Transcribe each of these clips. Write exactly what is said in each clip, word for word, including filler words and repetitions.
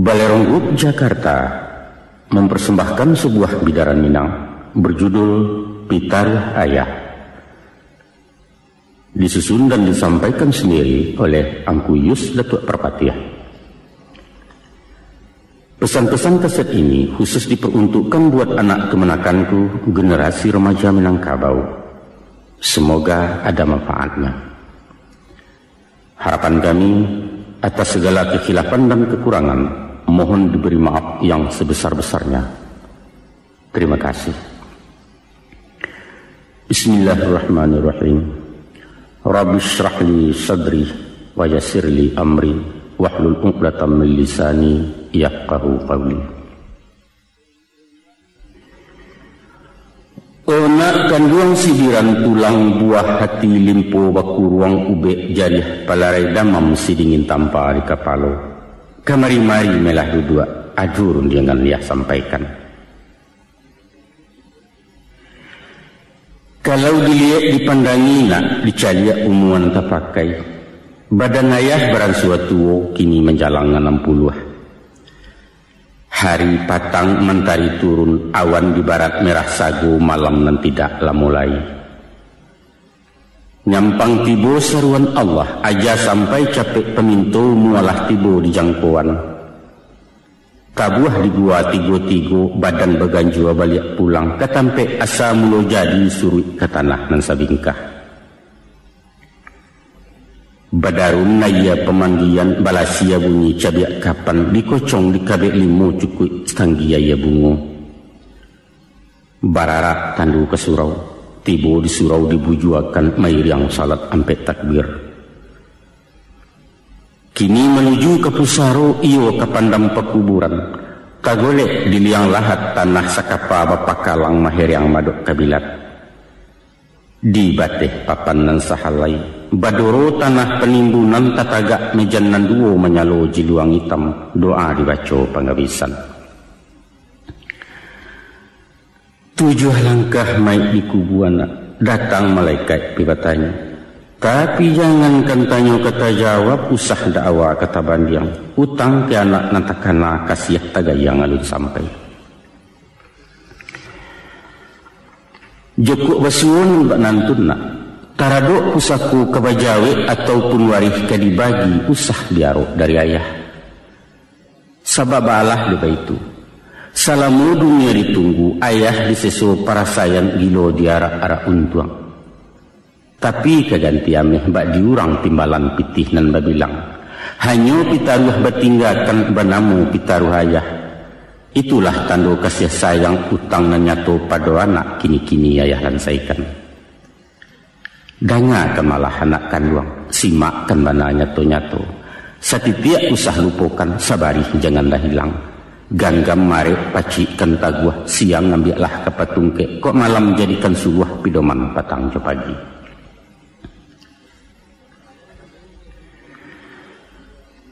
Balerong Group Jakarta mempersembahkan sebuah bidaran Minang berjudul Pitaruah Ayah. Disusun dan disampaikan sendiri oleh Angku Yus Datuak Parpatiah. Pesan-pesan kaset ini khusus diperuntukkan buat anak kemenakanku, generasi remaja Minangkabau. Semoga ada manfaatnya. Harapan kami, atas segala kekhilafan dan kekurangan, mohon diberi maaf yang sebesar-besarnya. Terima kasih. Bismillahirrahmanirrahim. Rabbi shrah li sadri wa yassir li amri wahlul uqdatam min lisani yafqahu qawli. O nak kanduang sibiran tulang, buah hati limpo bakuruang, ubek jariah palarai damam, sidingin tampa di kapalo. Kamari-mari melah duduak, ado rundiangan yah sampaikan. Kalau diliek dipandangi nak, dicaliak umuan tapakai. Badan ayah baransua tuo, kini manjalang anam puluah. Hari patang mantari turun, awan di barat merah sago, malam nan tidak lamo lai. Nyampang tibo saruan Allah, aja sampai capek paminto, mualah tibo di jangkoan. Tabuah di gua tigo-tigo, badan baganjua baliak pulang ka tampek asa mulo jadi, suruik ka tanah nan sabingkah. Badarum aia pamandian, balasia bunyi cabiak kapan, dikocong dikabek limo, cukuik satanggi aia bungo. Bararak tandu ka surau, tibo di surau dibujuakan, mairiang salat ampek takbir. Kini manuju ka pusaro, iyo ka pandam pakuburan, tagolek di liang lahat, tanah sakapa bapakalang, mahereang madok kabilat. Di bateh papan nan sahalai, badoro tanah panimbunan, tatagak mejan nan duo, manyalo jiluang itam, doa dibaco pangabisan. Tujuah langkah maik dikubua nak, datang malaikat pi batanyo. Tapi jangankan tanyo ka tajawab, usah dakwa ka tabandiang. Utang ka anak nan takana, kasiah tagayang alun sampai. Jokok basuo nan bak nantun nak, taradok pusako ka bajawek, ataupun warih ka dibagi, usah diarok dari ayah. Sabab baalah dek baitu, salamo dunia ditunggu, ayah diseso parasaian, gilo diarak-arak untuang. Tapi ka ganti ameh bak di urang, timbalan pitih nan babilang. Hanyo pitaruah batinggakan, banamo pitaruah ayah. Itulah tando kasiah sayang, utang nan nyato pado anak, kini-kini ayah lansaikan. Dangakan malah anak kanduang, simakkan bana nyato-nyato. Satitiak usah lupokan, sabarih janganlah ilang. Ganggam marek pacikkan taguah, siang ambiaklah ka patungkek, kok malam jadikan suguah, pidoman patang jo pagi.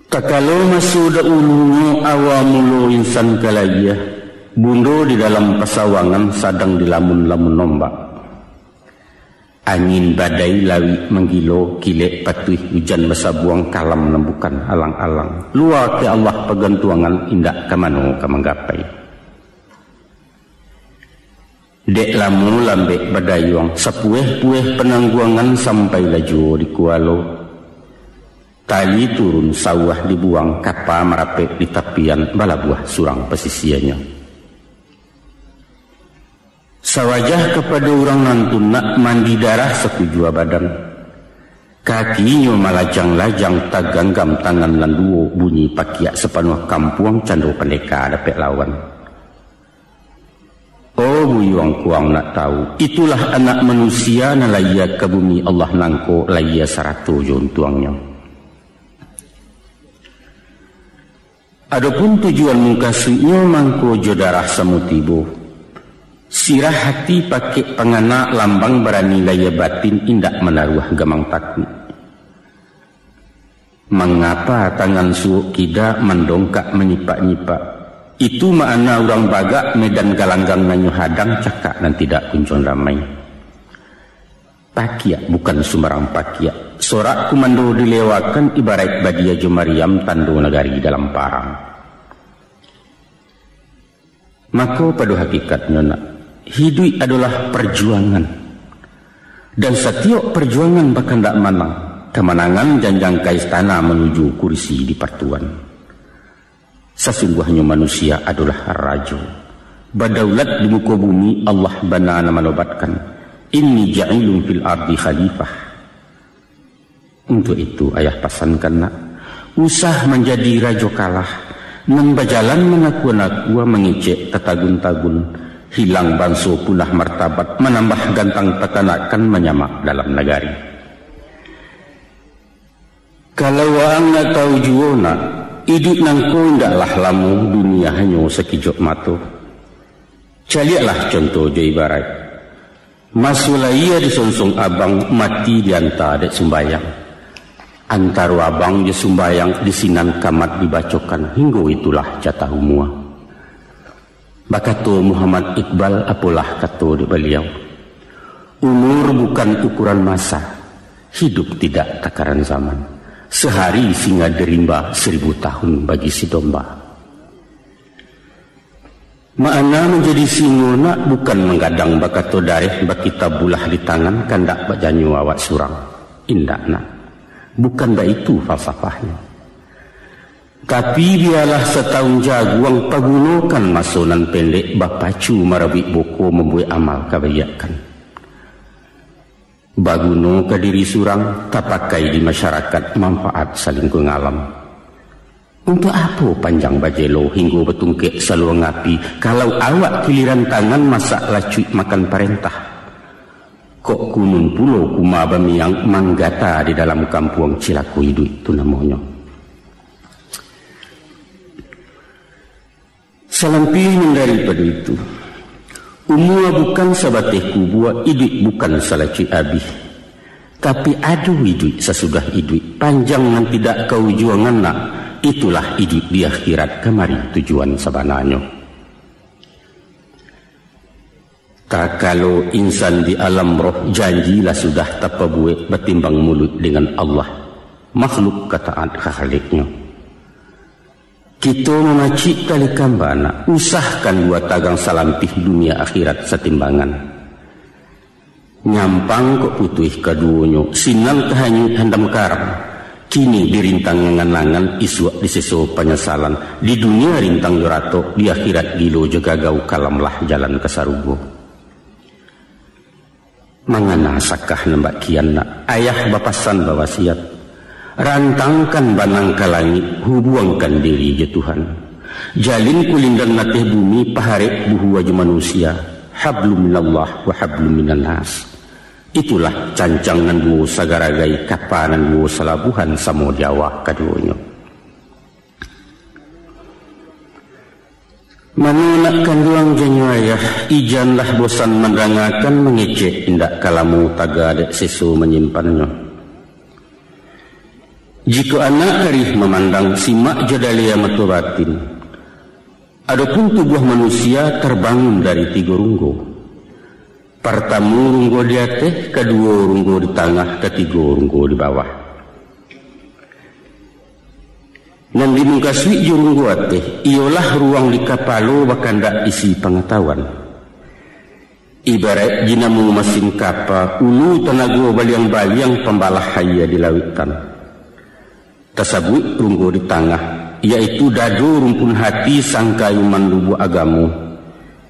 Takalo maso daulunyo, awa mulo insan ka layie, bundo di dalam pasawangan, sadang dilamun-lamun ombak. Angin badai lawik manggilo, kilek patuih ujan basabuang, kalam nan bukan alang-alang. Lua ka Allah pagantuangan, indak ka mano ka manggapai. Dek lamo lambek badayuang, sapueh-pueh panangguangan, sampailah juo di kualo. Tali turun sauah dibuang, kapa marapek di tapian, balabuah surang pasisianyo. Sawajah kapado urang nan tunak, mandi darah sakujua badan. Kakinyo malajang-lajang, taganggam tangan nan duo, bunyi pakiak sapanuah kampuang, cando pandeka dapek lawan. Oh buyuang kuang nak tahu, itulah anak manusia nan layie ka bumi Allah nangko, layie sarato jo untuangnyo. Adopun tujuan mukasuiknyo mangko jo darah samo tibo. Sirah hati pakek pangana, lambang barani layie batin, indak manaruah gamang takuik. Mangapa tangan suok kida, mandongkak manyipak-nyipak? Itu makna urang bagak, medan galanggang nan nyo hadang, cakak nan tidak kunjuang damai. Pakiak bukan sumbarang pakiak. Sorak kumando dilewakan, ibaraik badia jo mariam, tando nagari dalam parang. Mako, pado hakikatnyo, nak, hiduik adolah parjuangan. Dan satiok parjuangan bakandak manang, kamanangan janjang ka istana manuju kurisi dipartuan. Sasungguahnyo manusia adolah rajo. Badaulat di muko bumi, Allah bana nan manobatkan, "Inni ja'ilun fil ardi khalifah." Untuak itu, ayah pasankan, nak, usah manjadi rajo kalah, nan bajalan manakua-nakua mangecek tatagun-tagun, hilang banso punah martabat, manambah gantang takanakan manyamak dalam nagari. Kalau waang nak tahu juo, nak, iduik nangko indaklah lamo, dunia hanyo sakijok mato. Caliaklah conto jo ibaraik. Maso layie disongsong abang, mati dianta dek sumbayang. Antaro abang jo sumbayang di sinan kamat dibacokan, hinggo itulah jatah umua. Bakato Muhammad Iqbal, apolah kato dek baliau, "Umur bukan ukuran masa, hidup tidak takaran zaman. Sehari singa di rimba, seribu tahun bagi si domba." Makna manjadi singo, nak, bukan manggadang bakato dareh, bakitabullah di tangan, kandak bajanyo awak surang. Indak, nak. Bukan baitu falsafahnyo. Tapi, bialah satahun jaguang, pagunokan maso nan pendek, bapacu marabuik buko, mambuek amal kabaikan. Baguno ka diri surang, tapakai di masyarakat, manfaat salingkuang alam. Untuak apo panjang bajelo hinggo batungkek saluang api, kalau awak kiliran tangan masak lacuik makan parentah? Kok kunun pulo kuma bamiang, manggata di dalam kampuang, cilako iduik tu namonyo. Salampih nan daripado itu, umua bukan sabateh kubua, iduik bukan salacuik abih. Tapi ado iduik sasudah iduik, panjang nan tidak kaujuangan, nak, itulah iduik di akhirat, kamari tujuan sabananyo. Takalo insan di alam roh, janji lah sudah tapabuek, batimbang muluik dengan Allah, makhluk ka taat ka Khaliknyo. Kito mamacik tali kamba, nak, usahkan dua tagang, salampih dunia akhirat satimbangan. Nyampang kok putuih kaduonyo, sinan ka hanyuik handam karam. Kini dirintang angan-angan, isuak diseso panyasalan. Di dunia rintang jo ratok, di akhirat gilo jo gagau, kalamlah jalan ka sarugo. Mangana sakah nan bak kian, nak, ayah bapasan bawasiat, rantangkan banang ka langik, hubuangkan diri jo Tuhan. Jalin kulindan ateh bumi, paharek buhua jo manusia, hablum minallah wa hablum minannas. Itulah cancang nan duo sagaragai, kapa nan duo salabuhan, samo di awak kaduonyo. Mano nak kanduang janyo ayah, ijanlah bosan mandangakan, mangecek indak ka lamo, taga dek seso manyimpannyo. Jikok anak arih mamandang, simak jo dalia mato batin. Adopun tubuah manusia tarbangun dari tigo runggo. Partamo runggo di ateh, kaduo runggo di tangah, katigo runggo di bawah. Nan dimukasuik jo runggo ateh, iyolah ruang di kapalo, bakandak isi pangatahuan. Ibaraik dinamo masin kapa, ulu tanago baliang-baliang, pambalah aia di lautan. Tasabuik runggo di tangah, yaitu dado rumpun hati, sangkayuman lubuak agamo.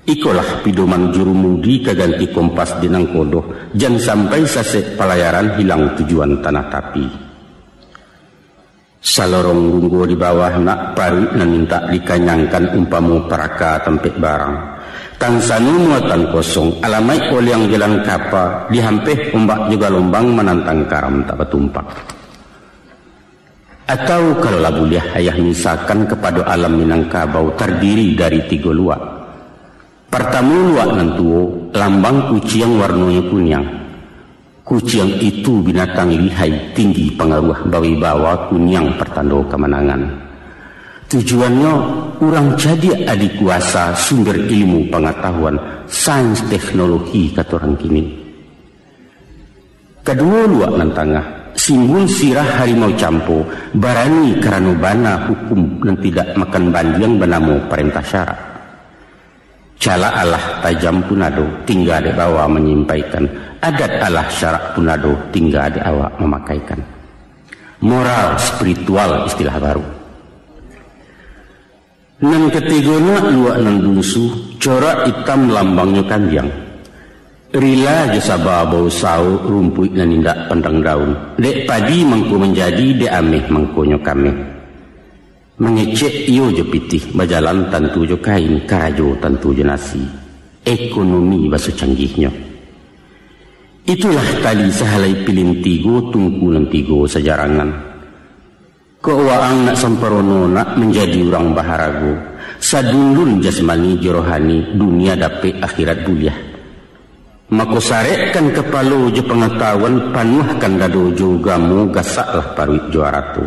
Ikolah pidoman jurumudi, ka ganti kompas di nangkodo, jan sampai sasek palayaran, hilang tujuan tanah tapi. Salorong runggo di bawah nak, paruik nan mintak dikanyangkan, umpamo paraka tampek barang. Tansano muatan kosong, alamaik oliang jalan kapa, dihampeh ombak jo galombang, manantang karam tak batumpak. Atau kalau lah buliah ayah misakan kapado alam Minangkabau tardiri dari tigo luak. Partamo luak nan tuo, lambang kuciang warnonyo kuniang. Kuciang itu binatang lihai, tinggi pangaruah, bawibawa, kuniang partando kamanangan. Tujuannyo, urang cadiak, adi kuasa, sumber ilmu pangatahuan, sains teknologi kato urang kini. Kaduo luak nan tangah, simbul sirah harimau campo, barani karano bana hukum nan tidak makan bandiang banamo parentah syarak. Calak alah tajam pun ado, tingga dek bawa manyampaikan. Adat alah syarak pun ado, tingga dek awak mamakaikan. Moral spiritual istilah baru. Nan katigo nak luak nan dunsu, corak itam lambangnyo kambiang. Rila jo saba bausawo rumpuik nan indak pandang daun. Dek padi mangko manjadi, dek ameh mangkonyo kameh. Mangecek iyo jo pitih, bajalan tantu jo kain, karajo tantu jo nasi. Ekonomi baso canggihnyo. Itulah tali sahalai pilin tigo, tungku nan tigo sajarangan. Kok waang nak samparono, nak manjadi urang baharago, sadundun jasmani jo rohani, dunia dapek akhirat buliah. Mako sarekkan kapalo jo pangatahuan, panuahkan dado jo ugamo, gasaklah paruik jo arato.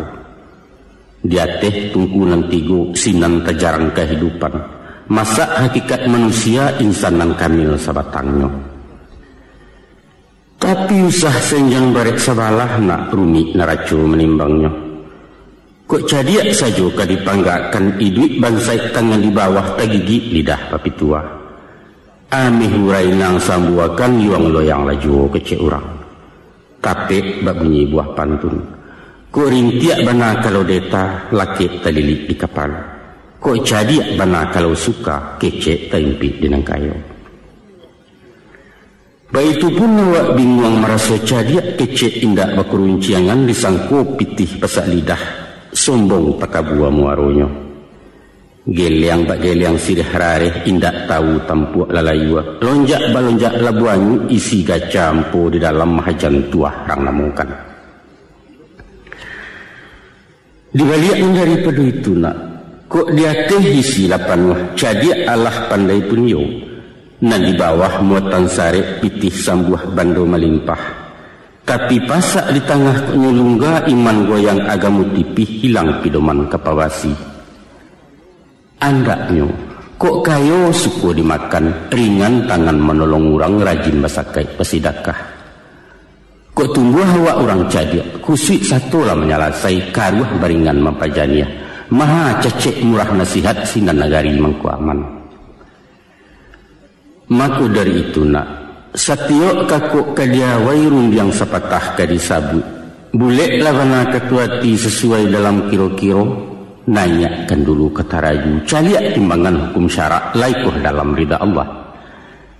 Di ateh tungku nan tigo, sinan tajarang kahidupan. Masak hakikat manusia, insan nan kamil sabatangnyo. Tapi usah senjang barek sabalah, nak rumik naraco manimbangnyo. Kok cadiak sajo ka dipanggakkan, iduik bansaik tangan di bawah, tagigik lidah bapitua. Ameh urai nan sambuakan, yuang loyang lah juo kecek urang. Tapek bak bunyi buah pantun. Kok rintiak bana kalau deta, lakek talilik di kapalo. Kok cadiak bana kalau suka, kecek taimpik di nan kayo. Baitu pun awak binguang maraso cadiak, kecek indak bakurunciangan, disangko pitih pasak lidah, sombong takabua muaronyo. Geliang bak geliang siriah rareh, indak tahu tampuak lalayua. Lonjak balonjak labuah anyuik, isi gaca ampo di dalam, mahajan tuah rang namokan. Di baliak nan daripado itu nak, kok di ateh isi lah panuah, cadiak alah pandai pun iyo. Nan di bawah muatan sarek, pitih sambuah bando malimpah. Tapi pasak di tangah kok nyo lungga, iman goyang agamo tipih, hilang pidoman ka pabasi. Andaknyo, kok kayo suko dimakan, ringan tangan manolong urang, rajin basakaik basidakah. Kok tumbuah awak urang cadiak, kusuik sato lah manyalasai, karuah baringan mampajaniah. Maha cacek murah nasihat, sinan nagari mangko aman. Mako dari itu nak, satiok kakok ka diawai, rundiang sapatah ka disabuik. Buleklah bana kato ati, sasuai dalam kiro-kiro. Naiakkan dulu ka taraju, caliak timbangan hukum syarak, lai koh dalam rida Allah.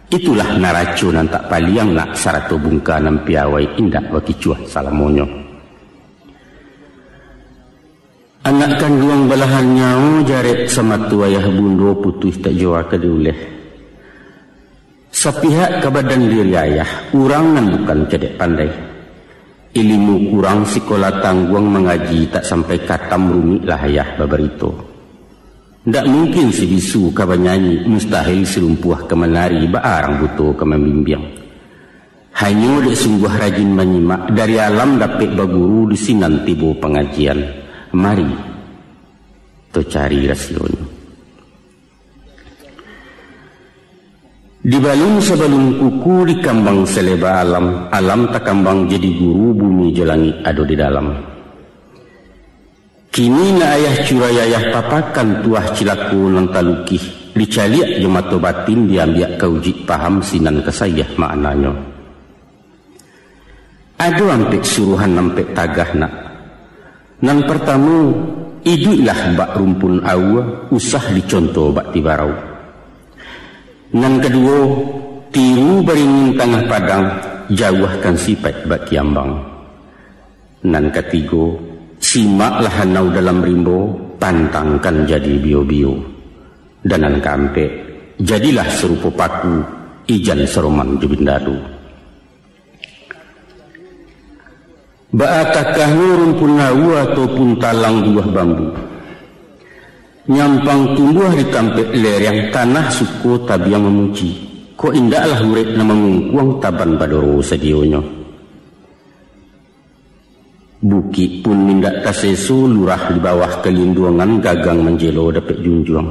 Itulah naraco nan tak paliang nak, sarato bungka nan piawai, indak bakicuah salamonyo. Anak kanduang balahan nyawo, jarek samato ayah bundo, putuih tak jua ka diuleh. Sapihak ka badan diri ayah, urang nan bukan cadiak pandai. Ilimu kurang, sikola tangguang, mangaji tak sampai katam, rumiklah ayah babarito. Ndak mungkin si bisu ka banyanyi, mustahil si lumpuah ka manari, baa rang buto ka mambimbiang. Hanyo dek sungguah rajin manyimak, dari alam dapek baguru, di sinan tibo pangajian. Mari, to cari rasionyo. Dibalun sabalun kuku, dikambang saleba alam, alam takambang jadi guru, bumi jo langik ado di dalam. Kini nak ayah curai ayah papakan, tuah cilako nan talukih, dicaliak jo mato batin, diambiak ka ujuik paham, sinan ka saiah maknanyo. Ado ampek suruhan ampek tagah nak. Nan partamo, iduiklah bak rumpun aua, usah diconto bak tibarau. Nan kaduo, tiru baringin tangah padang, jauahkan sipaik bak kiambang. Nan katigo, simaklah anau dalam rimbo, pantangkan jadi bio-bio. Dan nan kaampek, jadilah sarupo paku, ijan saroman jo bindado. Baa takahnyo rumpun aua ataupun talang buah bambu. Nyampang tumbuah di tampek lereng, tanah suko tabiang mamuji. Kok indaklah urek nan mangungkuang, taban badoro sadionyo. Bukik pun indak taseso, lurah di bawah kalinduangan, gagang manjelo dapek junjuang.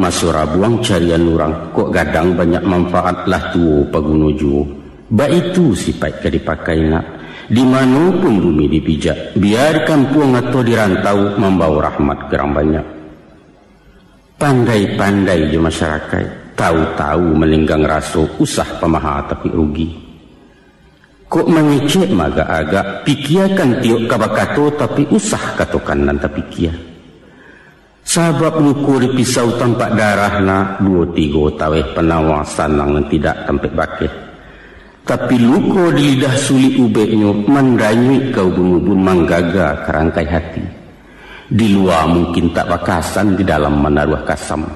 Maso rabuang carian urang, kok gadang banyak manfaat, lah tuo paguno juo. Baitu sipaik ka dipakai nak, di mano pun bumi dipijak, bia di kampuang atau di rantau, mambawo rahmat ka urang banyak. Pandai-pandai jo masyarakaik, tahu-tahu maninggang raso, usah pamaha tapi rugi. Kok mangecek maagak-agak, pikiakan tiok ka bakato, tapi usah katokan nan tapikia. Sabab luko di pisau tampak darah nak, duo tigo taweh panawa sanang nan tidak tampek bakeh. Tapi luko di lidah sulik ubeknyo, mandanyuik ka ubun-ubun, manggaga ka rangkai hati. Di lua mungkin tak bakasan, di dalam manaruah kasam.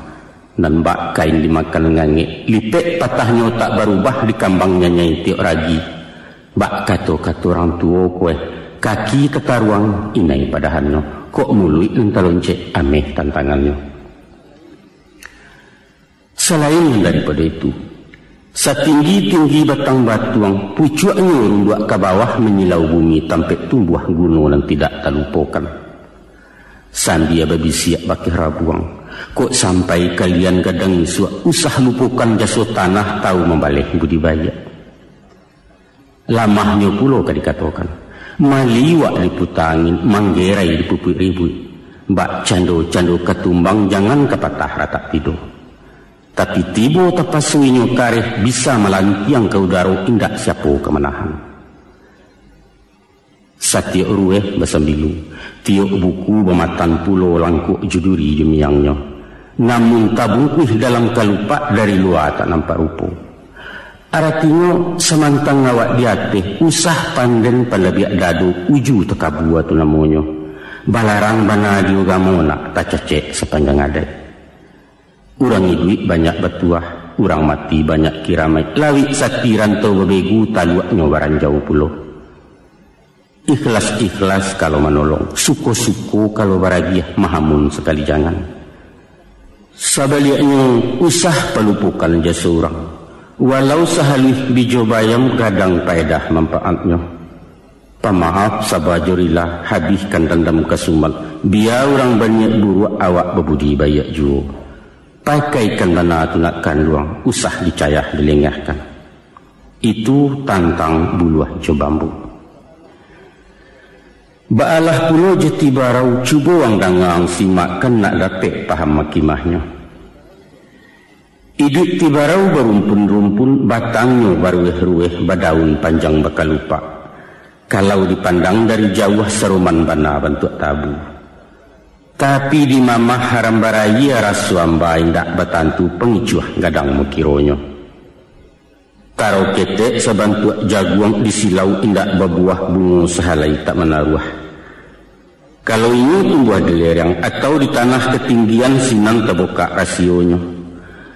Nan bak kain dimakan ngangek, lipek patahnyo tak barubah, dikambang nyanyai tiok ragi. Bak kato-kato urang tuo kueh, kaki tataruang inai padahannyo, kok muluik nan taloncek ameh tantangannyo. Salain daripado itu, satinggi-tinggi batang batuang, pucuaknyo runduak ka bawah, manyilau bumi tampek tumbuah guno nan tidak talupokan. Sambia babisiak bakeh rabuang, kok sampai kalian gadang isuak, usah lupokan jaso tanah, tahu mambaleh budi baiak. Lamahnyo pulo ka dikatokan, maliwak diputa angin, manggerai dipupuik ribuik. Bak cando-cando katumbang, jangan ka patah ratak tido. Tapi tibo tapaso inyo kareh, bisa malantiang ka udaro, indak siapo ka manahan. Satiok rueh basambilu, tiok buku bamatan pulo, langkok jo duri jo miangnyo. Namun tabungkuih dalam kalupak, dari lua tak nampak rupo. Aratinyo, samantang awak di ateh, usah panden palabiak dado, uju takabua tu namonyo. Balarang bana di ugamo nak, tacacek sapanjang adaik. Urang iduik banyak batuah, urang mati banyak kiramaik, lawik sati rantau babegu, taluaknyo baranjau pulo. Ikhlas-ikhlas kalau manolong, suko-suko kalau baragiah, mahamun sakali jangan. Sabaliaknyo, usah palupokan jaso urang, walau sahaluih bijo bayam, gadang paedah manpaatnyo. Pamaaf saba jo rila, habihkan dandam kasumat, bia urang baniaik buruak, awak babudi baiak juo. Pakaikan bana tu nak kanduang, usah dicayah dilengahkan. Itu tantang buluah jo bambu. Baalah pulo jo tibarau, cubo ang danga, ang simakkan, nak dapek paham makimahnyo. Iduik tibarau barumpun-rumpun, batangnyo barueh-rueh, badaun panjang bakalupak. Kalau dipandang dari jauah, saroman bana bantuak tabu. Tapi dimamah haram barayia, raso amba indak batantu, pangicuah gadang makironyo. Taro ketek sabantuak jaguang, disilau indak babuah, bungo sahalai tak manaruah. Kalau inyo tumbuah di lereng atau di tanah katinggian, sinan tabukak rasionyo.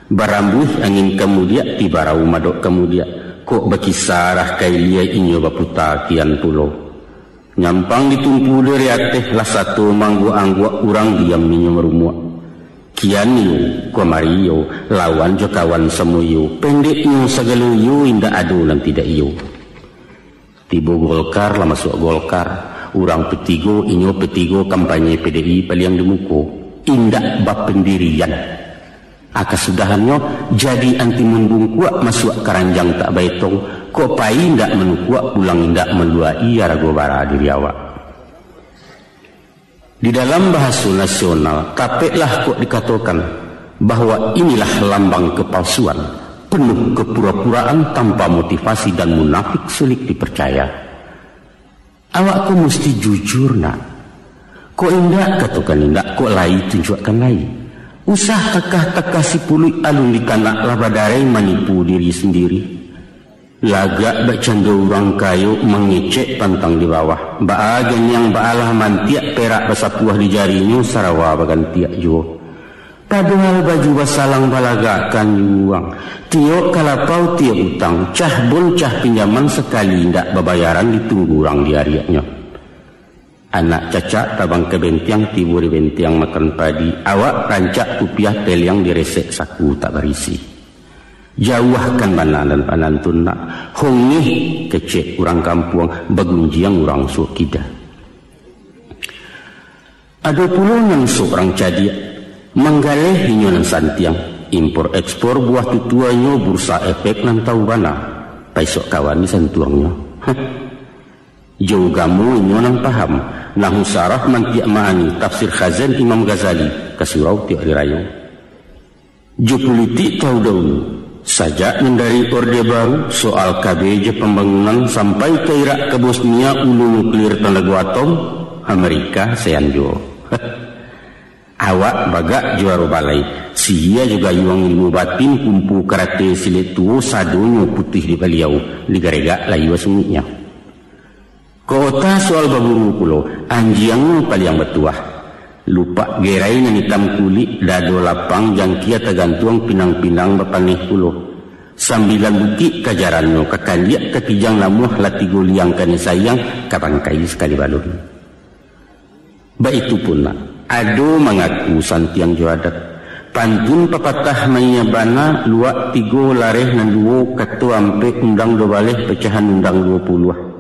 Barambuih angin kamudiak, tibarau madok kamudiak, kok bakisa arah ka ilia, inyo baputa kian pulo. Nyampang ditumpu dari ateh, lah sato maangguak-angguak, urang diam inyo marumuak. Kian iyo, kamari iyo, lawan jo kawan samo iyo, pendeknyo sagalo iyo, indak ado nan tidak iyo. Tibo Golkar, lah masuak Golkar, urang P tigo, inyo P tigo, kampanye P D I paliang di muko, indak bapandirian. Aka sudahannyo, jadi antimun bungkuak, masuak karanjang tak baetong, kok pai indak manukuak, pulang indak maluak-i arago bara diri awak. Di dalam bahaso nasional, tapeklah kok dikatokan bahwa inilah lambang kepalsuan, penuh kepura-puraan, tanpa motivasi dan munafik, sulik dipercaya. Awak ko musti jujur, nak. Kok indak, katokan indak, kok lai, tunjuakkan lai. Usah takah-takah sipuluik, alun ditanak lah badarai, manipu diri sandiri. Lagak bakcando urang kayo, mangecek pantang di bawah. Baa ganiang, baalah mantiak, perak basapuah di jarinyo, sarawa bagantiak juo. Padohal baju basalang balagakkan juo. Tiok ka lapau, tiok utang, cah bon, cah pinjaman, sakali indak babayaran, ditunggu urang di ariaknyo. Anak cacak tabang ka bentiang, tibo di bentiang makan padi. Awak rancak kupiah, teliang diresek, saku tak barisi. Jauahkan bana nan panantun nak, hongeh kecek urang kampuang, bagunjiang urang suok kida. Ado pulo nan surang cadiak, manggaleh inyo nan santiang, impor ekspor buah tutuanyo, bursa efek nan tahu bana, paisok kawan di santuangnyo. Hah. Jo ugamo inyo nan paham, nahu sarah mantiak ma'ani, tafsir Khazin Imam Ghazali, ka surau tiok ari rayo. Jo pulitik tahu dahulu, sajak nan dari Orde Baru, soal K B J pambangunan, sampai ka Irak ka Bosnia, ulu nuklir tanago atom, Amerika sayan juo. Awak bagak juaro balai, sihia jo gayuang ilmu batin, kumpu karate silek tuo, sadonyo putuih di baliau, digaregak layua sungiknyo. Kok ota soal baburu pulo, anjiangnyo paliang batuah. Lupak gerai nan itam kulik, dado lapang, jangkia tagantuang, pinang-pinang bapaneh pulo. Sambilan bukik kajarannyo, ka kaliak ka kijang namuah, lah tigo liang kanai sayang, ka bangkai sakali balun. Baitu pun nak, ado mangaku santiang jo adat. Pantun papatah maiya bana, luak tigo lareh nan duo, kato ampek undang duo baleh, pecahan undang duo puluah.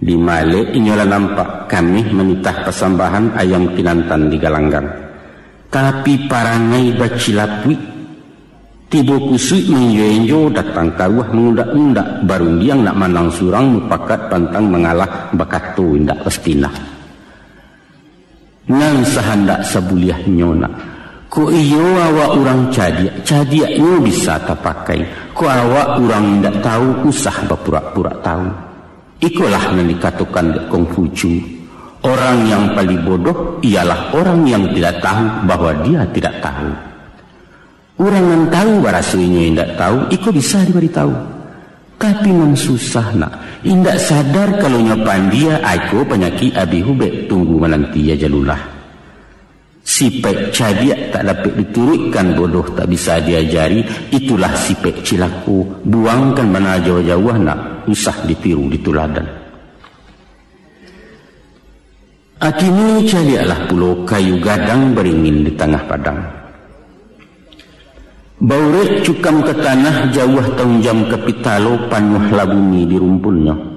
Di malek inyo lah nampak, kameh manitah pasambahan, ayam kinantan di galanggang. Tapi parangai bacilapuik, tibo kusuik maenjo-enjo, datang karuah mangundak-ngundak, barundiang nak manang surang, mupakat pantang mangalah, bakato indak pasti nah. Nan sahandak sabuliahnyo nak. Kok iyo awak urang cadiak, cadiaknyo bisa tapakai. Kok awak urang indak tahu, usah bapurak-purak tahu. Ikolah nan dikatokan dek Kongfucu, orang yang paling bodoh ialah orang yang tidak tahu bahwa dia tidak tahu. Urang nan tahu baraso inyo indak tahu, iko bisa dibari tahu. Tapi nan susah nak, indak sadar kalau nyo pandia, iko panyakik abih ubek, tunggu mananti ajalulah. Sipaik cadiak tak dapek dituruikkan, bodoh tak bisa diajari, itulah sipaik cilako, buangkan bana jauah-jauah nak, usah ditiru dituladan. Akini caliaklah pulo kayu gadang baringin di tangah padang. Baurek cukam ka tanah, jauah taunjam ka pitalo, panuahlah bumi di rumpunnyo.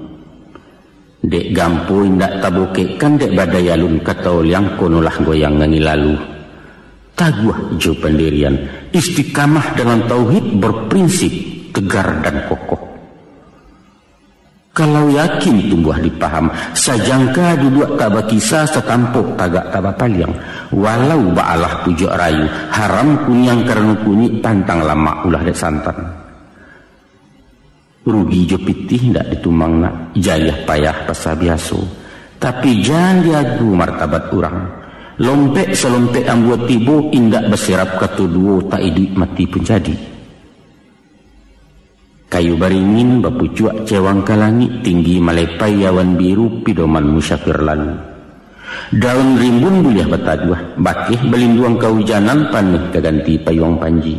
Dek gampo indak tabokekkan, dek badai alun ka taoliang, konolah goyang angin lalu. Taguah jo pandirian, istiqamah dalam tauhid, berprinsip, tegar dan kokoh. Kalau yakin tumbuah di paham, sajangka duduak tak bakisa, satampok tagak tak bapaliang. Walau baalah pujuak rayu, haram kuniang karano kunyik, pantang lamak ulah dek santan. Rugi jo pitih indak ditumang nak, jayah payah pasa biaso. Tapi jan diagu martabat urang. Lompek salompek ambuah tibo, indak basirap kato duo, tak iduik mati pun jadi. Kayu baringin bapucuak cewang ka langik, tinggi malepai awan biru, pidoman musafir lalu. Daun rimbun buliah bataduah, bakeh balinduang kaujanan, paneh ka ganti payuang panji.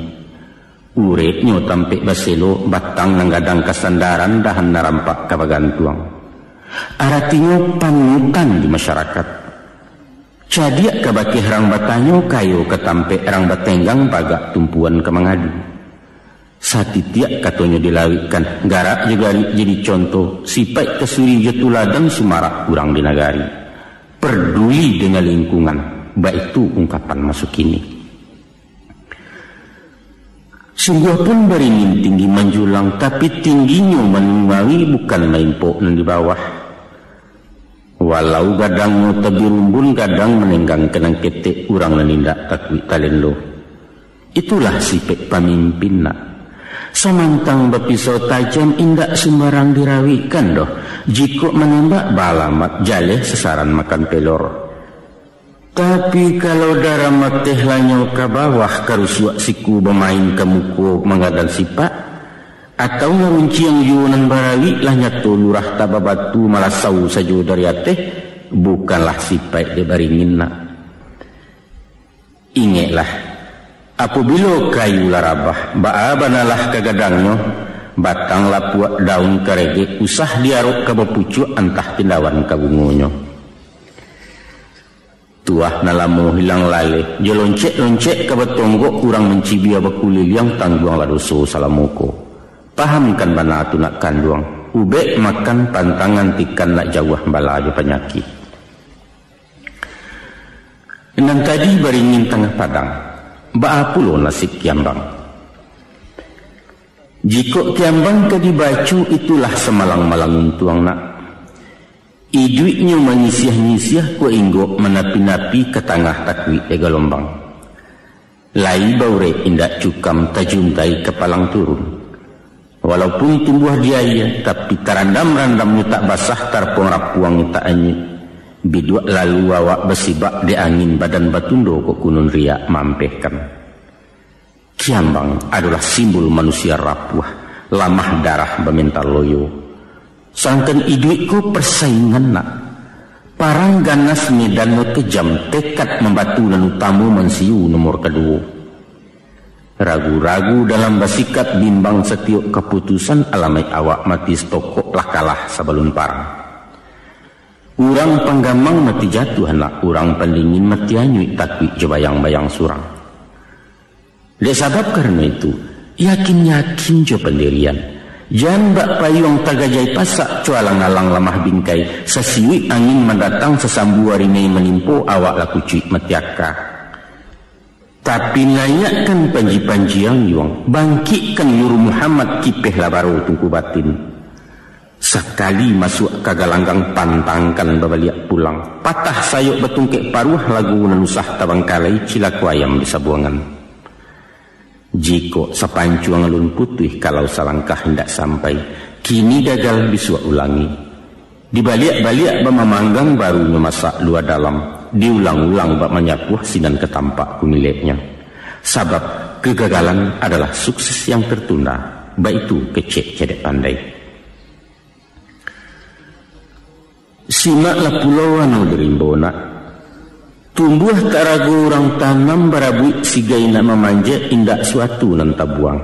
Ureknyo tampek baselo, batang nan gadang ka sandaran, dahan nan rampak ka bagantuang. Aratinyo panutan di masyarakat. Cadiak ka bakeh rang batanyo, kayo ka tampek rang batenggang, bagak tumpuan ka mangadu. Satitiak katonyo dilawikkan, garak jo garik jadi contoh, sipaik kasuri jo tuladan, sumarak urang di nagari. Perduli dengan lingkungan, baitu ungkapan maso kini. Sungguah pun baringin tinggi manjulang, tapi tingginyo manuawi, bukan maimpok nan di bawah. Walau gadangnyo tabirumbun, gadang manenggang ka nan ketek, urang nan indak takuik talendo. Itulah sipek pamimpin nak. Samantang bapisau tajam, indak sumbarang dirawikkan doh. Jikok manembak baalamat, jaleh sasaran makan pelor. Tapi kalau darah mateh lanyo ka bawah, karusuak siku bamain ka muko manggadan sipak, atau ngarunciang juo nan barawik, lah nyato lurah tababatu, malasau sajo dari ateh, bukanlah sipaik dek baringin nak. Ingeklah, apobilo kayu lah rabah, baa banalah ka gadangnyo, batang lapuak daun karegek, usah diarok ka bapucuak, antah tindawan ka bungonyo. Tuah nan lamo hilang laleh, jo loncek-loncek ka batonggok, urang mancibia bakuliliang, tangguanglah doso salamo ko. Pahamkan bana tu nak kanduang, ubek makan pantangan, tikan nak jauah bala jo panyakik. Nan tadi baringin tangah padang, baa pulo nasib kiambang? Jikok kiambang ka dibaco, itulah samalang-malang untuang nak. Iduiknyo manyisiah-nyisiah, kok inggok manapi-napi, ka tangah takuik dek galombang. Lai baurek indak cukam tajuntai kapalang turun. Walaupun tumbuah di aia, tapi tarandam-randamnyo tak basah, tarapuang-rapuangnyo tak anyuik. Biduak lalu awak basibak dek angin, badan batundo kok kunun riak maampehkan. Kiambang adolah simbol manusia rapuah, lamah darah, bamental loyo. Sadangkan iduik ko parsaingan nak. Parang ganas medannyo kejam, tekad mambatu nan utamo mansiu nomor kaduo. Ragu-ragu dalam basikap, bimbang satiok kaputusan, alamaik awak mati satokok lah kalah sabalun parang. Urang panggamang mati jatuah nak, urang pandingin mati anyuik, takuik jo bayang-bayang surang. Dek sabab karano itu, yakin-yakin jo pandirian. Jan bak payuang tagajai pasak, cualang-alang lamah bingkai, sasiuik angin mandatang, sasambua rinai manimpo, awak lah kucuik mati aka. Tapi naikkan panji-panji anjuang, bangkikkan Nur Muhammad, kipeh lah baro tungku batin. Sakali masuak ka galanggang, pantangkan babaliak pulang. Patah sayok batungkek paruah, lagu nan usah tabangkalai, cilako ayam di sabuangan. Jikok sapancuang alun putuih, kalau salangkah indak sampai, kini gagal bisuak ulangi. Dibaliak-baliak bak mamanggang, barunyo masak lua dalam, diulang-ulang bak manyapuah, sinan ka tampak kumileknyo. Sabab kegagalan adalah sukses yang tertunda, baitu kecek cadiak pandai. Simaklah pulo anu di rimbo nak. Tumbuah tak rago urang tanam, barabuik sigai nak mamanjek, indak suatu nan tabuang.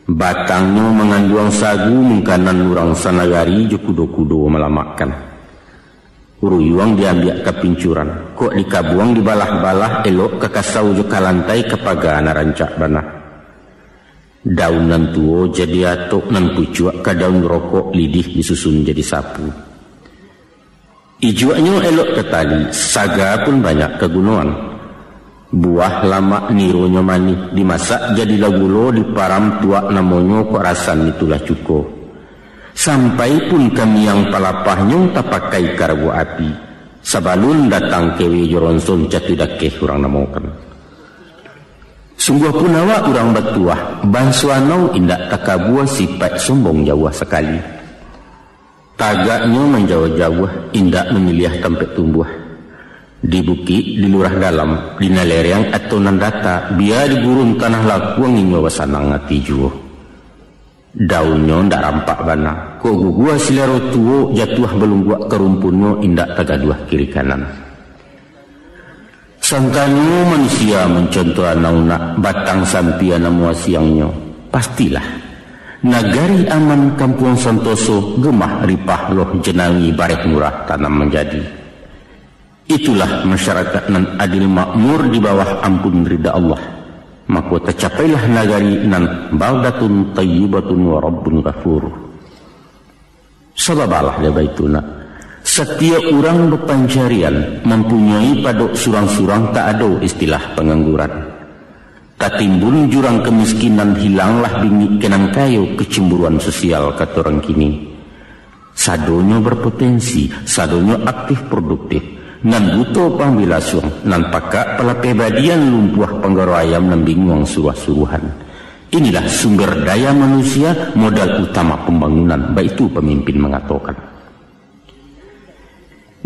Batangnyo manganduang sagu, mungkanan urang sanagari, jo kudo-kudo malamakkan. Ruyuang diambiak ka pincuran, kok dikabuang dibalah-balah, elok ka kasau jo ka lantai, ka paga nan rancak bana. Daun nan tuo jadi atok, nan pucuak ka daun rokok, lidih disusun jadi sapu. Ijuaknyo elok ka tali, saga pun banyak kagunoan. Buah lamak nironyo manih, dimasak jadilah gulo, diparam tuak namonyo, kok rasan itulah cuko. Sampai pun ka miang palapahnyo, tapakai ka rabuak api. Sabalun datang kewe jo ronson, catu dakeh urang namokan. Sungguah pun awak urang batuah, banso anau indak takabua, sipaik sombong jauah sakali. Tagaknyo manjauah-jauah, indak mamiliah tampek tumbuah. Di bukik, di lurah dalam, di nan lereng atau nan data, bia di gurun tanah lakuang, inyo basanang ati juo. Daunnyo ndak rampak bana, kok guguah silaro tuo, jatuah balungguak ka rumpunnyo, indak tagaduah kiri kanan. Sangkano manusia mancontoh anau nak, batang sampia namo asiangnyo, pastilah nagari aman, kampuang santoso, gemah ripah loh, janangi bareh murah tanam manjadi. Itulah masyarakat nan adil makmur di bawah ampun rida Allah. Mako tacapailah nagari nan baldatun thayyibatun wa rabbun ghafur. Sabab alah dek baitu nak, satiok urang bapancarian, mampunyoi padok surang-surang, tak ado istilah pangangguran. Tatimbun jurang kamiskinan, hilanglah bingik ka nan kayo, kecemburuan sosial kato urang kini. Sadonyo berpotensi, sadonyo aktif produktif, nan buto pambelasuang, nan pakak palapeh badian, lumpuah panggaro ayam, nan binguang suruah-suruahan. Inilah sumber daya manusia, modal utama pambangunan, baitu pamimpin mangatokan.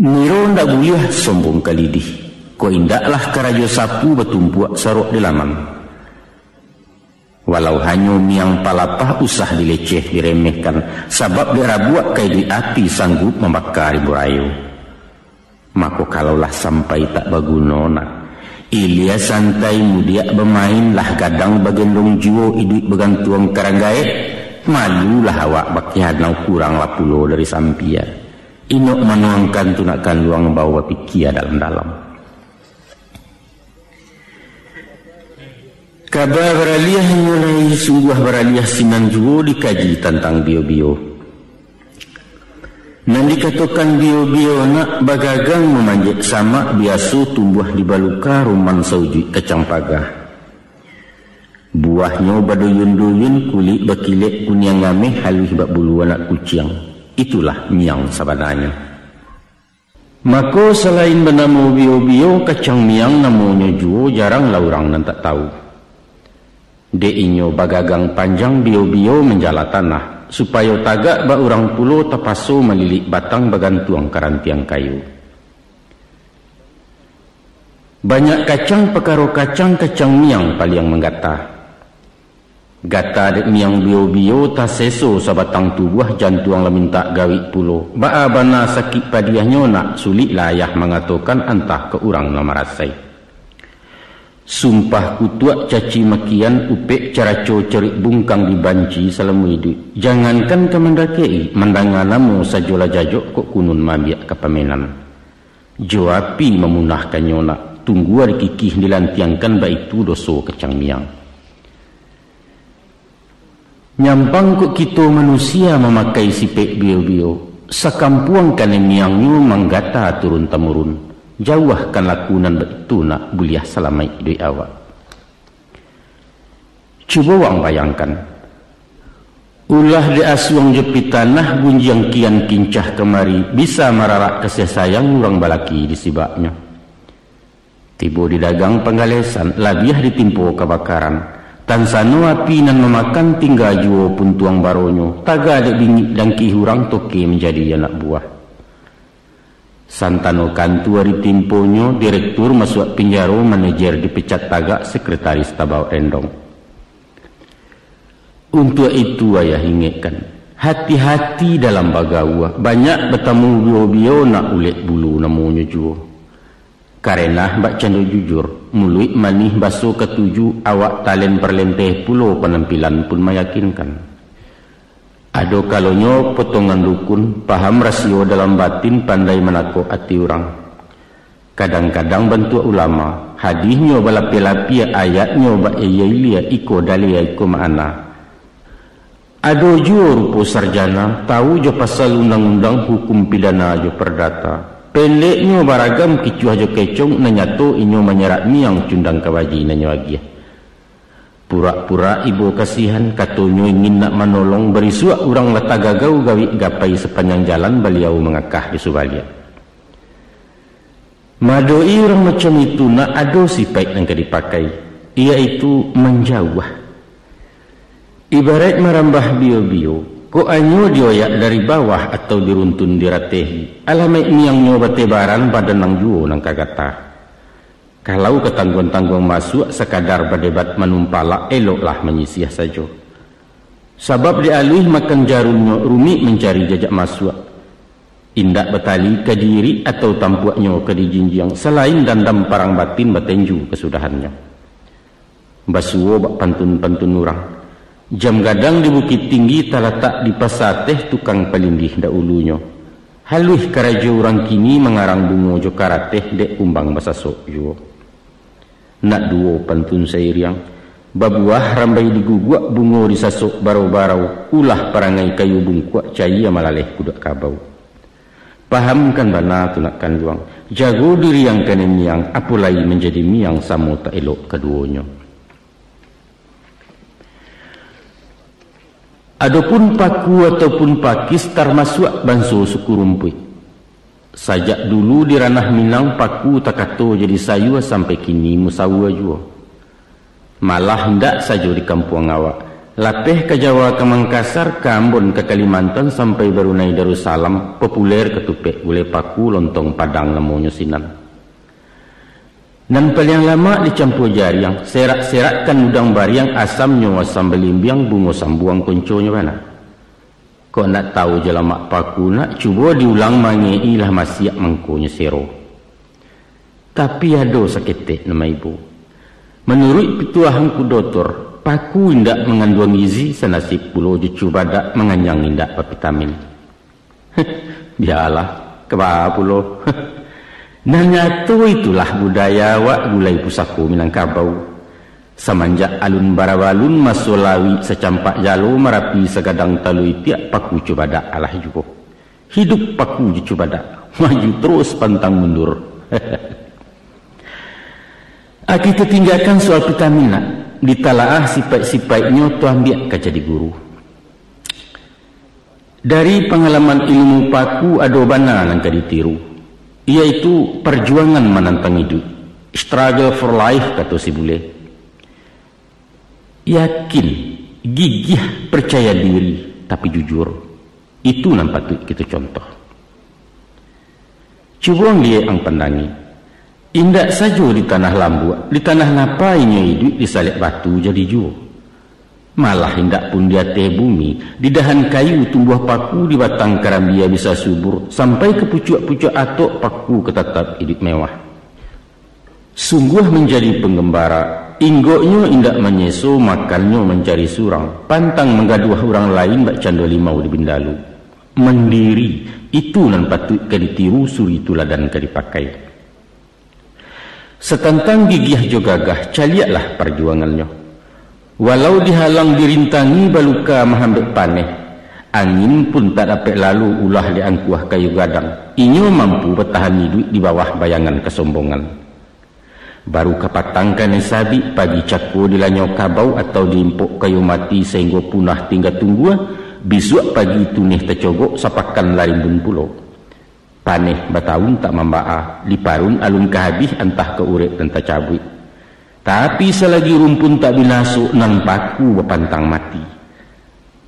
Niro ndak buliah sombong ka lidih, kok indaklah karajo sapu, batumpuak sarok di laman. Walau hanyo miang palapah, usah dileceh diremehkan, sabab dek rabuak ka iduik api, sanggup mambaka rimbo rayo. Mako, kalau lah sampai tak baguno nak, ilia santai mudiak bamain, lah gadang bagendong juo, iduik bagantuang ka rang gaek, malulah awak bakianau, kuranglah pulo dari sampia. Inok manuangkan tu nak kanduang, bao bapikia dalam-dalam. Kaba baraliahnyo lai, sungguah baraliah sinan juo, dikaji tantang bio-bio. Nan dikatokan bio-bio nak, bagagang mamanjek samak, biaso tumbuah di baluka, rumang saujuik kacang paga. Buahnyo baduyun-duyun, kulik bakilek kuniang ameh, haluih bak bulu anak kuciang. Itulah miang sabananyo. Mako, salain banamo bio-bio, kacang miang namonyo juo jaranglah urang nan tak tawu. Dek inyo bagagang panjang bio-bio manjala tanah, supayo tagak bak urang pulo tapaso malilik batang bagantuang ka rantiang kayu. Banyak kacang pakaro kacang, kacang miang paliang manggata. Gata dek miang bio-bio, taseso sabatang tubuah, jantuang lah mintak gawik pulo. Baa bana sakik padiahnyo nak, suliklah ayah mangatokan, antah ka urang nan marasai. Sumpah kutuak caci makian, upek caraco cerik bungkang, dibanci salamo iduik. Jangankan ka mandakek-i, mandanga namo sajolah jajok, kok kunun maambiak ka pamenan. Jo api mamunahkannyo nak, tunggua dikikih dilantiangkan, baitu doso kacang miang. Nyampang kok kito manusia mamakai sipek bio-bio, sakampuang kanai miangnyo manggata turun-tamurun. Jauahkan laku nan baitu nak, buliah salamaik iduik awak. Cubo wang bayangkan, ulah dek asuang jo pitanah, gunjiang kian kincah kamari, bisa mararak kasiah sayang urang balaki di sibaknyo. Tibo di dagang panggalesan, labiah ditimpo kabakaran. Tansano api nan mamakan, tingga juo puntuang baronyo, taga dek bingik dangkih urang, toke manjadi anak buah. Santano kantua ditimponyo, direktur masuak pinjaro, manajer dipecat tagak, sekretaris tabao rendong. Untuak itu, ayah ingekkan, hati-hati dalam bagaua, banyak batamu bio-bio nak, ulek bulu namonyo juo. Karenah bak cando jujur, muluik manih baso katuju, awak talen parlenteh pulo, panampilan pun mayakinkan. Ado kalonyo potongan dukun, paham rasio dalam batin, pandai manakok ati urang. Kadang-kadang bantuak ulama, hadihnyo balapia-lapia, ayatnyo bailia-ilia, iko dalil, iko makna. Ado juo rupo sarjana, tawu jo pasal undang-undang, hukum pidana jo pardata. Pendeknyo baragam kicuah jo kecong, nan nyato inyo manyerak miang, cundang kabaji nan nyo agiah. Purak-purak ibo kasihan, katonyo ingin nak manolong, barisuak urang lah tagagau, gawik gapai sapanjang jalan, baliau mangakah jo subaliak. Maadok-i urang macam itu nak, ado sipaik nan ka dipakai, iyaitu manjauah. Ibaraik marambah bio-bio, kok anyo dioyak dari bawah atau diruntun diratehi, alamaik miangnyo batebaran, badan nan juo nan ka gata. Kalau ka tangguang-tangguang masuak, sakadar badebat manumpalak, eloklah manyisiah sajo. Sabab dek aluih makan jarumnyo, rumik mancari jajak masuak. Indak batali ka diirik atau tampuaknyo ka dijinjiang, salain dandam parang batin, batenju kasudahannyo. Basuo bak pantun-pantun urang, jam gadang di Bukittinggi, talatak di Pasa Ateh, tukang palindih daulunyo. Haluih karajo urang kini, mangarang bungo jo karateh, dek kumbang basasok juo. Nak duo pantun sairiang, babuah rambai diguguak, bungo disasok barau-barau, ulah parangai kayu bungkuak, cayia malaleh kuduak kabau. Pahamkan bana tu nak kanduang, jago diri ang kanai miang, apo lai manjadi miang, samo tak elok kaduonyo. Adopun paku ataupun pakis, tarmasuak banso suku rumpuik. Sajak dulu di ranah Minang, paku takato jadi sayua, sampai kini musaua juo. Malah indak sajo di kampuang awak, lapeh ka Jawa, ka Mangkasar, ka Ambon, ka Kalimantan, sampai Barunai Darussalam, populer katupek gulai paku, lontong Padang namonyo sinan. Nan paliang lamak dicampua jariang, serak-serakkan udang bariang, asamnyo asam balimbiang, bungo sambuang konconyo bana. Kok nak tahu jo lamak paku nak, cubo diulang mangek-i, lah masiak mangkonyo sero. Tapi ado saketek nan maibo. Manuruik pituah angku dotor, paku indak manganduang gizi, sanasib pulo jo cubadak, manganyang indak bapitamin. Bialah, kaba pulo. Nan nyato itulah budaya awak, gulai pusako Minangkabau. Samanjak alun barabalun, maso lawik sacampak jalo, Marapi sagadang talua itiak, paku cubadak alah juo. Hidup paku jo cubadak, maju terus pantang mundur. Aki tatinggakan soal pitamin nak, ditalaah sipaik-sipaiknyo, tu ambiak ka jadi guru. Dari pangalaman ilmu paku, ado bana nan ka ditiru. Yaitu parjuangan manantang iduik, struggle for life, kato si bule. Yakin, gigiah, parcaya diri, tapi jujur. Itu nan patuik kito contoh. Cubo ang liek, ang pandangi. Indak sajo di tanah lambuak, di tanah napa inyo iduik, di salek batu jadi juo. Malah indak pun di ateh bumi, di dahan kayu tumbuah paku, di batang karambia bisa subur, sampai ka pucuak-pucuak atok paku ka tatap iduik mewah. Sungguah manjadi pangambara, inggoknyo indak manyeso, makannyo mancari surang, pantang manggaduah urang lain bak cando limau di bindalu. Mandiri, itu nan patuik ka ditiru, suri tuladan ka dipakai. Satantang gigiah jo gagah, caliaklah parjuangannyo. Walau dihalang dirintangi baluka mahambek paneh, angin pun tak dapek lalu ulah di angkuah kayu gadang, inyo mampu batahan iduik di bawah bayangan kasombongan. Baru kapatang kanai sabik, pagi cako dilanyau kabau atau diimpok kayu mati sainggo punah tingga tunggua, bisuak pagi tuneh tacogok, sapakan lah rimbun pulo. Paneh batahun tak mambaa, diparun alun ka habih, antah ka urek nan tacabuik. Tapi salagi rumpun tak binaso, nan paku bapantang mati.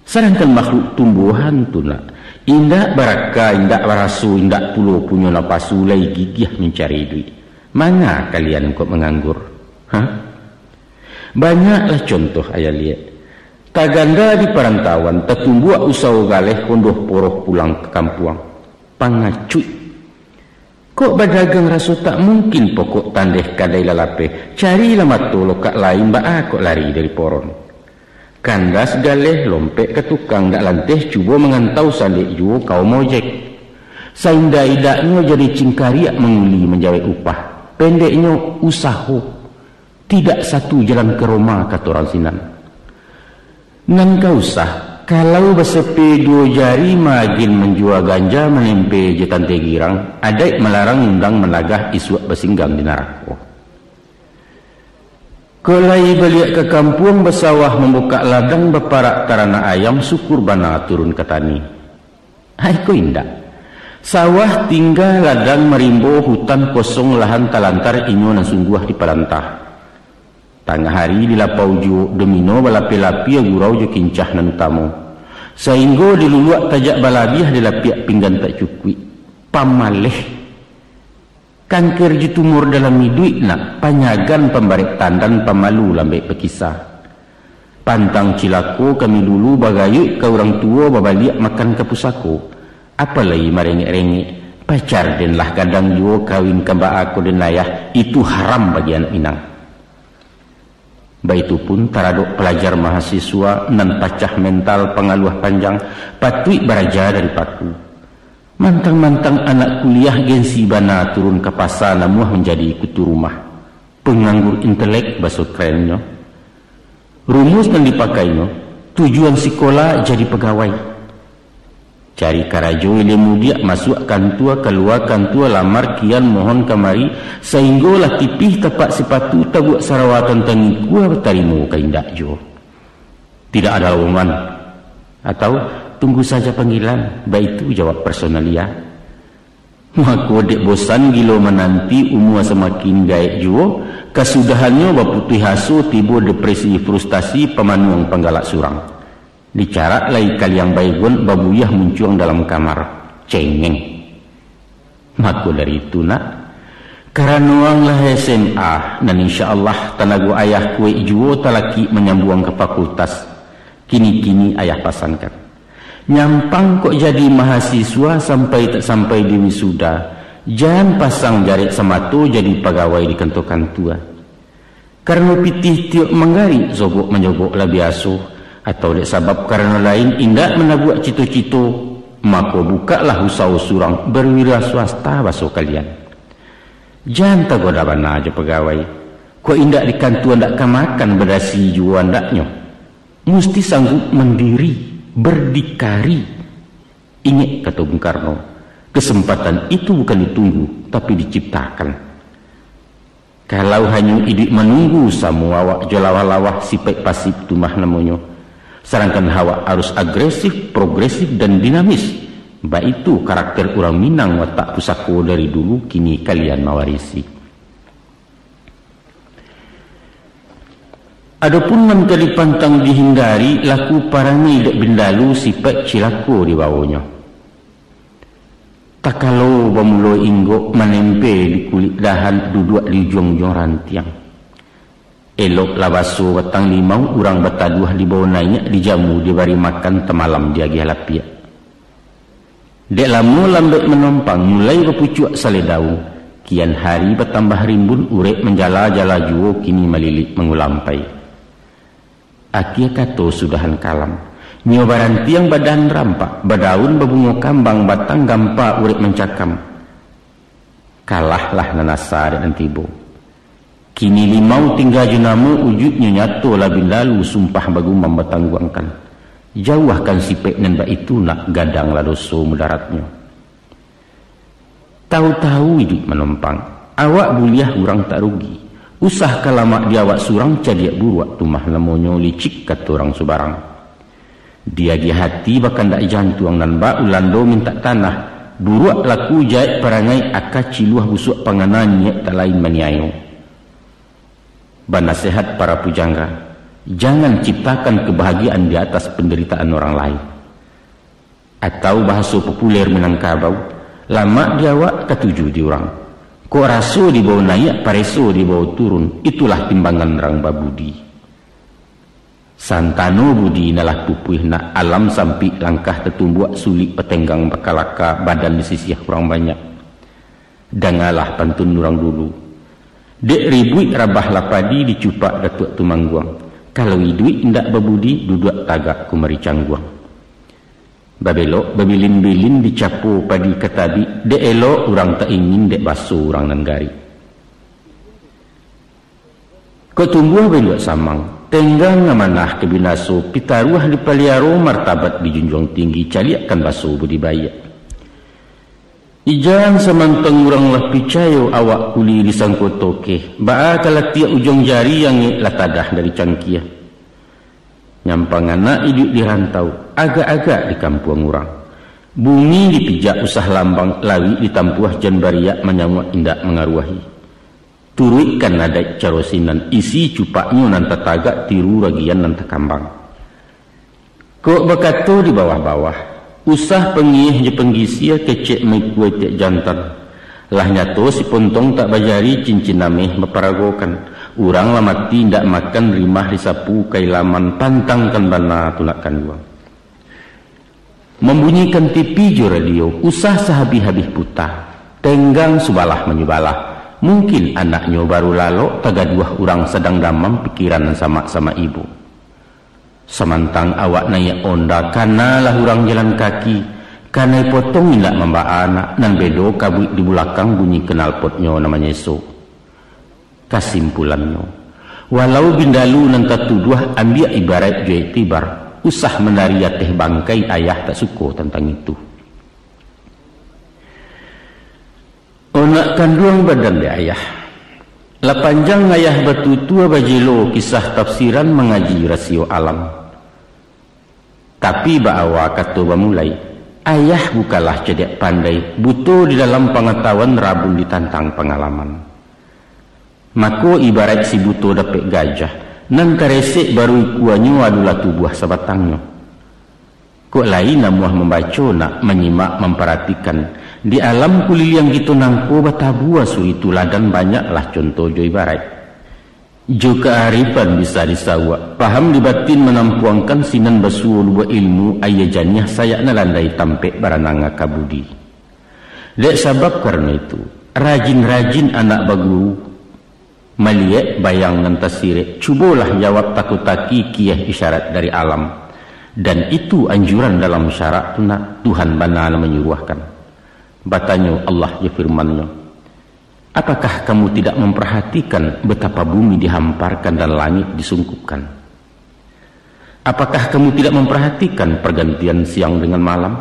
Sadangkan makhluk tumbuahan tu nak, indak baraka, indak baraso, indak pulo punyo napasu, lai gigiah mancari iduik. Manga kalian kok manganggur? Hah? Banyaklah contoh ayah liek. Tagando di parantauan, tatumbuak usaho galeh, kondoh poroh pulang ka kampuang. Pangacuik. Kok badagang raso tak mungkin, pokok tandeh kadai lah lapeh, carilah mato lokak lain, baa kok lari dari poron. Kandas galeh, lompek ka tukang, dak lanteh cubo mangantau, sandek juo kaum ojek. Saindak-indaknyo jadi cingkariak, manguli manjawek upah. Pendeknyo, usaho. Tidak satu jalan ka Roma, kato urang sinan. Nan ka usah, kalau basepe duo jari, maagiah manjua ganja, manempe jo tante girang, adaik malarang, undang managah, isuak basinggang di narako. Kok lai baliak ka kampuang, basawah, mambukak ladang, baparak taranak ayam, syukur bana turun ka tani. Ai ko indak. Sawah tingga, ladang marimbo, hutan kosong, lahan talantar, inyo nan sungguah dipalantah. Tangah ari di lapau juo, domino balapeh-lapeh, gurau jo kincah nan utamo. Sainggo diluluak tajak balabiah, dilapiak pinggan tak cukuik. Pamaleh. Kanker jo tumor dalam iduik nak, panyagan, pambarek tandan, pamalu lambek bakisa. Pantang cilako kami dulu, bagayuik ka urang tuo, babaliak makan ka pusako. Apalai marengek-rengek, pacar den lah gadang juo, kawin ka baa ko den ayah, itu haram bagi anak Minang. Baitu pun taradok palajar mahasiswa nan pacah mental, pangaluah panjang, patuik baraja dari paku. Mantang-mantang anak kuliah, gengsi bana turun ka pasa, namuah manjadi kutu rumah. Panganggur intelek, baso kerennyo. Rumus nan dipakainyo, tujuan sikola jadi pagawai. Cari karajo ilia mudiak, masuak kantua, kalua kantua, lamar kian, mohon kamari, sainggo lah tipih tapak sipatu, tabuak sarawa tantang ikua, batarimo ka indak juo. Tidak ada lowongan, atau tunggu saja panggilan, baitu jawab personalia. Mako dek bosan gilo mananti, umua samakin gaek juo, kasudahannyo baputuih aso, tibo depresi, frustasi, pamanuang panggalak surang. Dicarak lai kaliang Baygon, babuyah muncuang dalam kamar. Cengeng. Mako dari itu nak, karano ang lah S M A, nan insya Allah tanago ayah kuaik juo talakik manyambuang ka fakultas. Kini-kini ayah pasankan. Nyampang kok jadi mahasiswa, sampai tak sampai di wisuda, jan pasang jarek samato, jadi pagawai di kantua-kantua. Karano pitih tiok manggarik, sogok manjogok lah biaso, atau dek sabab karano lain indak manabuak cito-cito, mako bukaklah usaho surang, berwira swasta baso kalian. Jan tagoda bana jo pagawai, kok indak di kantua ndak ka makan, badasi juo andaknyo. Musti sanggup mandiri, berdikari. Ingek kato Bung Karno, kesempatan itu bukan ditunggu, tapi diciptakan. Kalau hanyo iduik manunggu, samo awak jo lawah-lawah, sipaik pasif tu mah namonyo. Sadangkan awak harus agresif, progresif, dan dinamis. Baitu karakter urang Minang watak pusako dari dulu, kini kalian mawarisi. Adopun nan ka dipantang dihindari, laku parangai dek bindalu, sipaik cilako dibawonyo. Takalo bamulo inggok, manempe di kulik dahan, duduak di ujuang-ujuang rantiang. Eloklah baso batang limau, urang bataduah dibawo naiak, dijamu dibari makan, tamalam diagiah lapiak. Dek lamo lambek manompang, mulai bapucuak salai daun, kian hari batambah rimbun, urek manjala-jala juo, kini malilik mangulampai. Akia kato sudahan kalam, nyo barantiang badahan rampak, badaun babungo kambang, batang gampa urek mancakam. Kalahlah nan asa dek nan tibo. Kini limau tingga jo namo, ujuiknyo nyato lah bindalu, sumpah bagumam batangguangkan. Jauahkan sipaik nan baitu nak, gadanglah doso mudaratnyo. Tahu-tahu iduik manompang, awak buliah urang tak rugi. Usah ka lamak di awak surang, cadiak buruak tu mah namonyo, licik kato urang subarang. Diagiah ati bakandak jantuang, nan bak ulando mintak tanah, buruak laku jaek parangai, aka ciluah busuak pangana, niaik tak lain maniayo. Banasehat para pujangga, jangan ciptakan kebahagiaan di atas penderitaan orang lain. Atau bahaso populer Minangkabau, lamak di awak, katuju di urang. Kok raso dibawo naiak, pareso dibawo turun, itulah timbangan urang babudi. Santano budi nan lah pupuih nak, alam sampik langkah tatumbuak, sulik batenggang bakalaka, badan disisiah urang banyak. Dangalah pantun urang dulu. Dek ribuik rabahlah padi, dicupak Datuak Tumangguang. Kalau iduik indak babudi, duduak tagak kumari cangguang. Babelok babilin-bilin, dicapo padi ka tabik, dek elok urang tak ingin, dek baso urang nan garik. Kok tumbuah bainduak samang, tenggang amanah ka binaso, pitaruah dipaliaro, martabat dijunjuang tinggi, caliakkan baso budi baiak. Ijan samantang urang lah picayo, awak kuli disangko tokeh, baa ka latiak ujuang jari, angek lah tadah dari cangkia. Nyampang anak iduik di rantau, agak-agak di kampuang urang. Bumi dipijak usah lambang, lawik ditampuah jan bariak, manyauak indak mangaruahi. Turuikkan adaik caro sinan, isi cupaknyo nan tatagak, tiru ragian nan takambang. Kok bakato di bawah-bawah, usah pangieh jo panggisia, kecek maikua itiak jantan. Lah nyato si pontong tak bajari, cincin ameh baparagokan. Urang lah mati indak makan, rimah disapu ka ilaman, pantangkan bana tu nak kanduang. Mambunyikan tipi jo radio, usah sahabih-habih puta. Tenggang subalah manyubalah. Mungkin anaknyo baru lalok, tagaduah urang sadang damam, pikiran nan samak-samak ibo. Samantang awak naiak onda, kanalah urang jalan kaki, kanai potong indak mambaa anak, nan bedo kabuik di bulakang, bunyi knalpotnyo nan manyeso. Kasimpulannyo, walau bindalu nan tatuduah, ambiak ibaraik jo iktibar, usah manari ateh bangkai, ayah tak suko tantang itu. Onak kanduang badan dek ayah. Lah panjang ayah batutua, bajelo kisah tafsiran, mangaji rasio alam. Tapi baawa kato bamulai, ayah bukanlah cadiak pandai, buto di dalam pangatahuan, rabun ditantang pangalaman. Mako ibaraik si buto dapek gajah, nan karesek baru ikuanyo, adolah tubuah sabatangnyo. Kok lai namuah mambaco nak, manyimak, mamparatikan, di alam kuliliang kito nangko batabua suritu ladan, banyaklah conto jo ibaraik. Jo kaarifan bisa disawuak, paham di batin manampuangkan, sinan basuo lubuak ilmu, aia janiah sayak nan landai, tampek baranang aka budi. Dek sabab karano itu, rajin-rajin anak baguru, maliek bayang nan tasirek, cubolah jawab tako-taki, kieh isyarat dari alam. Dan itu anjuran dalam syarak tu nak, Tuhan bana nan manyuruahkan. Batanyo Allah jo firman-Nyo, Apakah kamu tidak memperhatikan betapa bumi dihamparkan dan langit disungkupkan? Apakah kamu tidak memperhatikan pergantian siang dengan malam?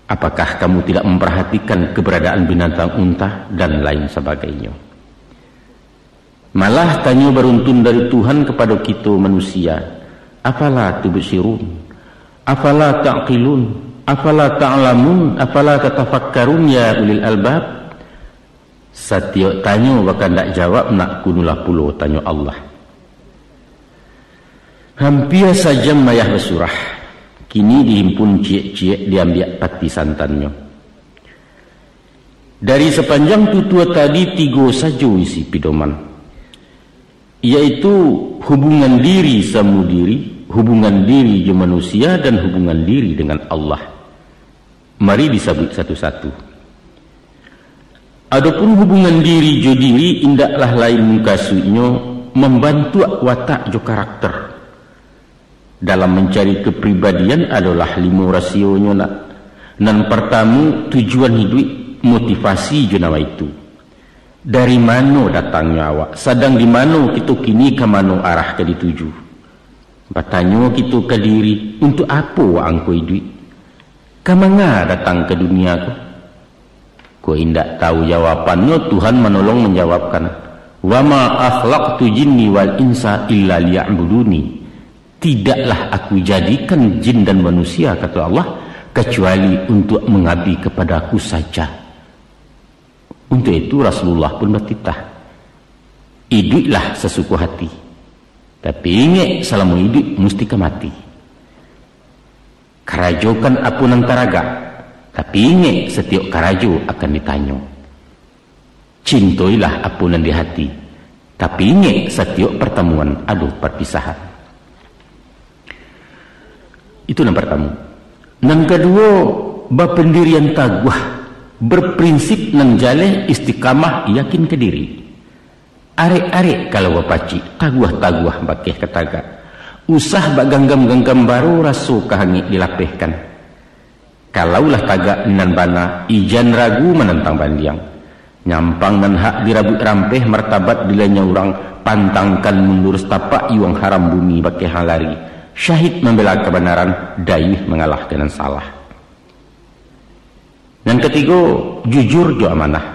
Apakah kamu tidak memperhatikan keberadaan binatang unta dan lain sebagainya? Malah tanyo baruntun dari Tuhan kapado kito manusia, "Afala tubsirun? Afala ta'qilun?" Afala ta'lamun, afala tatafakkarun, ya ulil albab? Satiok tanyo bakandak jawab, nak kunulah pulo tanyo Allah. Hampia sajam ayah basurah, kini dihimpun ciek-ciek, diambiak pati santannyo. Dari sapanjang tutua tadi, tigo sajo isi pidoman, yaitu hubungan diri samo diri, hubungan diri jo manusia, dan hubungan diri dengan Allah. Mari disabuik satu-satu. Adopun hubungan diri jo diri, indaklah lain mukasuiknyo mambantuak watak jo karakter. Dalam mancari kapribadian adolah limo rasionyo, nak. Nan partamo, tujuan hiduik, motivasi jo nawaitu. Dari mano datangnyo awak, sadang di mano kito kini, ka mano arah ka dituju? Batanyo kito ka diri, untuak apo wak angko iduik? Ka manga datang ka dunia ko? Kok indak tahu jawabannyo, Tuhan manolong manjawabkan, "Wa ma khalaqtul jinna wal insa illa liya'budun." Tidaklah Aku jadikan jin dan manusia, kato Allah, kecuali untuak mangabdi kepada Aku saja. Untuak itu Rasulullah pun batitah, "Iduiklah sasuko hati. Tapi ingek, salamo iduik musti ka mati. Karajokan apo nan taragak, tapi ingek, satiok karajo akan ditanyo. Cintoilah apo nan di hati, tapi ingek, satiok partamuan ado parpisahan." Itu nan partamo. Nan kaduo, bapandirian taguah, berprinsip nan jaleh, istiqamah, yakin ka diri. Arek-arek kalau bapacik, taguah-taguah bakeh ka tagak. Usah baganggam-ganggam baro, raso ka hangek dilapehkan. Kalau lah tagak nan bana, ijan ragu manantang bandiang. Nyampang nan hak dirabuik rampeh, martabat dilanyau urang, pantangkan mundur satapak, iwang haram bumi bakeh ang lari. Syahid mambela kabanaran, dayuih mangalahkan nan salah. Nan katigo, jujur jo amanah.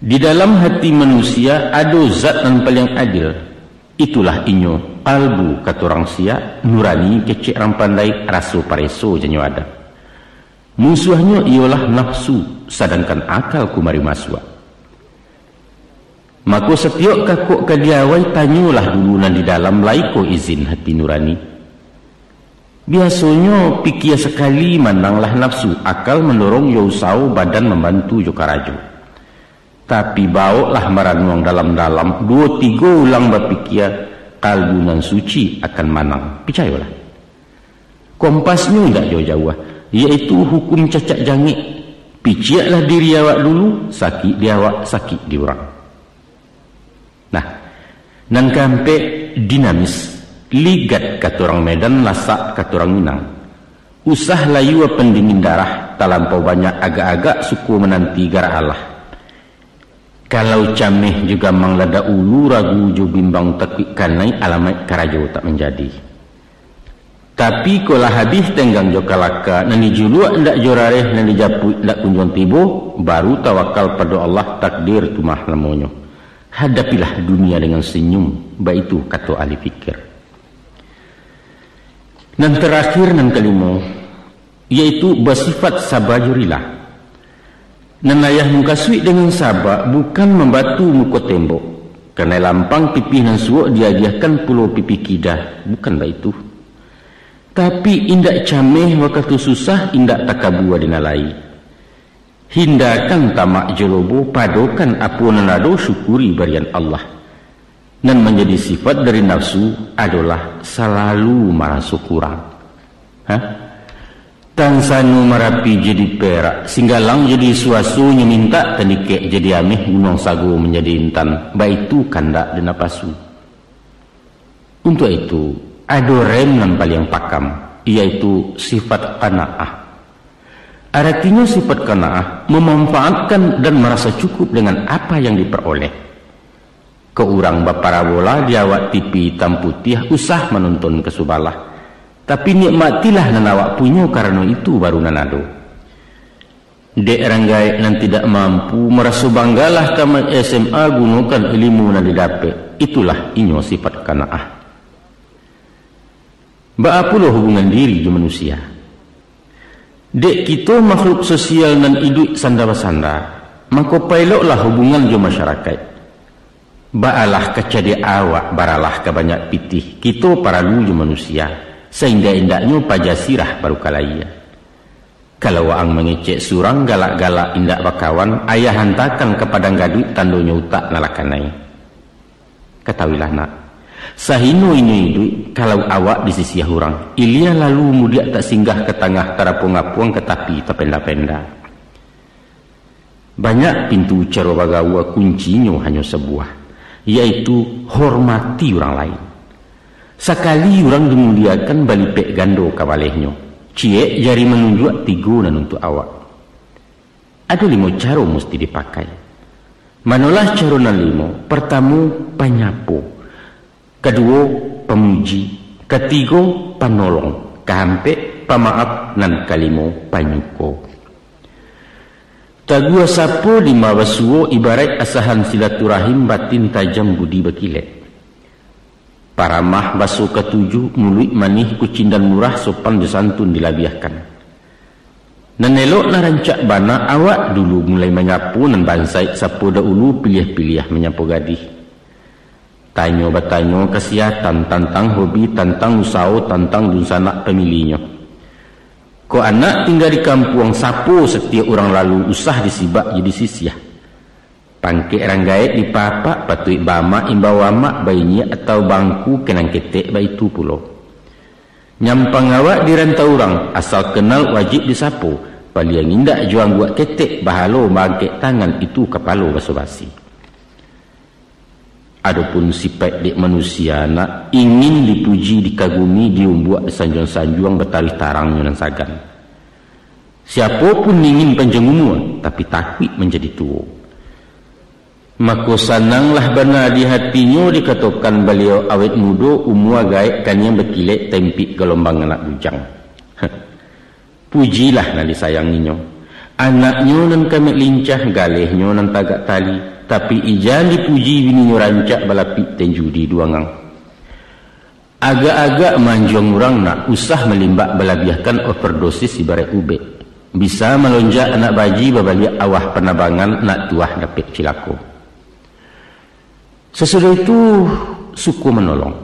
Di dalam hati manusia ado zat nan paliang adil. Itulah inyo, kalbu kato urang siak, nurani kecek urang pandai, raso pareso janyo adat. Musuahnyo iyolah nafsu, sadangkan akal kumari masuak. Mako, satiok kakok ka diawai, tanyolah dulu nan di dalam, lai ko izin hati nurani. Biasonyo, pikia sakali mananglah nafsu, akal mandorong jo usaho, badan mambantu jo karajo. Tapi, bawoklah maranuang dalam-dalam, duo tigo ulang bapikia, kalbu nan suci akan manang. Picayolah. Kompasnyo indak jauah-jauah, yaitu hukum cacak jangek. Piciaklah diri awak dulu, sakik di awak, sakik di urang. Nah, nan kaampek, dinamis, ligat kato urang Medan, lasak kato urang Minang. Usah layua pandingin darah, talampau banyak agak-agak, suko mananti garak alah. Kalau cameh jo gamang ladak ulu, ragu jo bimbang takuik kanai, alamaik karajo tak manjadi. Tapi, kok lah habih tenggang jo kalaka, nan dijuluak indak jo rareh, nan dijapuik indak kunjuang tibo, baru tawakal pado Allah, takdir tu mah namonyo. Hadapilah dunia dengan senyum, baitu kato ahli fikir. Nan tarakhir, nan kalimo, yaitu basifat saba jo rila. Nan ayah mukasuik dengan saba, bukan mambatu muko tembok. Kanai lampang pipih nan suok, diagiahkan pulo pipih kida, bukan baitu. Tapi, indak cameh wakatu susah, indak takabua dinalai. Hindakan tamak jo lobo, padokan apo nan ado, syukuri barian Allah. Nan manjadi sifat dari nafsu adolah salalu maraso kurang. Ha? Tansano Marapi jadi perak, Singgalang jadi suaso, nyo mintak tandikek jadi ameh, Gunuang Sago manjadi intan, baitu kandak di napasu. Untuak itu, ado rem nan paliang pakam, yaitu sifat qanaah. Aratinyo sifat qanaah, mamanfaatkan dan marasa cukup dengan apa yang diperoleh. Kok urang baparabola di awak T V itam putiah, usah manonton ka subalah. Tapi nikmatilah nan awak punyo, karano itu baru nan ado. Dek urang gaek nan tidak mampu, maraso banggalah tamat S M A, gunokan ilimu nan didapek. Itulah inyo sifat qanaah. Baa pulo hubungan diri jo manusia? Dek kito makhluk sosial nan iduik sanda basanda, mako paeloklah hubungan jo masyarakaik. Baalah ka cadiak awak, baralah ka banyak pitih, kito paralu jo manusia, saindak-indaknyo paja sirah baru ka layie. Kalau waang mangecek surang galak-galak indak bakawan, ayah hantakan ka padang gaduik tandonyo utak nan lah kanai. Katahuilah nak, sahino inyo iduik, kalau awak disisiah urang, ilia lalu mudiak tak singgah ka tangah tarapuang-apuang ka tapi tapenda-penda. Banyak pintu caro bagaua, kuncinyo hanyo sabuah, yaitu hormati urang lain. Sakali urang dimuliakan, balipek gando ka balehnyo, ciek jari manunjuak, tigo nan untuak awak. Ado limo caro musti dipakai. Manolah caro nan limo? Partamo, panyapo. Kaduo, pamuji. Katigo, panolong. Kaampek, pamaaf. Nan kalimo, panyuko. Taguah sapo lima basuo, ibaraik asahan silaturahim, batin tajam budi bakilek. Paramah baso katuju, muluik manih, kucindan murah, sopan jo santun dilabiahkan. Nan elok nan rancak bana, awak dulu mulai manyapo, nan bansaik sapo dahulu, piliah-piliah manyapo gadih. Tanyo batanyo kasihatan, tantang hobi, tantang usaho, tantang dunsanak pamilinyo. Kok anak tingga di kampuang, sapo satiok urang lalu, usah disibak jo disisiah. Pangkek rang gaek dipapak, patuik baamak imbau amak, bainyiak atau bangku, kanang ketek baitu pulo. Nyampang awak di rantau urang, asal kenal wajib disapo, paliang indak jo angguak ketek, bahalo maangkek tangan, itu kapalo baso-basi. Adopun sipaik dek manusia, nak, ingin dipuji, dikagumi, diumbuak, disanjuang-sanjuang, bataruih tarangnyo nan sagan. Siapo pun ingin panjang umua, tapi takuik manjadi tuo. Mako, sananglah bana di hatinyo dikatokan baliau awet mudo, umua gaek kaniang bakilek, tempik galombang anak bujang. Pujilah nan disayanginyo. Anaknyo nan kamek lincah, galehnyo nan tagak tali, tapi ijan dipuji, bininyo rancak balapik, tenju di duangang. Agak-agak manjuang urang, nak, usah malimbak balabiahkan, overdosis ibaraik ubek. Bisa malonjak anak baji, babaliak awah panabangan, nak tuah dapek cilako. Sasudah itu, suko manolong.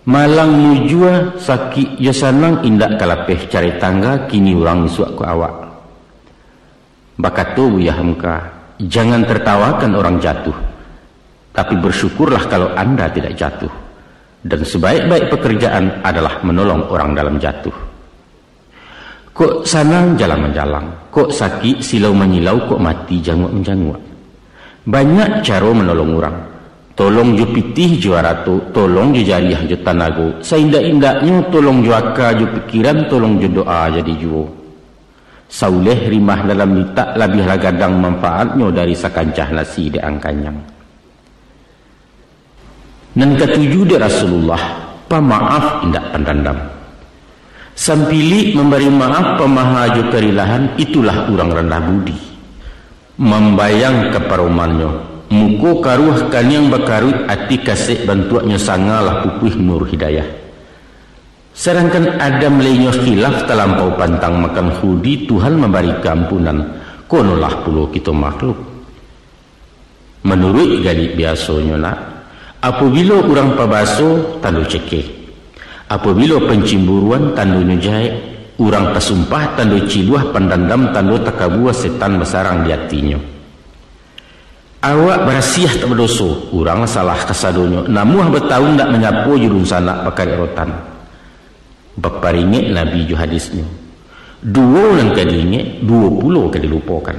Malang mujua, sakik jo sanang, indak ka lapeh cari tangga, kini urang isuak ko awak. Bakato Buya Hamka, jangan tertawakan orang jatuh, tapi bersyukurlah kalau anda tidak jatuh. Dan sebaik-baik pekerjaan adalah menolong orang dalam jatuh. Kok sanang jalang manjalang, kok sakik silau manyilau, kok mati janguak manjanguak. Banyak caro manolong urang. Tolong jo pitih jo arato, tolong jo jariah jo tanago, saindak-indaknyo tolong jo aka jo pikiran, tolong jo doa jadi juo. Sauleh rimah dalam litak, labiahlah gadang manfaatnyo dari sakancah nasi dek ang kanyang. Nan katuju dek Rasulullah, pamaaf indak pandandam. Sampilik mambari maaf, pamaha jo karilahan, itulah urang randah budi. Mambayang ka paromannyo, muko karuah kaniang bakaruik, ati kasek bantuaknyo, sangalah pupuih nur hidayah. Sadangkan Adam lainyo khilaf talampau pantang makan khuldi, Tuhan mambari kaampunan, konolah pulo kito makhluk. Manuruik galik biasonyo nak, apobilo urang pabaso, tando cekeh. Apobilo pancimburuan, tandonyo jahek. Urang pasumpah, tando ciluah, pandandam, tando takabua, setan basarang di atinyo. Awak barasiah tak badoso, urang salah kasadonyo, namuah batahun ndak manyapo jo dunsanak bakarek rotan. Baparingek Nabi jo hadisnyo, duo nan ka diingek, duo pulo ka dilupokan.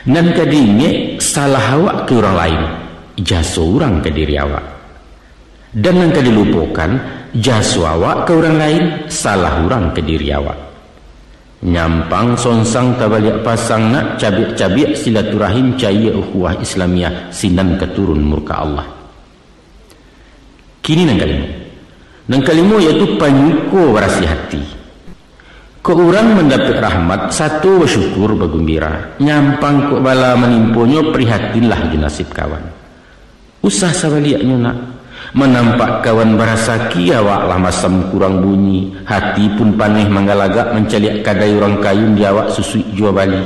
Nan ka diingek, salah awak ka urang lain, jaso urang ka diri awak. Dan nan ka dilupokan, jaso awak ka urang lain, salah urang ka diri awak. Nyampang songsang tabaliak pasang nak, cabiak-cabiak silaturahim, cayia ukhuwah Islamiah, sinan ka turun murka Allah. Kini nan kalimo. Nan kalimo yaitu panyuko barasiah ati. Kok urang mandapek rahmat, sato basyukur bagumbira. Nyampang kok bala manimponyo, prihatinlah jo nasib kawan. Usah sabaliaknyo nak. Manampak kawan barasaki, awak lah masam kurang bunyi, hati pun paneh manggalagak mancaliak kadai urang kayun di awak susuik jua bali.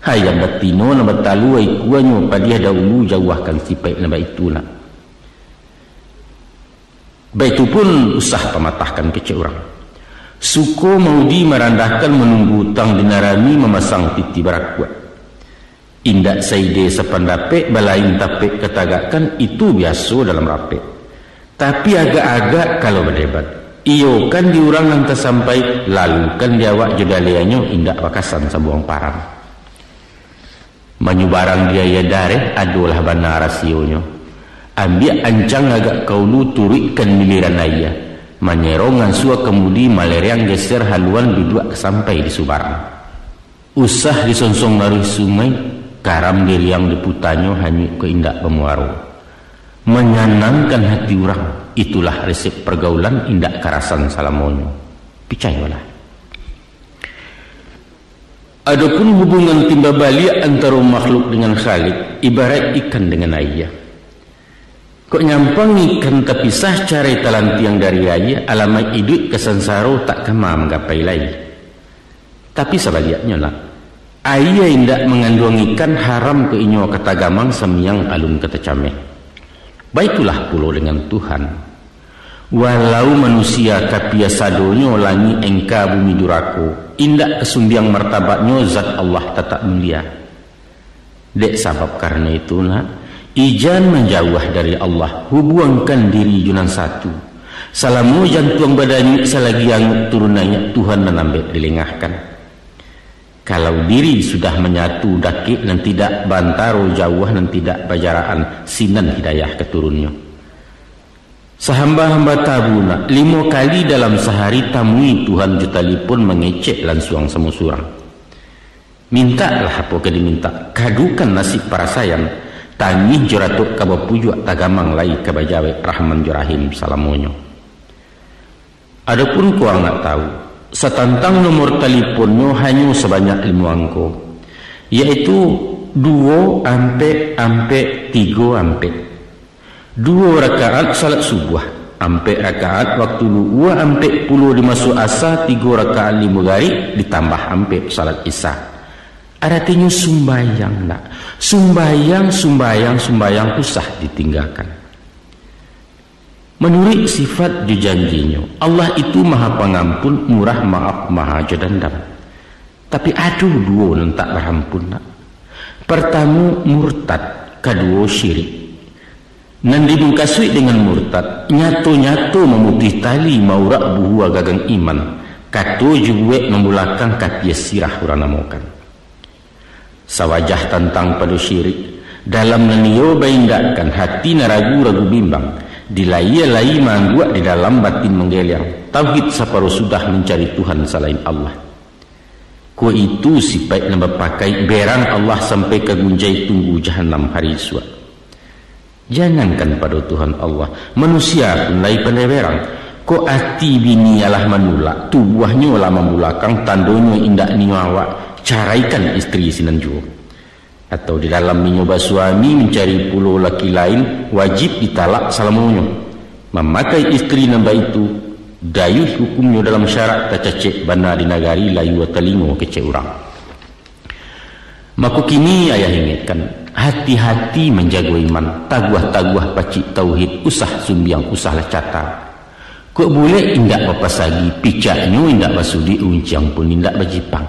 Hayam batino nan batalua ikuanyo padiah dahulu jauahkan sipaik nan baitu nak. Baitu pun usah pamatahkan kecek urang. Suko maudi marandahkan manunggu utang di nan rami mamasang titi barakuak. Indak saide sapandapek, balain tapek katagakkan, itu biaso dalam rapek. Tapi agak-agak kalau badebat, iyokan di urang nan tasampai, lalukan di awak jo daliahnyo, indak bakasan sabuang parang. Manyubarang di aia dareh, adolah bana rasionyo. Ambiak ancang agak ka ulu, turuikkan miliran aia. Manyerong ansua kamudi, malereang geser haluan, duduak sampai di subarang. Usah disonsong laruih sungai, karam diriang diputanyo, hanyuik ko indak bamuaro. Manyanangkan hati urang, itulah resep pargaulan, indak karasan salamonyo. Picayolah. Adopun hubungan timba baliak antaro makhluk dengan Khalik, ibaraik ikan dengan aia. Kok nyampang ikan tapisah, carai talantiang dari aia, alamaik iduik ka sansaro, tak kama manggapai lai. Tapi sabaliaknyo nak, aia indak manganduang ikan, haram ka inyo ka tagamang, samiang alun ka tacameh. Baitulah pulo dengan Tuhan. Walau manusia kapia sadonyo, langik engka bumi durako, indak ka sumbiang martabatnyo, zat Allah tatap mulia. Dek sabab karano itu nak, ijan manjauah dari Allah, hubuangkan diri jo nan satu. Salamo jantuang badanyuik, salagi anguk turun naiak, Tuhan nan ambek dilengahkan. Kalau diri sudah manyatu, dakek nan tidak baantaro, jauah nan tidak bajarakan, sinan hidayah ka turunnyo. Sahamba-hamba tabu nak, limo kali dalam sahari tamui Tuhan jo talipon, mangecek lansuang samo surang. Mintaklah apo ka dimintak, kadukan nasib parasaian, tangih jo ratok ka bapujuak, tagamang lai ka bajawek, Rahman jo Rahim salamonyo. Adopun kok ang nak tahu, satantang nomor taliponnyo hanyo sabanyak limo angko, yaitu duo ampek ampek tigo ampek. Duo rakaat salat subuah, ampek rakaat waktu luhua, ampek pulo di maso asa, tigo rakaat di mugarik, ditambah ampek salat isya. Aratinyo sumbayang nak. Sumbayang, sumbayang, sumbayang, usah ditinggakan. Manuruik sifat jo janjinyo, Allah itu Maha Pangampun, murah maaf, maha jo dandam. Tapi ado duo nan tak barampun nak. Partamo murtad, kaduo syirik. Nan dimukasuik dengan murtad, nyato-nyato mamutuih tali, maurak buhua gagang iman, kato jo buek mambulakang, kapia sirah urang namokan. Sawajah tantang pado syirik, dalam nan iyo baindakkan, hati nan ragu-ragu bimbang, di layie lai maangguak, di dalam batin manggeliang, tauhid saparo sudah, mancari Tuhan salain Allah. Ko itu sipaik nan bapakai, berang Allah sampai ka gunjai, tunggu jahanam hari isuak. Jangankan pado Tuhan Allah, manusia pun lai pandai berang. Kok ati bini alah manulak, tubuahnyo lah mambulakang, tandonyo indak nio awak, caraikan istri sinan juo. Atau di dalam inyo basuami mancari pulo laki lain, wajib ditalak salamonyo. Mamakai istri nan baitu, dayuih hukumnyo dalam syarak, tacacek bana di nagari, layua talingo kecek urang. Mako kini ayah ingekkan, hati-hati manjago iman, taguah-taguah pacik tauhid, usah sumbiang, usahlah cata. Kok bulek indak bapasagi, picaknyo indak basudik, runciang pun indak bajipang.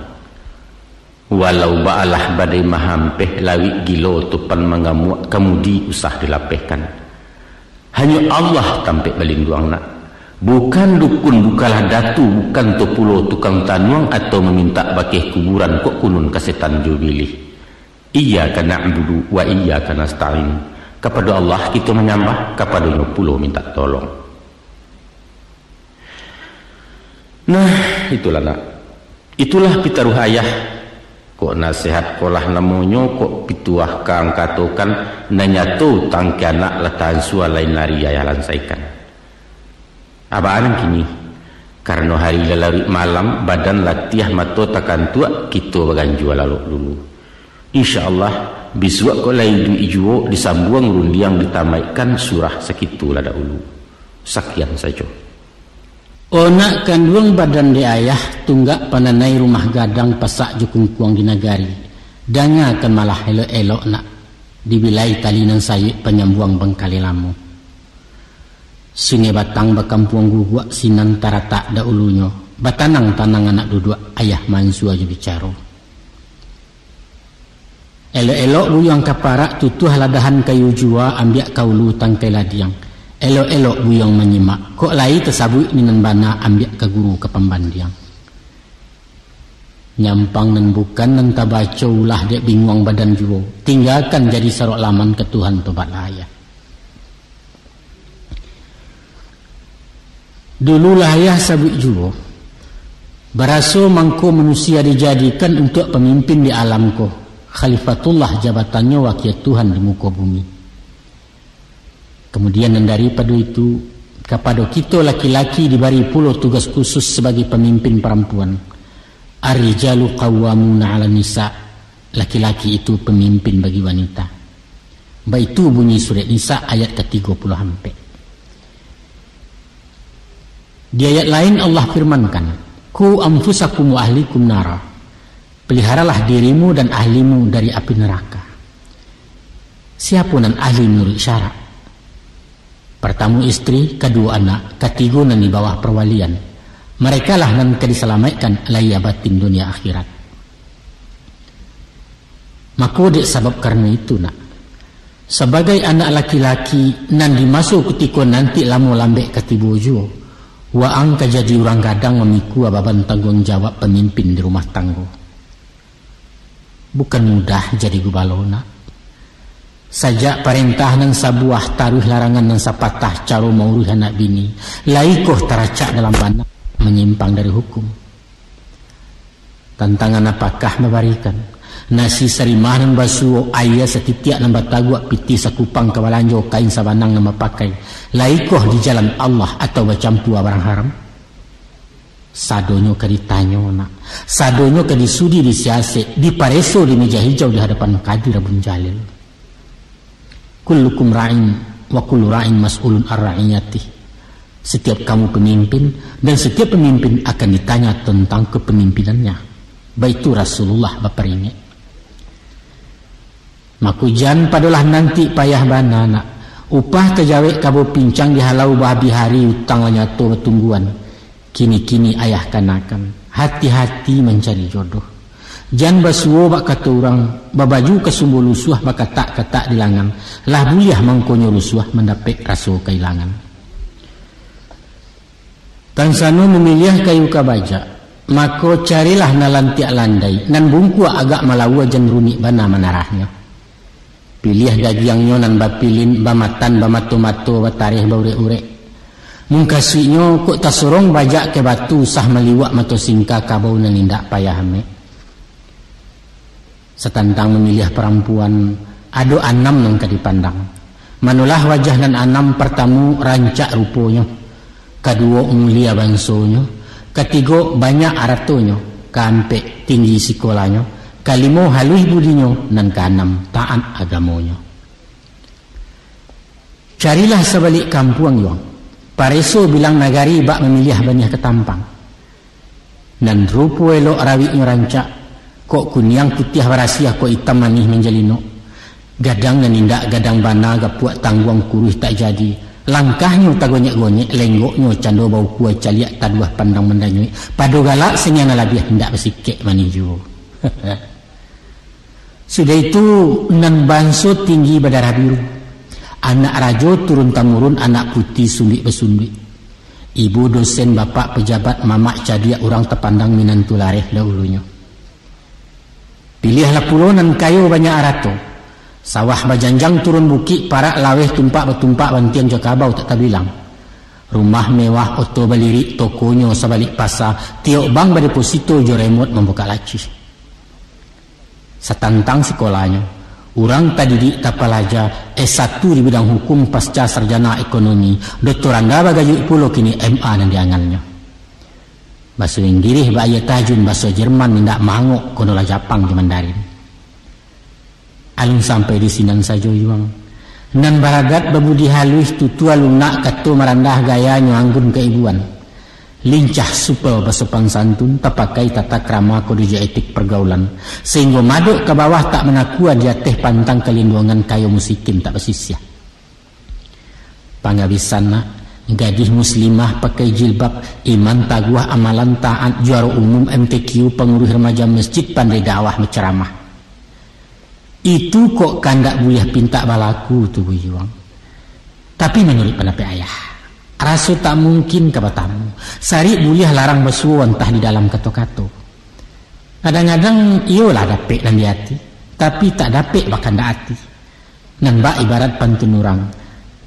Walau baalah badai mahampeh, lawik gilo topan mangamuak, kamudi usah dilapehkan. Hanyo Allah tampek balinduang nak. Bukan dukun, bukanlah datu, bukan tu pulo tukang tanuang atau mamintak bakeh kuburan, kok kunun ka setan jo bilih. Iyyaka na'budu wa iyyaka nasta'in. Kapado Allah kito manyambah, kapadonyo pulo mintak tolong. Nah, itulah nak. Itulah pitaruah ayah. Kok nasihat kolah namonyo, kok pituah ka ang katokan, nan nyato tangke anak lah tansua, lain ari ayah lansaikan. Abaan kini, karano hari lah laruik malam, badan latiah, mato takantuak, kito baganjua lalok dulu. Insya Allah, bisuak ko lai iduik juo disambuang rundiang ditamaikkan surah sakitu lah dahulu. Sakian sajo. O nak kanduang badan dek ayah, tunggak pananai rumah gadang pasak jo kungkuang di nagari. Dangakan malah elok-elok nak, dibilai tali nan sayuik panyambuang bangkalai lamo. Sungai Batang bakampuang guguak sinan taratak dahulunyo, batanang-tanang anak duduak ayah mansua jo bicaro. Elok-elok buyuang ka parak tutuah ladahan kayu jua ambiak ka ulu tangkai ladiang. Elok-elok buyuang manyimak, kok lai tasabuik ni nan bana ambiak ka guru ka pambandiang. Nyampang nan bukan nan tabaco ulah dek binguang badan juo, tinggakan jadi sarok laman ka Tuhan tobatlah ayah. Dululah ayah sabuik juo, baraso mangko manusia dijadikan untuak pamimpin di alam ko, khalifatullah jabatannyo wakia Tuhan di muko bumi. Kamudian nan daripado itu, kapado kito laki-laki dibari pulo tugas khusus sabagai pamimpin parampuan. Ar-rijalu qawwamuna 'alan nisa, laki-laki itu pamimpin bagi wanita. Baitu bunyi surek Nisa ayat ka tigo puluah ampek. Di ayat lain Allah firmankan, "Qu anfusakum wa ahlikum nara." Peliharalah dirimu dan ahlimu dari api neraka. Siapo nan ahli manuruik syarak? Partamo istri, kaduo anak, katigo nan di bawah parwalian. Merekalah nan ka disalamaikkan lahia batin dunia akhirat. Mako, dek sabab karano itu, nak, sabagai anak laki-laki nan di maso kutiko nanti lamo lambek ka tibo juo, waang ka jadi urang gadang mamikua baban tangguang jawab pamimpin di rumah tanggo. Bukan mudah jadi gubalo, nak. Sajak parentah nan sabuah taruih larangan nan sapatah caro mauruih anak bini, lai koh taracak dalam bana manyimpang dari hukum. Tantangan apakah babarikan? Nasi sarimah nan basuo, aia satitiak nan bataguak, pitih sakupang ka balanjo, kain sabanang nan bapakai, lai koh di jalan Allah atau bacampua barang haram? Sadonyo ka ditanyo, nak. Sadonyo ka disudi, disiasek, dipareso di meja hijau di hadapan Kadi Rabun Jalil. "Kullukum ra'in wa kullu ra'in mas'ulun ar ra'iyatih." Setiap kamu pemimpin, dan setiap pemimpin akan ditanya tentang kepemimpinannya. Baitu Rasulullah baparingek. Mako jan padolah nanti payah bana, nak. Upah tajawek kabo pincang dihalau bahabih hari, utang lah nyato batungguan. Kini-kini ayah kanakan, hati-hati mancari jodoh. Jan basuo bak kato urang, babaju kasumbo lusuah, bakatak-katak di langan. Lah buliah mangkonyo rusuah, mandapek raso kailangan. Tansano mamiliah kayu ka bajak, mako carilah nan lantiak landai, nan bungkuak agak malaua, jan rumik bana manarahnyo. Piliah dagiangnyo nan bapilin, bamatan, bamato-mato, batareh, baurek-urek. Mungkasuiknyo kok tasorong bajak ka batu, usah maliwak mato singka, kabau nan indak payah amek. Satantang mamiliah parampuan, ado anam nan ka dipandang. Manolah wajah nan anam, partamo, rancak ruponyo, kaduo, mulia bansonyo, katigo, banyak aratonyo, kaampek, tinggi sikolanyo, kalimo, haluih budinyo, nan kaanam, taat agamonyo. Carilah sabalik kampuang, Yuang. Pareso bilang nagari bak mamiliah baniah katampang. Nan rupo elok rawiknyo rancak, kok kuniang putiah barasiah, kok itam manih manjalinok. Gadang nan indak gadang bana, gapuak tangguang kuruih tak jadi. Langkahnyo tagonyek-gonyek, lenggoknyo cando baukua, caliak taduah pandang mandanyuik. Pado galak saniang nan labiah, indak basikek manih juo. Sudah itu, nan banso tinggi badarah biru. Anak rajo turun tamurun, anak puti sunduik basunduik. Ibu dosen, bapak pejabat, mamak cadiak, urang tapandang minantu lareh dahulunyo. Piliahlah pulo nan kayo banyak arato. Sawah bajanjang turun bukik, parak laweh tumpak batumpak, bantiang jo kabau tak tabilang. Rumah mewah, oto balirik, tokonyo sabalik pasa, tiok bank badeposito jo remot mambukak lacih. Satantang sikolanyo, urang tadidik tapalaja, S satu di bidang hukum, pasca sarjana ekonomi, doktoranda bagajuik pulo kini M A nan diangannyo. Baso Inggirih bak aia tajun, baso Jerman indak mangok, konolah Japang jo Mandarin. Alun sampai di sinan sajo, Yuang. Nan baradat babudi haluih tutua lunak kato marandah gayanyo anggun kaibuan. Lincah supel basopan santun, tapakai tata krama kode jo etik pergaulan, sahinggo madok ka bawah tak manakua di ateh pantang kalinduangan kayo musikin tak basisiah. Pangabisan nak, gadih muslimah pakai jilbab, iman taguah amalan taat, juaro umum M T Q, panguruih remaja masjid, pandai dakwah bacaramah. Itu kok kandak buliah pintak balaku tu, Buyuang. Tapi manuruik pandapek ayah, raso tak mungkin ka batamu. Sarik buliah larang basuo antah di dalam kato-kato. Kadang-kadang iyolah dapek nan di ati, tapi tak dapek bakandak ati. Nan bak ibarat pantun urang,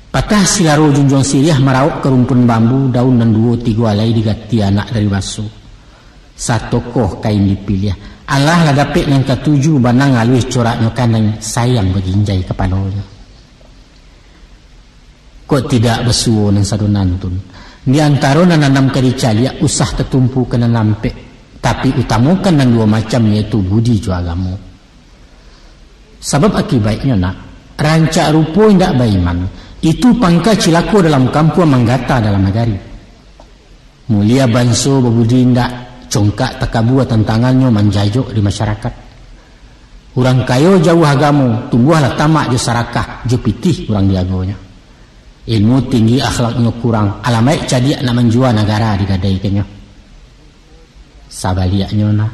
patah silaro junjuang siriah marauk ka rumpun bambu, daun nan duo tigo alai digati anak dari baso. Satokoh kain dipiliah. Alah lah dapek nan katuju, banang aluih coraknyo kanai, sayang baginjai kapalonyo. Kok tidak basuo nan sado nantun. Di antaro nan anam ka dicaliak, usah tatumpu ka nan ampek, tapi utamokan nan duo macam, yaitu budi jo agamo. Sabab akibaiknyo nak, rancak rupo indak baiman, itu pangka cilako dalam kampuang, manggata dalam nagari. Mulia banso babudi indak, congkak takabua tantangannyo manjajok di masyarakat. Urang kayo jauah agamo, tumbuahlah tamak jo sarakah, jo pitih urang diagonyo. Ilmu tinggi, akhlaknyo kurang, alamaik cadiak nak manjua nagara digadaikannyo. Sabaliaknyo nah,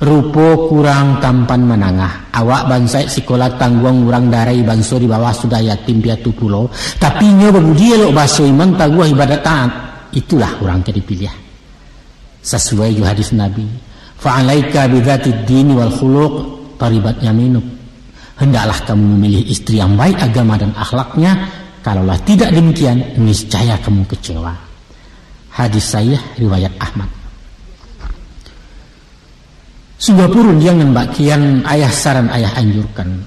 rupo kurang tampan manangah, awak bansaik sikola tangguang, urang darai banso di bawah sudah yatim piatu pulo, tapi inyo babudi elok baso, iman taguah, ibadat taat, itulah urang ka dipiliah. Sasuai jo hadis Nabi, "Fa'alaika bidzatid dini wal khuluq, taribat yaminuk." Hendaklah kamu memilih istri yang baik agama dan akhlaknya, kalaulah tidak demikian, niscaya kamu kecewa. Hadis sahih riwayat Ahmad. Sungguah pun rundiang nan bak kian ayah saran ayah anjurkan.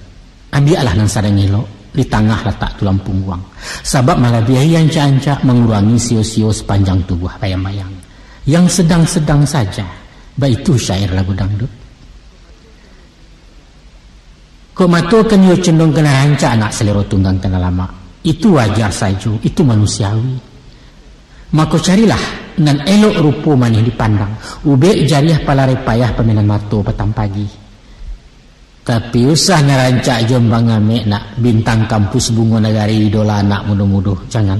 Ambiaklah nan sadang elok, di tangah latak tulang pungguang. Sabab malabiahi ancak-ancak, mangurangi sio-sio, sapanjang tubuah bayang-bayang. Yang sedang-sedang saja, baitu syair lagu dangdut. Kok mato kan iyo condong ka nan rancak, nak salero tunggang ka nan lamak. Itu wajar sajo, itu manusiawi. Mako carilah nan elok rupo manih dipandang, ubek jariah palarai payah, pamainan mato patang pagi. Tapi usah nan rancak jombang amek, nak bintang kampus, bungo nagari, idola anak mudo-mudo, jangan.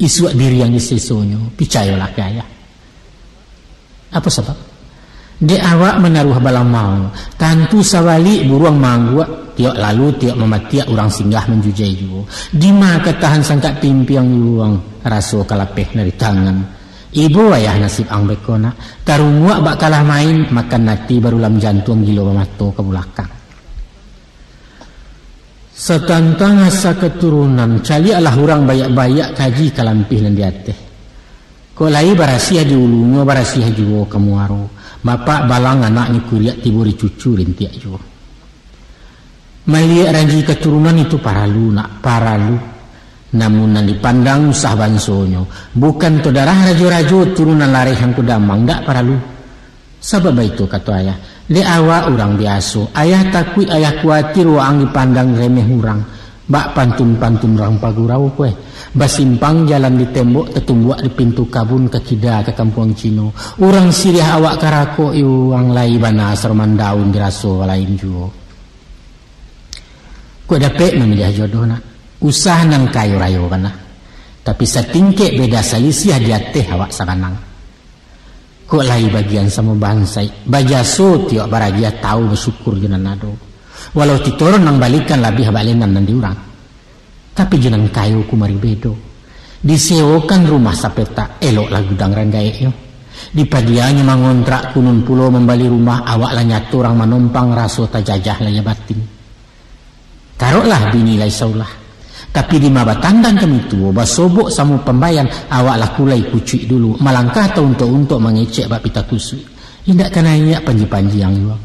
Isuak diri yang disesonyo, picayolah ka ayah. Apo sabab? Dek awak manaruah balamau, tantu sabalik buruang maangguak, tiok lalu tiok mamatiak, urang singgah manjujai juo. Dima ka tahan sangkak timpiang, ibuang raso ka lapeh dari tangan. Ibo ayah nasib ang beko nak, tarunguak bak kalah main, makan ati barulam jantuang, gilo bamato ka bulakang. Satantang asa katurunan, caliaklah urang baiak-baiak, kaji kalampih nan di ateh. Kok lai barasiah di ulunyo, barasiah juo ka muaro. Bapak balang anaknyo kuriak, tibo di cucu rintiak juo. Maliek ranji katurunan itu paralu, nak, paralu. Namun nan dipandang usah bansonyo. Bukan to darah rajo-rajo, turunan lareh angku damang, ndak paralu. Sabab baitu kato ayah, dek awak urang biaso, ayah takuik, ayah kuatir waang dipandang remeh urang, bak pantun-pantun urang pagurau ko eh. Basimpang jalan di tembok, tatumbuak di pintu kabun, ka kida ka kampuang Cino. Urang siriah awak karakok, iyo urang lai bana saroman daun, diraso lain juo. Kok dapek mamiliah jodoh nak, usah nan kayo rayo bana. Tapi satingkek beda salisiah, di ateh awak sabanang. Kok lai bagian samo bansaik, bajaso tiok baragiah, tau basyukur jo nan ado. Walau titoron nan balikan labiah balenan nan di urang. Tapi jo nan kayo kumari bedo. Disewokan rumah sapetak, eloklah gudang rang gaeknyo. Dipadianyo mangontrak, kunun pulo mambali rumah, awak lah nyato urang manompang, raso tajajah lahia batin. Karoklah bini lai saulah. Tapi dima batandang kami tuo, basobok samo pambayan, awak lah kulai kucuik dulu, malangkah tauntok-untok, mangecek bak pita kusuik. Indak ka naiak panji-panji ang juo.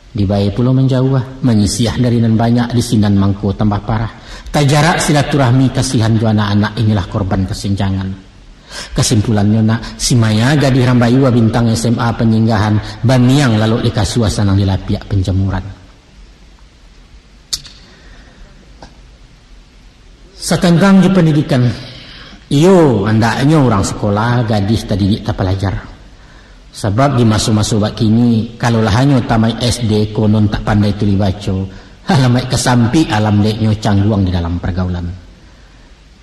Dibae pulo manjauah, manyisiah dari nan banyak, di sinan mangko tambah parah. Tajarak silaturahmi, kasihan jo anak-anak, inilah korban kasenjangan. Kasimpulannyo nak, si Maya gadih Rambayua, bintang S M A panyinggahan, baniang lalok di kasua, sanang di lapiak panjamuran. Satantang jo pandidikan, iyo, andaknyo urang sakolah gadih tadidik tapalajar. Sabab di maso-maso bakini, kalau lah hanyo tamaik S D konon tak pandai tulis baco, alamaik kasampik alam deknyo cangguang di dalam pargaulan.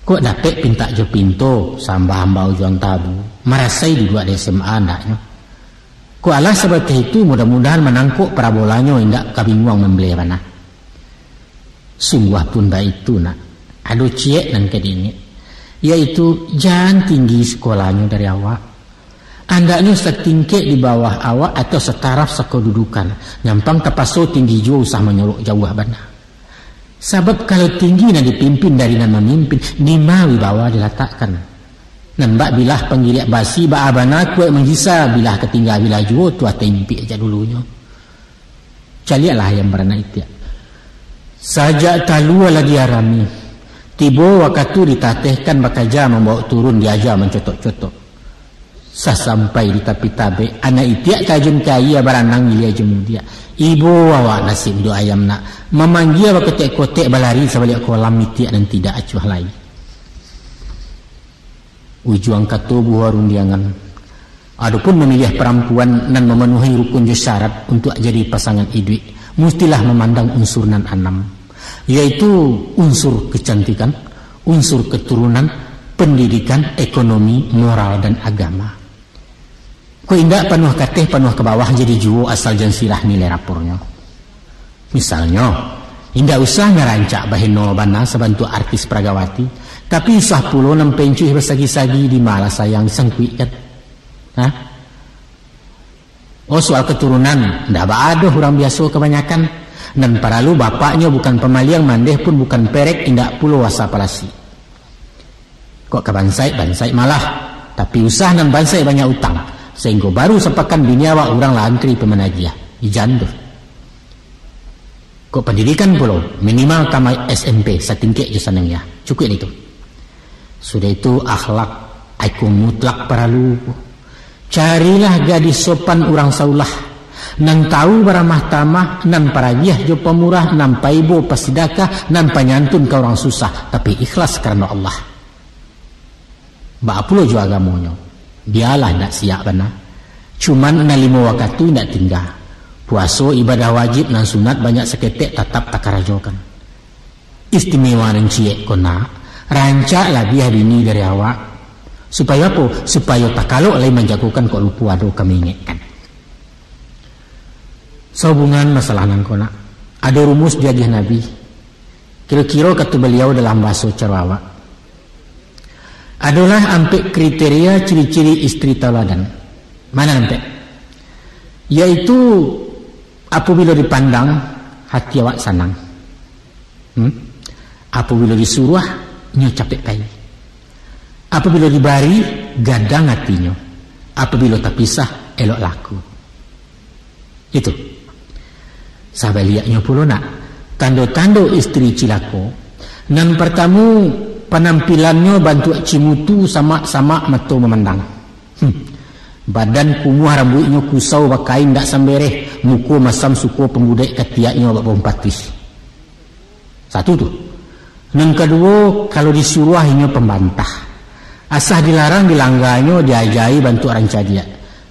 Kok dapek pintak jo pinto, sambah ambau jo antabu, marasai diduak di S M A andaknyo. Kok alah sabateh itu, mudah-mudahan manangkok parabolanyo indak kabinguang mambeleh bana. Sungguah pun baitu, nak. Ado ciek nan ka diingek, yaitu jan tinggi sakolahnyo dari awak. Andaknyo satingkek di bawah awak atau sataraf sakodudukan. Nyampang tapaso tinggi juo usah manyolok jauah bana. Sabab kalau tinggi nan dipimpin dari nan mamimpin, dima wibawa dilatakkan? Nan bak bilah panggiliak basi, baa bana kuaik manggisa, bilah ka tingga bilah juo, tu ateh impik jak dulunyo. Caliaklah ayam baranak itiak. Sajak talua lah diarami, tibo wakatu ditatehkan bakaja, mambawok turun diaja mancotok-cotok. Sasampai di tapi tabek, anak itiak tajun ka aia, baranang ilia jo mudiak. Ibo awak nasib dek ayam nak, mamanggia bakotek-kotek, balari sabaliak kolam itiak nan tidak acuah lai. Ujuang kato buah rundiangan. Adopun mamiliah parampuan nan mamanuahi rukun jo syarat untuak jadi pasangan iduik, mustilah mamandang unsur nan anam, yaitu unsur kecantikan, unsur keturunan, pendidikan, ekonomi, moral, dan agama. Kok indak panuah kateh, panuah ka bawah jadi juo asal jan sirah nilai rapornyo. Misalnyo, indak usah ngarancak baheno bana sabantuak artis Pragawati, tapi usah pulo nan pencuih basagi-sagi, di malah sayang disangkuikkan. Hah? Oh, soal keturunan, ndak baa doh urang biaso kabanyakan. Nan paralu bapaknyo bukan pamaliang, mandeh pun bukan perek, indak pulo asa palasi. Kok ka bansaik, bansaik malah. Tapi usah nan bansaik banyak utang, sahinggo baru sapakan bini awak urang lah antri pamanagiah. Ijan tu. Kok pandidikan pulo, minimal tamaik S M P satingkek jo sanang yah. Cukuik itu. Sudah itu, akhlak, iko mutlak paralu. Carilah gadih sopan urang saulah, nan tahu baramah tamah, nan paragiah jo pamurah, nan paibo pasidakah, nan panyantun ka urang susah, tapi ikhlas karano Allah. Baa pulo jo agamonyo, bialah indak siak bana. Cuman nan limo wakatu indak tingga. Puaso, ibadah wajib, nan sunat banyak saketek tatap takarajokan. Istimewa nan ciek ko nak, rancak labiah bini dari awak. Supayo apo? Supayo takalok lai manjagokan, kok lupo ado ka maingekkan. Sahubungan masalah nan ko nak, ado rumus diagiah Nabi. Kiro-kiro kato baliau dalam bahaso caro awak, adolah ampek kriteria ciri-ciri istri tauladan. Mano ampek? Yaitu, apabilo dipandang, hati awak sanang. Hmm? Apabilo disuruah, nyo capek pai. Apabilo dibari, gadang atinyo. Apabilo tapisah, elok laku. Itu. Sabaliaknyo pulo nak, tando-tando istri cilako. Nan partamo, panampilannyo bantuak cimutu, samak-samak mato mamandang. Hmm. Badan kumuah, rambuiknyo kusau bakain dak sambereh, muko masam suko pambudek, katiaknyo bak bawang patuih. Satu tu. Nan kaduo, kalau disuruah inyo pambantah. Asa dilarang dilangganyo, diajai bantuak rancadiak.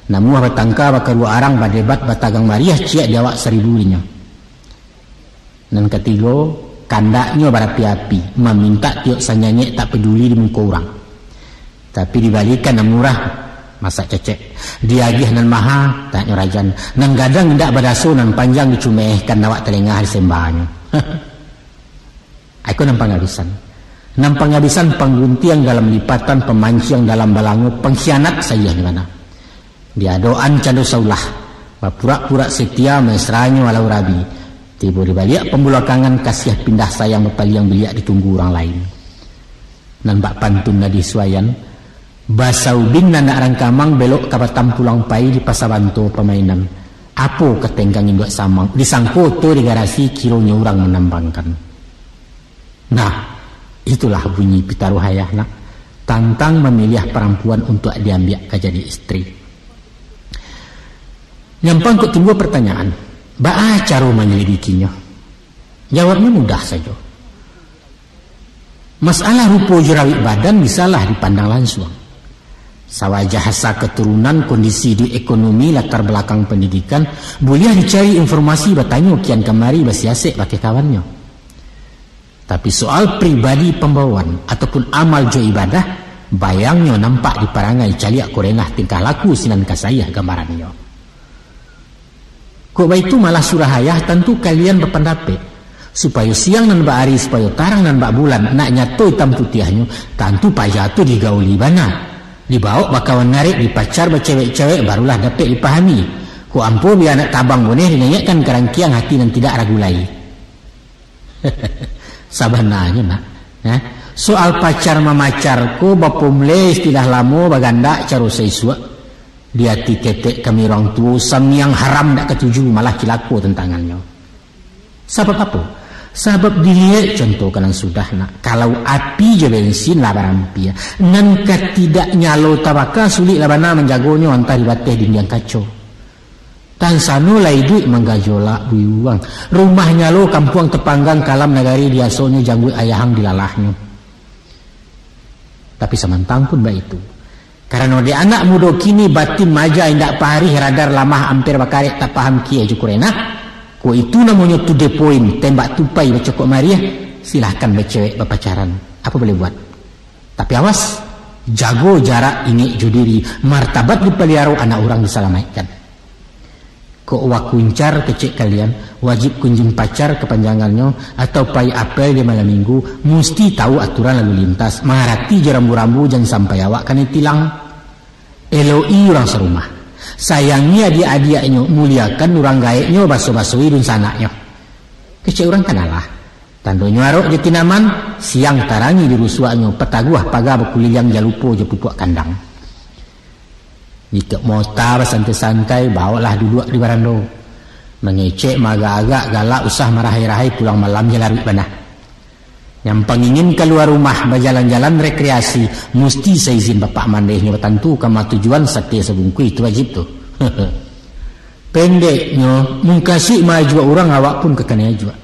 Namuah batangka, bakaruak arang, badebat, batagang mariah, ciek di awak saribu dinyo. Nan katigo, kandaknyo barapi-api, mamintak tiok sanyanyek, tak paduli di muko urang. Tapi dibalikan nan murah, masak cecek. Diagiah nan maha, tanyo rajan. Nan gadang indak badaso, nan panjang dicumeehkan, awak talengah disembahnyo. Iko nan pangabisan. Nan pangabisan, pangguntiang dalam lipatan, pamanciang dalam balango, pangkhianat sayah di mano. Diadoan cando saulah, bapurak-purak setia, mesranyo alau rabi. Tibo di baliak pambulakangan, kasiah pindah sayang, bapaliang biliak ditunggu urang lain. Nan bak pantun Nadih Suayan, basaubin anak rangkamang, belok ka Batam pulang pai, di Pasa Banto pamainan. Apo ka tenggang induak samang, disangko oto di garasi, kironyo urang manambangkan. Nah, itulah bunyi pitaruah ayah nak, tantang mamiliah parampuan untuak diambiak ka jadi istri. Nyampang kok timbua partanyaan, baa caro manyalidikinyo? Jawabnyo mudah sajo. Masalah rupo jo rawik badan bisalah dipandang lansuang. Sawajah asa katurunan, kondisi di ekonomi, latar balakang pandidikan, buliah dicari informasi, batanyo kian kamari, basiasek bakeh kawannyo. Tapi soal pribadi pambawaan ataupun amal jo ibadah, bayangnyo nampak di parangai, caliak korengah tingkah laku sinan kasayah gambarannyo. Kok baitu malah surah ayah, tantu kalian bapandapek, supayo siang nan bak ari, supayo tarang nan bak bulan, nak nyato itam putiahnyo, tantu paja tu digauli bana. Dibawok bakawan narek, dipacar bacewek-cewek, barulah dapek dipahami. Kok ampo bia anak tabang boneh, dinaiakkan ka rangkiang hati nan tidak ragu lai. Sabananyo, nak, eh, soal pacar mamacar ko bapomulai istilah lamo, bagandak caro saisuak. Di ati ketek kami urang tuo, samiang haram dak katuju, malah cilako tantangannyo. Sabab apo? Sabab diliek contoh ka nan sudah, nak. Kalau api jo bensin lah barampia, nan ka tidak nyalo tabaka, sulik lah bana manjagonyo antah di bateh dindiang kaco. Tansano lah iduik manggajolak buyuang. Rumah nyalo kampuang tapanggang, kalam nagari diasonyo, jangguik ayahang dilalahnyo. Tapi samantang pun baitu, karano dek anak mudo kini batin maja indak parih, radar lamah amper bakarek, tak paham kieh jo kurenah. Ko itu namonyo to the point, tembak tupai bacokok mariah, silahkan bacewek bapacaran. Apo boleh buat? Tapi awas, jago jarak ingek jo diri, martabat dipaliaro, anak urang disalamaikkan. Kok wakuncar kecek kalian, wajib kunjung pacar kapanjangannyo, atau pai apel di malam minggu, musti tahu aturan lalu lintas, mangarati jo rambu-rambu, jan sampai awak kanai tilang. Eloki urang sarumah, sayangi adiak-adiaknyo, muliakan urang gaeknyo, baso-basoi dunsanaknyo. Kecek urang kan alah, tandonyo arok jo tinaman, siang tarangi di rusuaknyo, pataguah paga bakuliliang, jan lupo jo pupuak kandang. Jikok mota basantai-santai, baoklah duduak di barando. Mangecek, maagak-agak, galak, usah marahai-rahai, pulang malam jo laruik bana. Nan pangingin kalua rumah, bajalan-jalan rekreasi, musti saizin bapak mandehnyo, batantu kama tujuan, sate sabungkuih, itu wajib tu. Pendeknyo, mukasuik maajuak urang, awak pun ka kanai ajuak.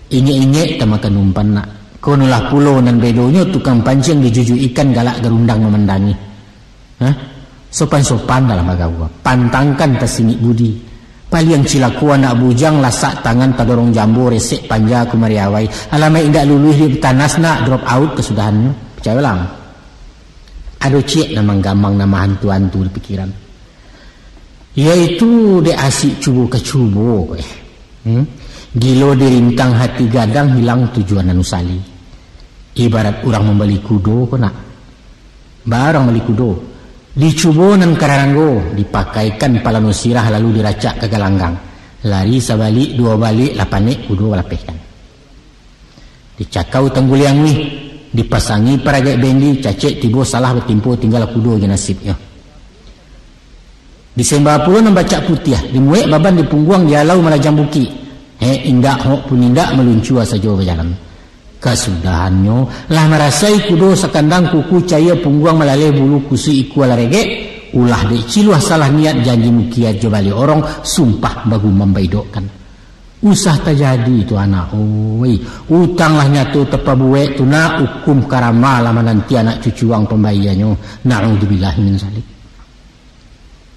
Ingek-ingek tamakan umpan, nak. Konolah pulo nan bedonyo, tukang panciang dijujuik ikan, galak garundang mamandangi. Hah? Sopan-sopan dalam bagaua, pantangkan tasingik budi. Paliang cilako anak bujang, lasak tangan tadorong jambo, resek panja kumari awai. Alamaik indak luluih di tanas, nak, drop out kasudahannyo. Picayolah. Ado ciek nan manggamang, nan mahantu-hantu di pikiran. Yaitu dek asik cubo ka cubo, eh. Hmm? Gilo dirintang hati gadang, hilang tujuan nan usali. Ibarat urang mambali kudo ko, nak. Baa urang bali kudo? Dicubo nan kararanggo, dipakaikan palano sirah, lalu diracak ka galanggang. Lari sabalik duo balik, lah panek kudo balapehkan. Dicakau tangguliang wih, dipasangi paragaik bendi, cacek tibo salah batimpo, tinggal kudo jo nasibnyo. Disemba pulo nan bacak putiah, dimuek baban di pungguang, dialau malajang bukik. Hek indak, hok pun indak, maluncua sajo bajalan. Kasudahannyo, lah marasai kudo sakandang, kuku caia pungguang malaleh, bulu kusuik ikua lah regek, ulah dek ciluah salah niat, janji mukiat jo baliak orong, sumpah bagumam baidokkan. Usah tajadi tu anak, oi. Utang lah nyato tapabuek tu, nak, ukum karama lah mananti anak cucuang pambayianyo. Naudzubillah min zalik.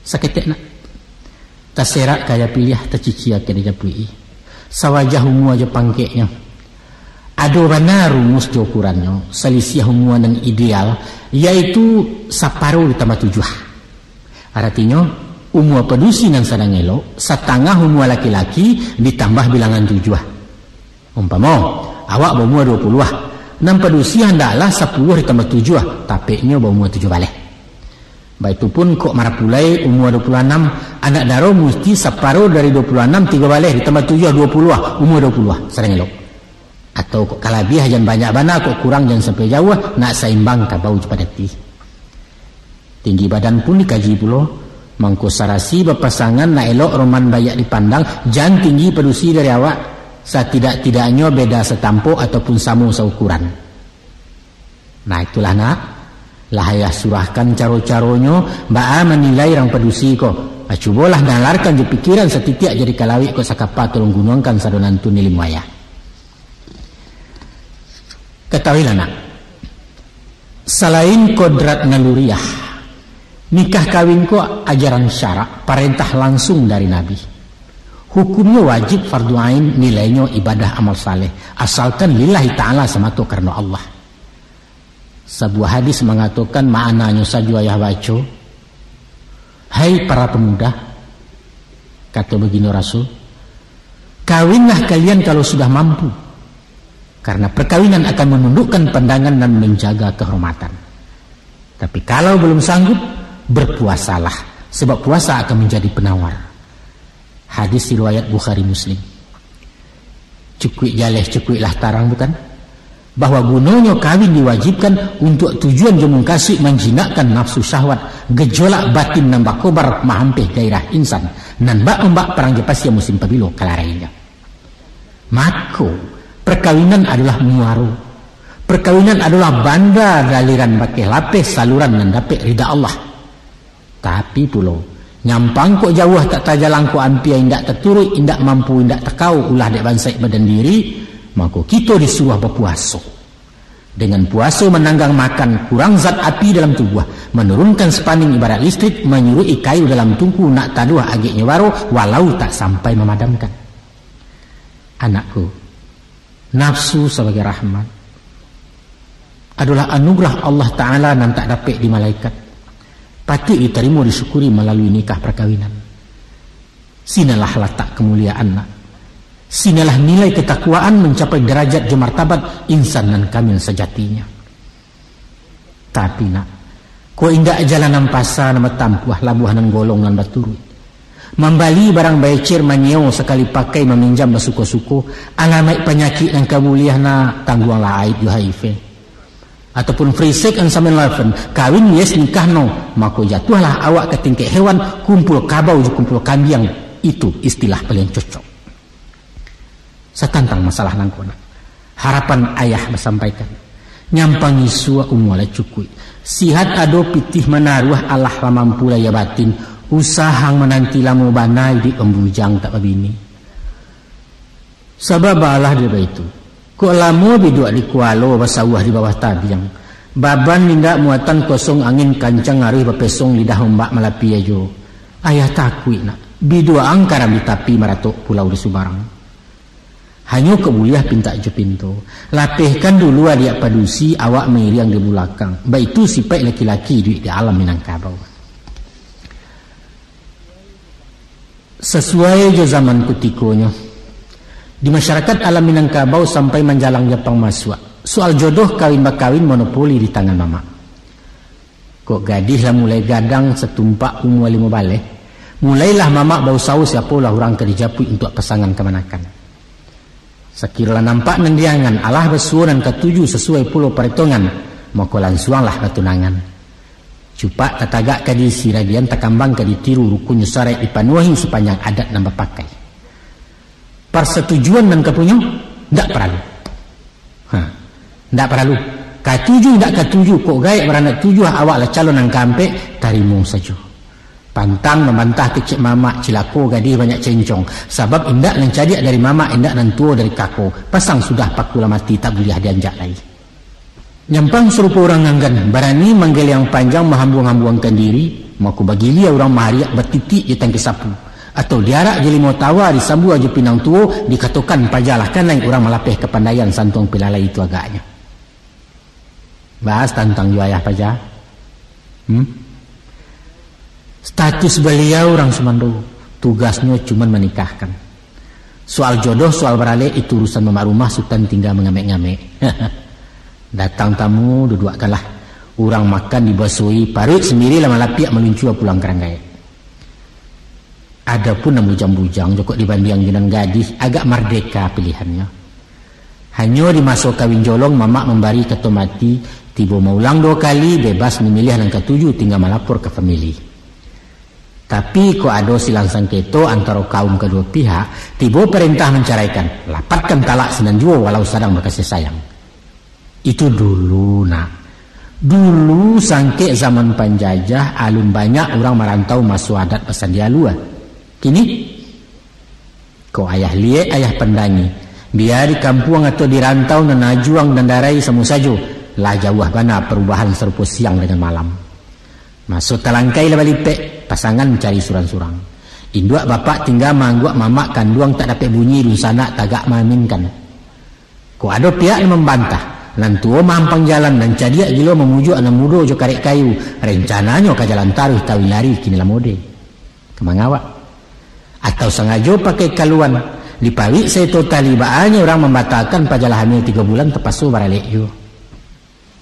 Saketek, nak. Taserak ka jo piliah, tacicia ka jo japuik. Sawajah umua jo pangkeknyo. Ado bana rumus jo ukurannyo, salisiah umua nan ideal, yaitu saparo ditambah tujuah. Aratinyo, umua padusi nan sadang elok, satangah umua laki-laki ditambah bilangan tujuah. Umpamo, awak baumua duo puluah, nan padusi andaklah sapuluah ditambah tujuah, tapeknyo baumua tujuah baleh. Baitu pun kok marapulai umua duo puluah anam, anak daro musti saparo dari duo puluah anam, tigo baleh ditambah tujuah, duo puluah, umua duo puluah, sadang elok. Atau kok kalabiah jan banyak bana, kok kurang jan sampai jauah, nak saimbang kabau jo padati. Tinggi badan pun dikaji pulo, mangko sarasi bapasangan, nak elok roman baiak dipandang, jan tinggi padusi dari awak, satidak-tidaknyo beda satampok ataupun samo saukuran. Nah, itulah, nak. Lah ayah surahkan caro-caronyo, baa manilai rang padusi ko. Ah, cubolah nalarkan jo pikiran satitiak, jadi kalawik kok sakapa, tolong gunuangkan sado nantun ilmu ayah. Katahuilah, nak, salain kodrat naluriah, nikah kawin ko ajaran syarak, parentah langsung dari Nabi. Hukumnyo wajib, fardu ain, nilainyo ibadah amal saleh, asalkan lillahi ta'ala, samato karano Allah. Sabuah hadis mangatokan, maknanyo sajo ayah baco, "Hai para pemuda," kato baginda Rasul, "kawinlah kalian kalau sudah mampu, karena perkawinan akan menundukkan pandangan dan menjaga kehormatan. Tapi kalau belum sanggup, berpuasalah, sebab puasa akan menjadi penawar." Hadis riwayat Bukhari Muslim. Cukuik jaleh, cukuiklah tarang, bukan? Bahwa gunonyo kawin diwajibkan untuak tujuan jo mukasuik manjinakkan nafsu syahwat, gejolak batin nan bakobar mahampeh gairah insan, nan bak ombak parang jo pasia musim pabilo kalarainyo. Mako, perkawinan adolah muaro. Perkawinan adolah banda daliran bakeh lapeh saluran nan dapek rida Allah. Tapi pulo, nyampang kok jauah tak tajalang, kok ampia indak taturuik, indak mampu, indak takao ulah dek bansaik badan diri, mako kito disuruah bapuaso. Dengan puaso mananggang makan, kurang zat api dalam tubuah, manurunkan sepaning ibarat listrik, manyuruik kayu dalam tungku, nak taluah ageknyo baro, walau tak sampai mamadamkan. Anakku, nafsu sabagai rahmat adolah anugerah Allah Ta'ala nan tak dapek dimalaikat. Patuik ditarimo, disyukuri malalui nikah perkawinan. Sinalah latak kemuliaan, nak. Sinalah nilai ketakwaan, mancapai darajat jo martabat insan nan kamil sajatinyo. Tapi, nak, kok indak jalan nan pasa nan batampuah, labuah nan golong nan baturuik. Mambali barang baecer, manyeo sakali pakai, maminjam basuko-suko, alamaik panyakik nan ka buliah, nak, tangguanglah aib jo haif. Ataupun free sex and seven eleven, kawin yes nikah no, mako jatuahlah awak ka tingkek hewan, kumpul kabau jo kumpul kambiang, itu istilah paliang cocok. Satantang masalah nangko, nak, harapan ayah basampaikan, nyampang isuak umua lah cukuik, sihat ado pitih manaruah, alah lah mampu lahia batin, usah ang mananti lamo bana iduik pambujang tak babini. Sabab baalah dek baitu, kok lamo biduak di kualo, basawah di bawah tabiang, baban indak muatan kosong, angin kancang aruih bapesong, lidah ombak malapia jo. Ayah takuik, nak, biduak ang karam di tapi, maratok pulau di subarang. Hanyo kok buliah pintak jo pinto. Lapehkan dulu adiak padusi, awak mairiang di bulakang. Baitu sipaik laki-laki iduik di alam Minangkabau. Sasuai jo zaman kutikonyo, di masyarakat alam Minangkabau sampai manjalang Japang masuak, soal jodoh kawin-bakawin monopoli di tangan mamak. Kok gadih lah mulai gadang, satumpak umua limo baleh, mulailah mamak bausaho siapolah urang ka dijapuik untuak pasangan kamanakan. Sakiro lah nampak nan diangan, alah basuo nan katuju sasuai pulo paretongan, mako lansuanglah batunangan. Cupak tatagak ka diisi, ragian takambang ka ditiru, rukunnyo saraik dipanuahi, sapanjang adat nan bapakai. Parsatujuan nan ka punyo, ndak paralu. Ha. Ndak paralu. Katuju, ndak katuju, kok gaek baranak tujuah, awak lah calon nan kaampek, tarimo sajo. Pantang mambantah kecek mamak, cilako gadih banyak cencong, sabab indak nan cadiak dari mamak, indak nan tuo dari kako, pasang sudah paku lah mati, tak buliah dianjak lai. Nyampang sarupo urang anggan, barani manggeliang panjang, mahambuang-hambuangkan diri, mako bagilia urang mahariak batitik jo tangki sapu, atau diarak jo limo tawa, disambua jo pinang tuo, dikatokan pajalah kanai, urang malapeh kapandaian, santuang pilalai itu agaknyo. Bahas tantang jo ayah paja. Hmm? Status baliau urang sumando, tugasnyo cuman manikahkan. Soal jodoh, soal baralek, itu urusan mamak rumah, Sutan tingga mangamek-ngamek. Datang tamu, duduakkanlah. Urang makan dibasuahi, paruik sandiri lah malapiak, maluncua pulang ka ranggaek. Adopun nan bujang-bujang, jokok dibandiang jo nan gadih, agak mardeka pilihannyo. Hanyo di maso kawin jolong, mamak mambari kato mati, tibo maulang duo kali, bebas mamiliah nan katuju, tingga malapor ka famili. Tapi, kok ado silang sangketo antaro kaum kaduo pihak, tibo parentah mancaraikan, lapatkan talak sinan juo walau sadang bakasih sayang. Itu dulu, nak. Dulu, sangkek zaman panjajah, alun banyak urang marantau maso adat basandia alua. Kini, kok ayah liek, ayah pandangi, Bia di kampuang atau di rantau nan ajuang nan darai samo sajo, lah jauah bana parubahan sarupo siang dangan malam. Maso talangkai lah balipek, pasangan mancari surang-surang. Induak bapak tingga maangguak mamak kanduang tak dapek bunyi, dunsanak tagak maaminkan. Kok ado pihak nan mambantah, nan tuo mahampang jalan, nan cadiak gilo mamujuak nan mudo jo karek kayu, rencananyo ka jalan taruih tawin lari kini lah mode. Ka mangawak? Atau sangajo pakai kaluan, dipawik saito tali, baanyo urang mambatalkan pajalahannyo tigo bulan tapaso baralek juo.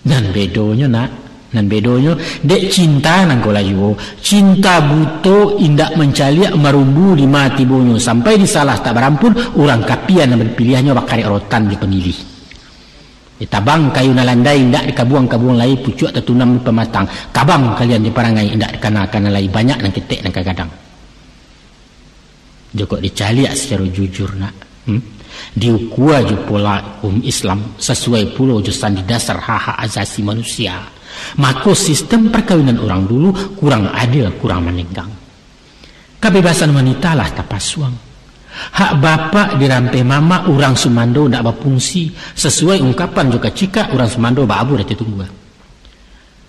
Nan bedonyo, nak, nan bedonyo, dek cinta nan ko lah juo. Cinta buto indak mancaliak, marumbu di ma tibonyo, sampai disalah tak barampun, urang kapia nan bapiliahnyo bakarek rotan jo pangilih. Ditabang kayu nan landai, indak dikabuang-kabuang lai, pucuak tatunam di pamatang. Kabang kalian diparangai, indak dikana-kana lai, banyak nan ketek nan ka gadang. Jokok dicaliak sacaro jujur, nak, hmm? Diukua jo pola hukum Islam, sasuai pulo jo sandi dasar hak-hak asasi manusia, mako sistem parkawinan urang dulu kurang adil, kurang manenggang. Kabebasan wanita lah tapasuang. Hak bapak dirampeh mamak, urang sumando ndak bafungsi, sasuai ungkapan jo kacikak, urang sumando baabu di ateh tunggua.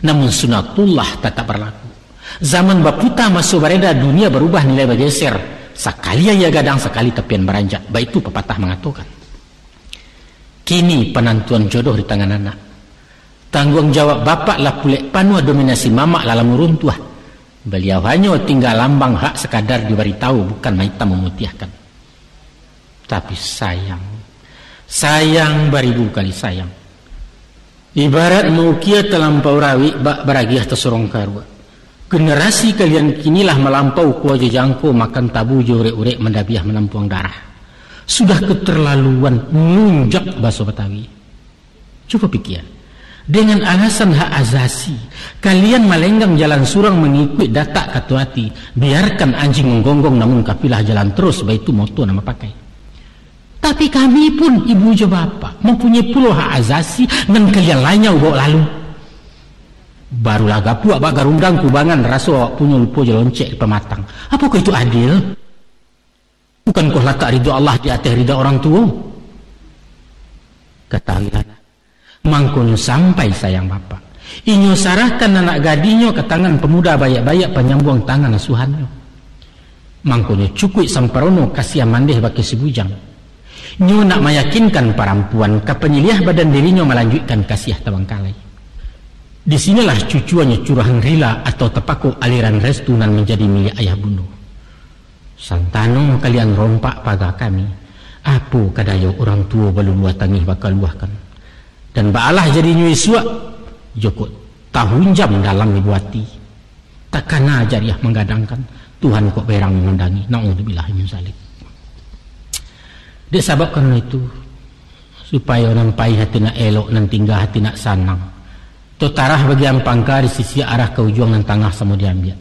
Namun sunatullah tatap barlaku. Zaman baputa, maso bareda, dunia barubah, nilai bageser. Sakali aia gadang, sakali tapian baranjak. Baitu papatah mangatokan. Kini panantuan jodoh di tangan anak. Tangguang jawab bapak lah pulek panuah, dominasi mamak lah lamo runtuah. Baliau hanyo tingga lambang hak sakadar dibaritahu, bukan maitam mamutiahkan. Tapi sayang, sayang, baribu kali sayang. Ibarat maukia talampau rawik, bak baragiah tasorong karuak. Generasi kalian kini lah malampau kuajo jangko, makan tabu jo urek-urek, mandabiah manampuang darah. Sudah keterlaluan, nunjak baso Batawi. Cubo pikia, dengan alasan hak asasi, kalian malenggang jalan surang mangikuik datak kato ati, biarkan anjing manggonggong, namun kafilah jalan terus, baitu moto nan bapakai. Tapi kami pun, ibu jo bapak, mampunyai pulo hak asasi nan kalian lanyau bawa lalu. Barulah gapuak bak garundang kubangan, raso awak punyo lupo jo loncek di pamatang. Apokoh itu adil? Bukankoh latak ridho Allah di ateh ridho urang tuo? Katahuilah, mangkonyo sampai sayang bapak, inyo sarahkan anak gadihnyo ka tangan pamuda baiak-baiak panyambuang tangan asuhannyo. Mangkonyo cukuik samparono kasiah mandeh bakeh si bujang. Nyo nak mayakinkan parampuan ka panyiliah badan dirinyo malanjuikkan kasiah tabangkalai. Di sinilah cucuannyo curahan rila atau tapako aliran restu nan manjadi milik ayah bundo. Santano kalian rompak paga kami, apo ka dayo urang tuo baluluah tangih bakaluahkan. Dan baalah jadinyo isuak, jokok tahunjam dalam ibu ati. Takana jariah manggadangkan, Tuhan kok berang mamandangi. Na'udzubillahi min zalik. Dek sabab karano itu, supayo nan paih hati nak elok, nan tingga hati nak sanang, totarah bagian pangka, disisiak arah ka ujuang, nan tangah samo diambiak.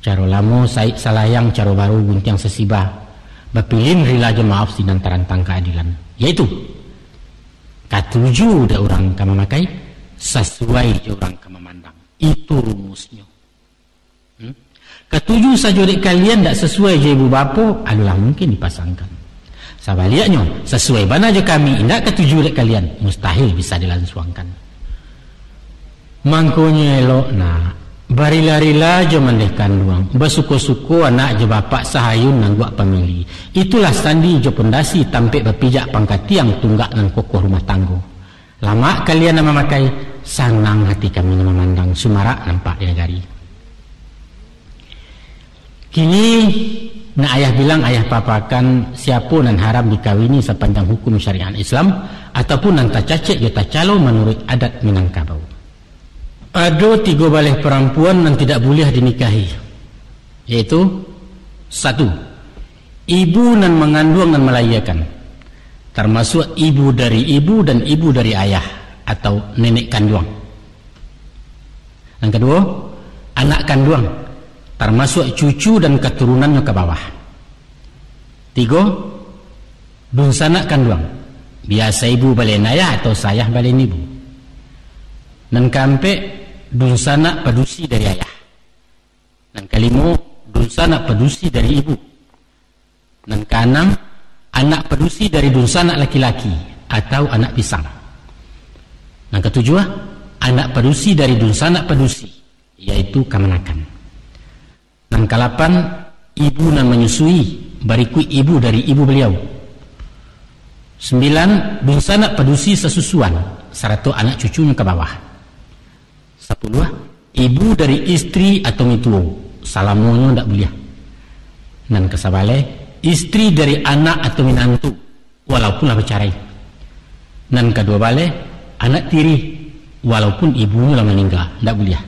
Caro lamo saik salayang, caro baru guntiang sasibah. Bapilin rila jo maaf sinan tarantang kaadilan. Yaitu, katuju dek urang ka mamakai, sasuai jo urang ka mamandang. Itu rumusnyo. Hmm? Katuju sajo dek kalian, dak sasuai jo ibu bapo, adolah mungkin dipasangkan. Sabaliaknyo, sasuai bana jo kami, indak katuju dek kalian, mustahil bisa dilansuangkan. Mangkonyo elok nak, barila-rila jo mandeh kanduang, basuko-suko anak jo bapak sahayun nangguak pamili. Itulah sandi jo pondasi tampek bapijak pangka tiang tunggak nan kokoh rumah tanggo. Lamak kalian nan mamakai, sanang hati kami nan mamandang, sumarak nampak di nagari. Kini, nak ayah bilang, ayah papakan, siapo nan haram dikawini sapanjang hukum syariat Islam, ataupun nan tacacek jo tacalo manuruik adat Minangkabau. Ado tigo baleh parampuan nan tidak buliah dinikahi, yaitu, satu, ibu nan manganduang nan malahiakan, tarmasuak ibu dari ibu dan ibu dari ayah atau nenek kanduang. Nan kaduo, anak kanduang, tarmasuak cucu dan katurunannyo ka bawah. Tigo, dunsanak kanduang, biasa ibu balian ayah atau sayah balian ibu. Nan kaampek, dunsanak padusi dari ayah. Nan kalimo, dunsanak padusi dari ibu. Nan kaanam, Anak padusi dari dunsanak laki-laki atau anak pisang. Nan katujuah, anak padusi dari dunsanak padusi, yaitu kamanakan. Nan kalapan, ibu nan manyusui, barikuik ibu dari ibu baliau. Sambilan, dunsanak padusi sasusuan, sarato anak cucunyo ka bawah. Sapuluah, ibu dari istri atau mituo, salamonyo ndak buliah. Nan kasabaleh, istri dari anak atau minantu, walaupun lah bacarai. Nan kaduo baleh, anak tiri, walaupun ibunyo lah maningga, ndak buliah.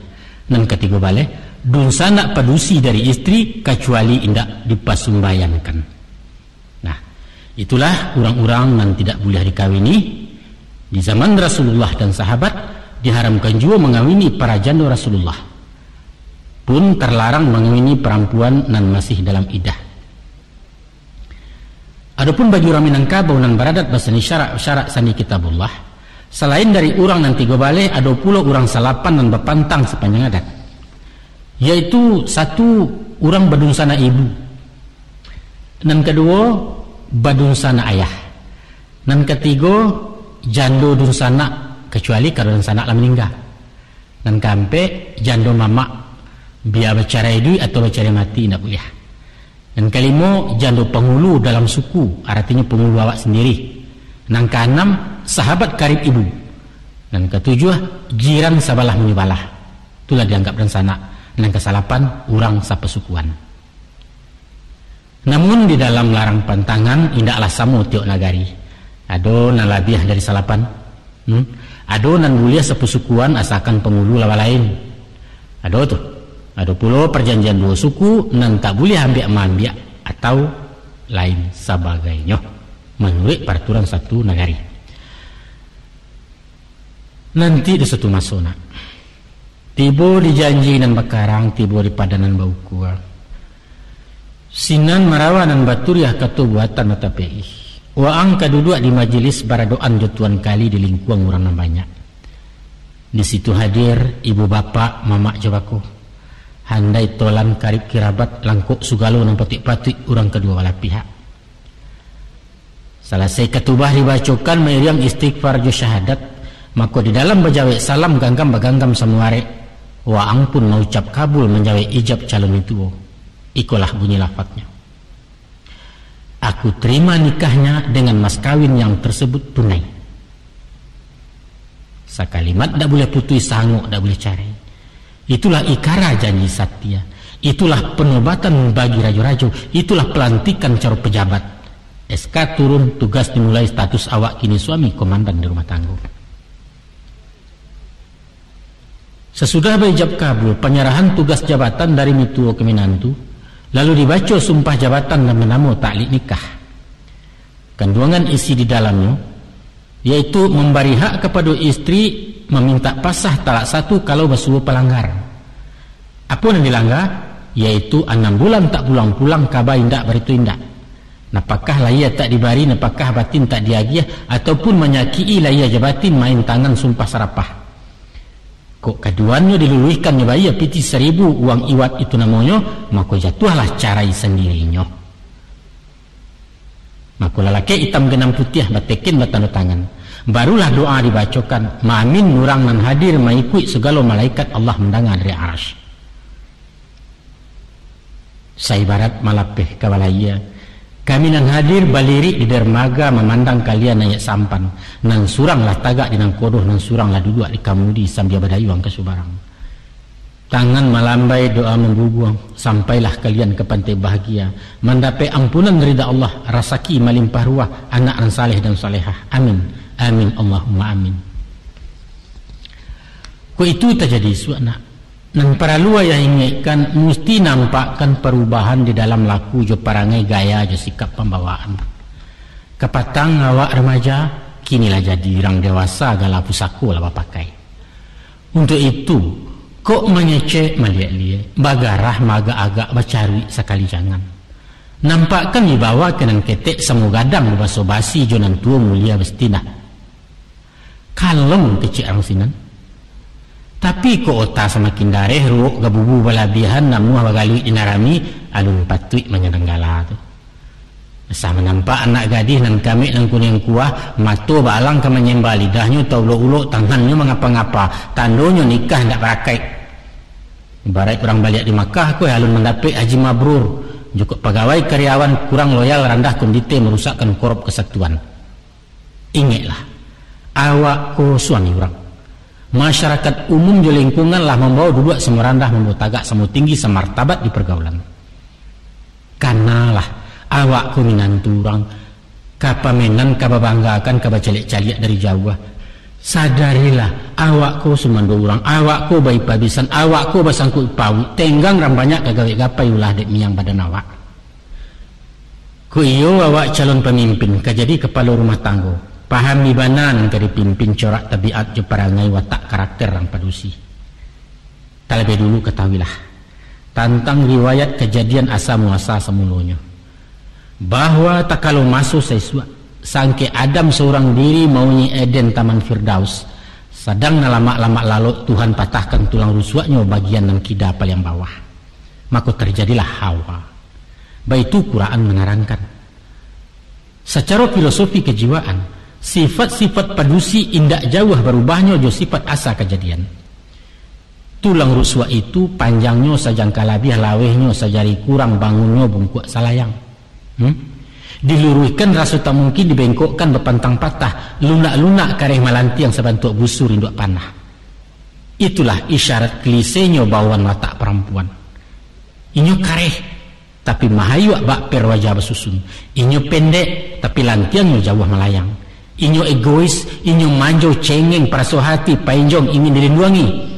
Nan katigo baleh, dunsanak padusi dari istri, kacuali indak dipasumbayankan. Nah, itulah urang-urang nan tidak buliah dikawini di zaman Rasulullah dan sahabat, diharamkan juo mangawini para jando Rasulullah. Pun tarlarang mangawini parampuan nan masih dalam idah. Adopun bagi urang Minangkabau nan baradat basani syarak-syarak sani Kitabullah, salain dari urang nan tigo baleh, ado pulo urang salapan nan bapantang sapanjang adat, yaitu satu, urang badunsanak ibu, nan kaduo, badunsanak ayah, nan katigo, jando dunsanak, kacuali kalau dunsanak lah maningga. Nan kaampek, jando mamak, bia bacarai iduik atau bacarai mati, indak buliah. Nan kalimo, jando pangulu dalam suku, aratinyo pangulu awak sandiri. Nan kaanam, sahabat karib ibu. Nan katujuah, jiran sabalah manyobalah. Itulah dianggap dunsanak. Nan kasalapan, urang sapasukuan. Namun, di dalam larang pantangan indaklah samo tiok nagari. Ado nan labiah dari salapan. Hmm? Ado nan buliah sapasukuan asakan pangulu lah balain. Ado tu. Ado pulo parjanjian duo suku nan tak buliah ambiak-maambiak atau lain sabagainyo, manuruik paraturan satu nagari. Nanti di suatu maso, nak. Tibo di janji nan bakarang, tibo di padan nan baukua. Sinan marawa nan baturiah kato buatan batapek ih. Waang ka duduak di majelis baradoan jo tuan kali di lingkuang urang nan banyak. Di situ hadir ibu bapak, mamak jo bako. Handai tolan karib kirabat, langkok sugalo nan patuik-patuik urang kaduo balah pihak. Salasai katubah dibacokan mairiang istighfar jo syahadat, mako di dalam bajawek salam ganggam baganggam samuarek, waang pun maucap kabul manjawek ijab calon mintuo. Ikolah bunyi lafadznya, "Aku terima nikahnya dengan mas kawin yang tersebut tunai." Sakalimat dak buliah putuih, sangok dak buliah carai. Itulah ikara janji satia. Itulah penobatan bagi rajo-rajo. Itulah pelantikan caro pejabat. S K turun, tugas dimulai, status awak kini suami komandan di rumah tanggo. Sasudah baijab kabul panyarahan tugas jabatan dari mintuo ka minantu, lalu dibaco sumpah jabatan nan banamo taklik nikah. Kanduangan isi di dalamnyo, yaitu mambari hak kapado istri mamintak pasah talak satu kalau basuo palanggar. Apo nan dilanggar? Yaitu anam bulan tak pulang-pulang, kaba indak, barito indak. Napakah lahia tak dibari, napakah batin tak diagiah, ataupun manyakik-i lahia jo batin, main tangan sumpah sarapah. Kok kaduanyo diluluihkan nyo bayia pitih saribu uang iwat itu namonyo, mako jatuahlah carai sandirinyo. Mako lalakek itam ganam putiah bateken batando tangan. Barulah doa dibacokan, maamin urang nan hadir, maikuik sagalo malaikat Allah mandanga dari Arasy. Saibarat malapeh ka balayia, kami nan hadir balirik di dermaga mamandang kalian naiak sampan, nan surang lah tagak di nangkodoh, nan surang lah duduak di kamudi sambia badayuang ka subarang. Tangan malambai, doa mambubuang, sampailah kalian ka pantai bahagia, mandapek ampunan rida Allah, rasaki malimpah ruah, anak nan saleh dan salehah. Amin. Amin, Allahumma amin. Kok itu tajadi isuak, nak. Nan paralu ayah ingekkan, musti nampakkan parubahan di dalam laku jo parangai, gaya jo sikap pambawaan. Kapatang awak remaja, kini lah jadi urang dewasa, gala pusako lah bapakai. Untuak itu, kok mangecek maliek-liek, bagarah maagak-agak, bacaruik sakali jangan. Nampakkan wibawa ka nan ketek, samo gadang babaso basi jo nan tuo mulia bastinah. Kalong kecek urang sinan. Tapi kok ota samakin dareh, ruok gabubu balabiahan, namuah bagaluik di nan rami, alun patuik manyarang gala tu. Sah manampak anak gadih nan kamek nan kuniang kuah, mato baalang ka manyembah, lidahnyo taulok-ulok, tangannyo mangapa-ngapa, tandonyo nikah indak barakaik. Ibaraik urang baliak di Makkah, ko alun mandapek haji mabrur, jukuk pagawai karyawan kurang loyal, randah kondite, marusakkan korop kasatuan. Ingeklah, awak ko suami urang. Masyarakat umum jo lingkungan lah mambawo duduak samo randah, mambawo tagak samo tinggi, samartabat di pargaulan. Kanalah, awak ko minantu urang, ka pamenan, ka babanggakan, ka bacaliak-caliak dari jauah. Sadarilah, awak ko sumando urang, awak ko baipabisan, awak ko basangkuik pauik, tenggang ran banyak ka gawek gapai, ulah dek miang badan awak. Ko iyo awak calon pamimpin, ka jadi kapalo rumah tanggo. Pahami bana nan ka dipimpin, corak tabiat jo parangai, watak karakter urang padusi. Talabiah dulu katahuilah tantang riwayat kajadian asa muasa samulonyo, bahwa takalo maso saisuak, sangkek Adam saurang diri mauni Eden, Taman Firdaus, sadang nan lamak-lamak lalok, Tuhan patahkan tulang rusuaknyo bagian nan kida paliang bawah. Mako, tarjadilah Hawa. Baitu Quran manarangkan. Sacaro filosofi kajiwaan, sifat-sifat padusi indak jauah barubahnyo jo sifat asa kajadian. Tulang rusuak itu panjangnyo sajangka labiah, lawehnyo sajari kurang, bangunnyo bungkuak salayang. Hmm? Diluruihkan raso tak mungkin, dibengkokkan bapantang patah, lunak-lunak kareh malantiang sabantuak busur induak panah. Itulah isyarat klisenyo bawaan watak parampuan. Inyo kareh, tapi mahayuak bak per waja basusun. Inyo pendek, tapi lantiangnyo jauah malayang. Inyo egois, inyo manjo, cengeng, paraso hati, painjong, ingin dilinduangi.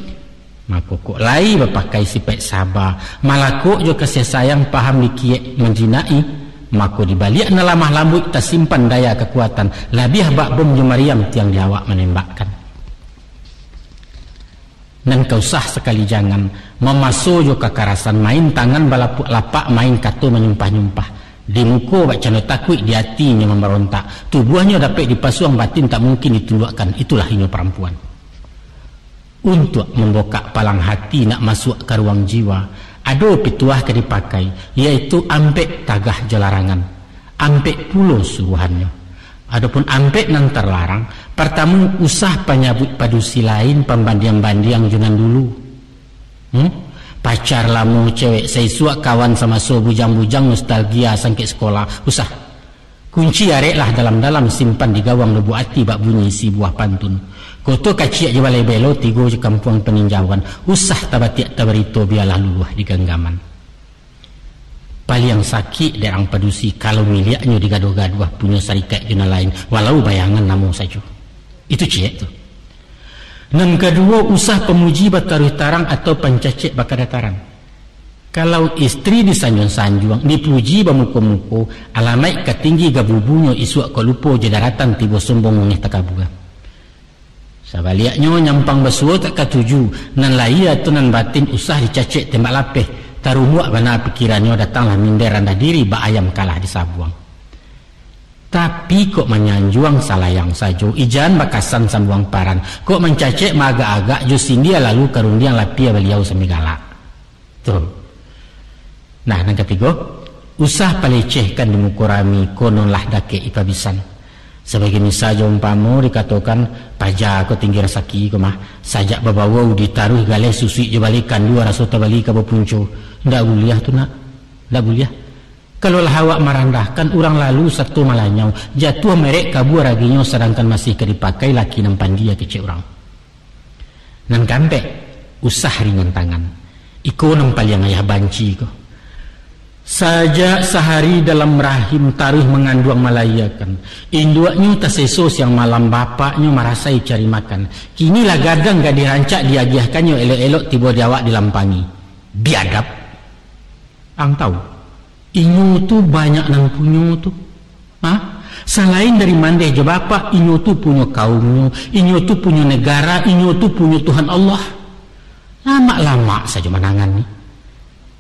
Mako, kok lai bapakai sipaik saba, malakok jo kasiah sayang, paham dikiek manjinaki, mako, di baliak nan lamah lambuik tasimpan daya kakuatan, labiah bak bom jo mariam tiang di awak manembakkan. Nan ka usah sakali jangan, mamaso jo kakarasan, main tangan balapuak lapak, main kato manyumpah-nyumpah. Di muko bak cando takuik, di atinyo mambarontak. Tubuahnyo dapek dipasuang, batin tak mungkin ditunduakkan, itulah inyo parampuan. Untuak mambokak palang hati nak masuak ka ruang jiwa, ado pituah ka dipakai, yaitu ampek tagah jo larangan, ampek pulo suruahannyo. Adopun ampek nan tarlarang, partamo, usah panyabuik padusi lain, pambandiang-bandiang jo nan dulu. Hmm? Pacar lamo, cewek saisuak, kawan samaso, bujang-bujang, nostalgia, sangkek sekolah, usah. Kunci areklah dalam-dalam, simpan di gawang lubuk ati, bak bunyi isi buah pantun. Koto kaciak jo balai belo, tigo jo kampuang paninjauan, usah tabatiak tabarito, bialah luluah di ganggaman. Paliang sakik dek urang padusi, kalau miliaknyo digaduah-gaduah, punyo sarikaik jo nan lain, walau bayangan namo sajo. Itu ciek tu. Nan kaduo, usah pamuji bataruih tarang atau pancacek bakadataran. Kalau istri disanjuang-sanjuang, dipuji bamuko-muko, alamaik ka tinggi gabubunyo, isuak kok lupo jo daratan, tibo sombong ungeh takabua. Sabaliaknyo, nyampang basuo tak katuju, nan lahia atau nan batin usah dicacek tembak lapeh, tarumuak bana pikirannyo, datanglah minder randah diri, bak ayam kalah disabuang. Tapi kok manyanjuang salayang sajo, ijan bakasan sambuang paran, kok mancacek maagak-agak, jo sindia lalu ka rundiang, lapia baliau sambil galak. Tu. Nah, nan katigo, usah palecehkan di muko rami, kononlah dakek ipabisan. Sabagai misal jo umpamo dikatokan, paja ko tinggi rasaki ko mah, sajak babawau ditaruih galeh, susuik jo baleh kandua, raso tabali ka bapunco. Ndak buliah tu, nak. Ndak buliah. Kalau lah awak marandahkan, urang lalu sato malanyau, jatuah merek kabua raginyo, sadangkan masih ka dipakai, laki nan pandia kecek urang. Nan kaampek, usah ringan tangan. Iko nan paliang ayah banci ko. Sajak sahari dalam rahim taruih manganduang, malahiakan, induaknyo taseso siang malam, bapaknyo marasai cari makan. Kini lah gadang gadih rancak, diagiahkannyo elok-elok, tibo di awak dilampangi. Biadab. Ang tahu? Inyo tu banyak nan punyo tu. Ha? Salain dari mandeh jo bapak, inyo tu punyo kaumnyo, inyo tu punyo negara, inyo tu punyo Tuhan Allah. Lamak-lamak sajo manangani.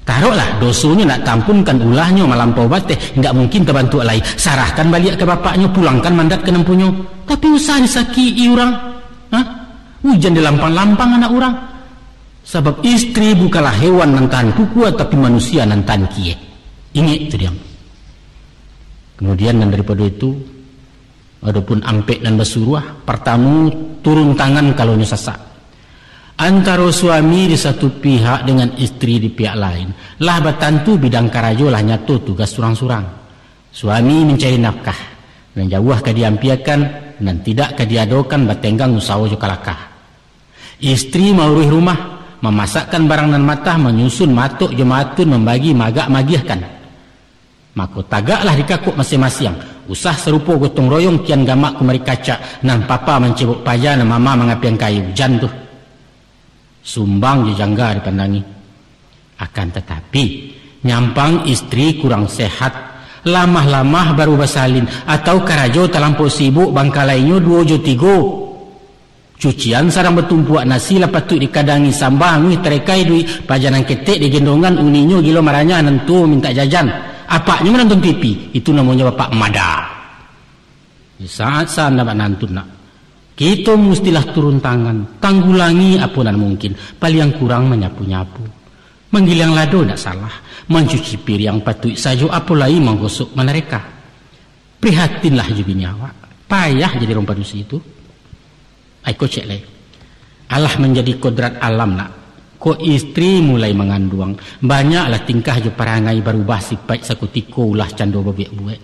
Taroklah, dosonyo nak tampunkan, ulahnyo malampau bateh, indak mungkin tabantuak lai. Sarahkan baliak ka bapaknyo, pulangkan mandat ka nan punyo. Tapi usah disakik-i urang. Ha? Ujan dilampang-lampang anak urang. Sabab istri bukanlah hewan nan tahan kukua, tapi manusia nan tahan kiek. Ingek tu diam. Kemudian nan daripado itu, adopun ampek nan basuruah, partamo, turun tangan kalau nyo sasak. Antaro suami di satu pihak dengan istri di pihak lain, lah batantu bidang karajo, lah nyato tugas surang-surang. Suami mancari nafkah, nan jauah ka diampiakan, nan tidak ka diadokan, batenggang usaho jo kalakah. Istri mauruih rumah, mamasakkan barang nan matah, manyusun matok jo maatun, mambagi magak magiahkan. Mako, tagaklah di kakok masiang-masiang, usah sarupo gotong royong, kian gamak kumari kacak, nan papa mancebok paja, nan mama mangapiang kayu, jan tu. Sumbang jo jangga dipandangi. Akan tatapi, nyampang istri kurang sehat, lamah-lamah baru basalin, atau karajo talampau sibuk, bangkalainyo duo jo tigo. Cucian sadang batumpuak, nasi lah patuik dikadangi, samba anguih tarekai duit, paja nan ketek digendongan, uninyo gilo maranyah, nan tuo mintak jajan, apaknyo manonton T V, itu namonyo bapak mada. Di saat-saat ndak bak nantun nak, kito mustilah turun tangan, tanggulangi apo nan mungkin, paliang kurang manyapu-nyapu, manggiliang lado ndak salah, mancuci piriang patuik sajo, apo lai manggosok manareka. Prihatinlah jo bini awak, payah jadi urang padusi tu. Ai ko cek lai. Alah manjadi kodrat alam nak. Kok istri mulai manganduang, banyaklah tingkah jo parangai barubah sipaik, sakutiko ulah cando babuek-buek.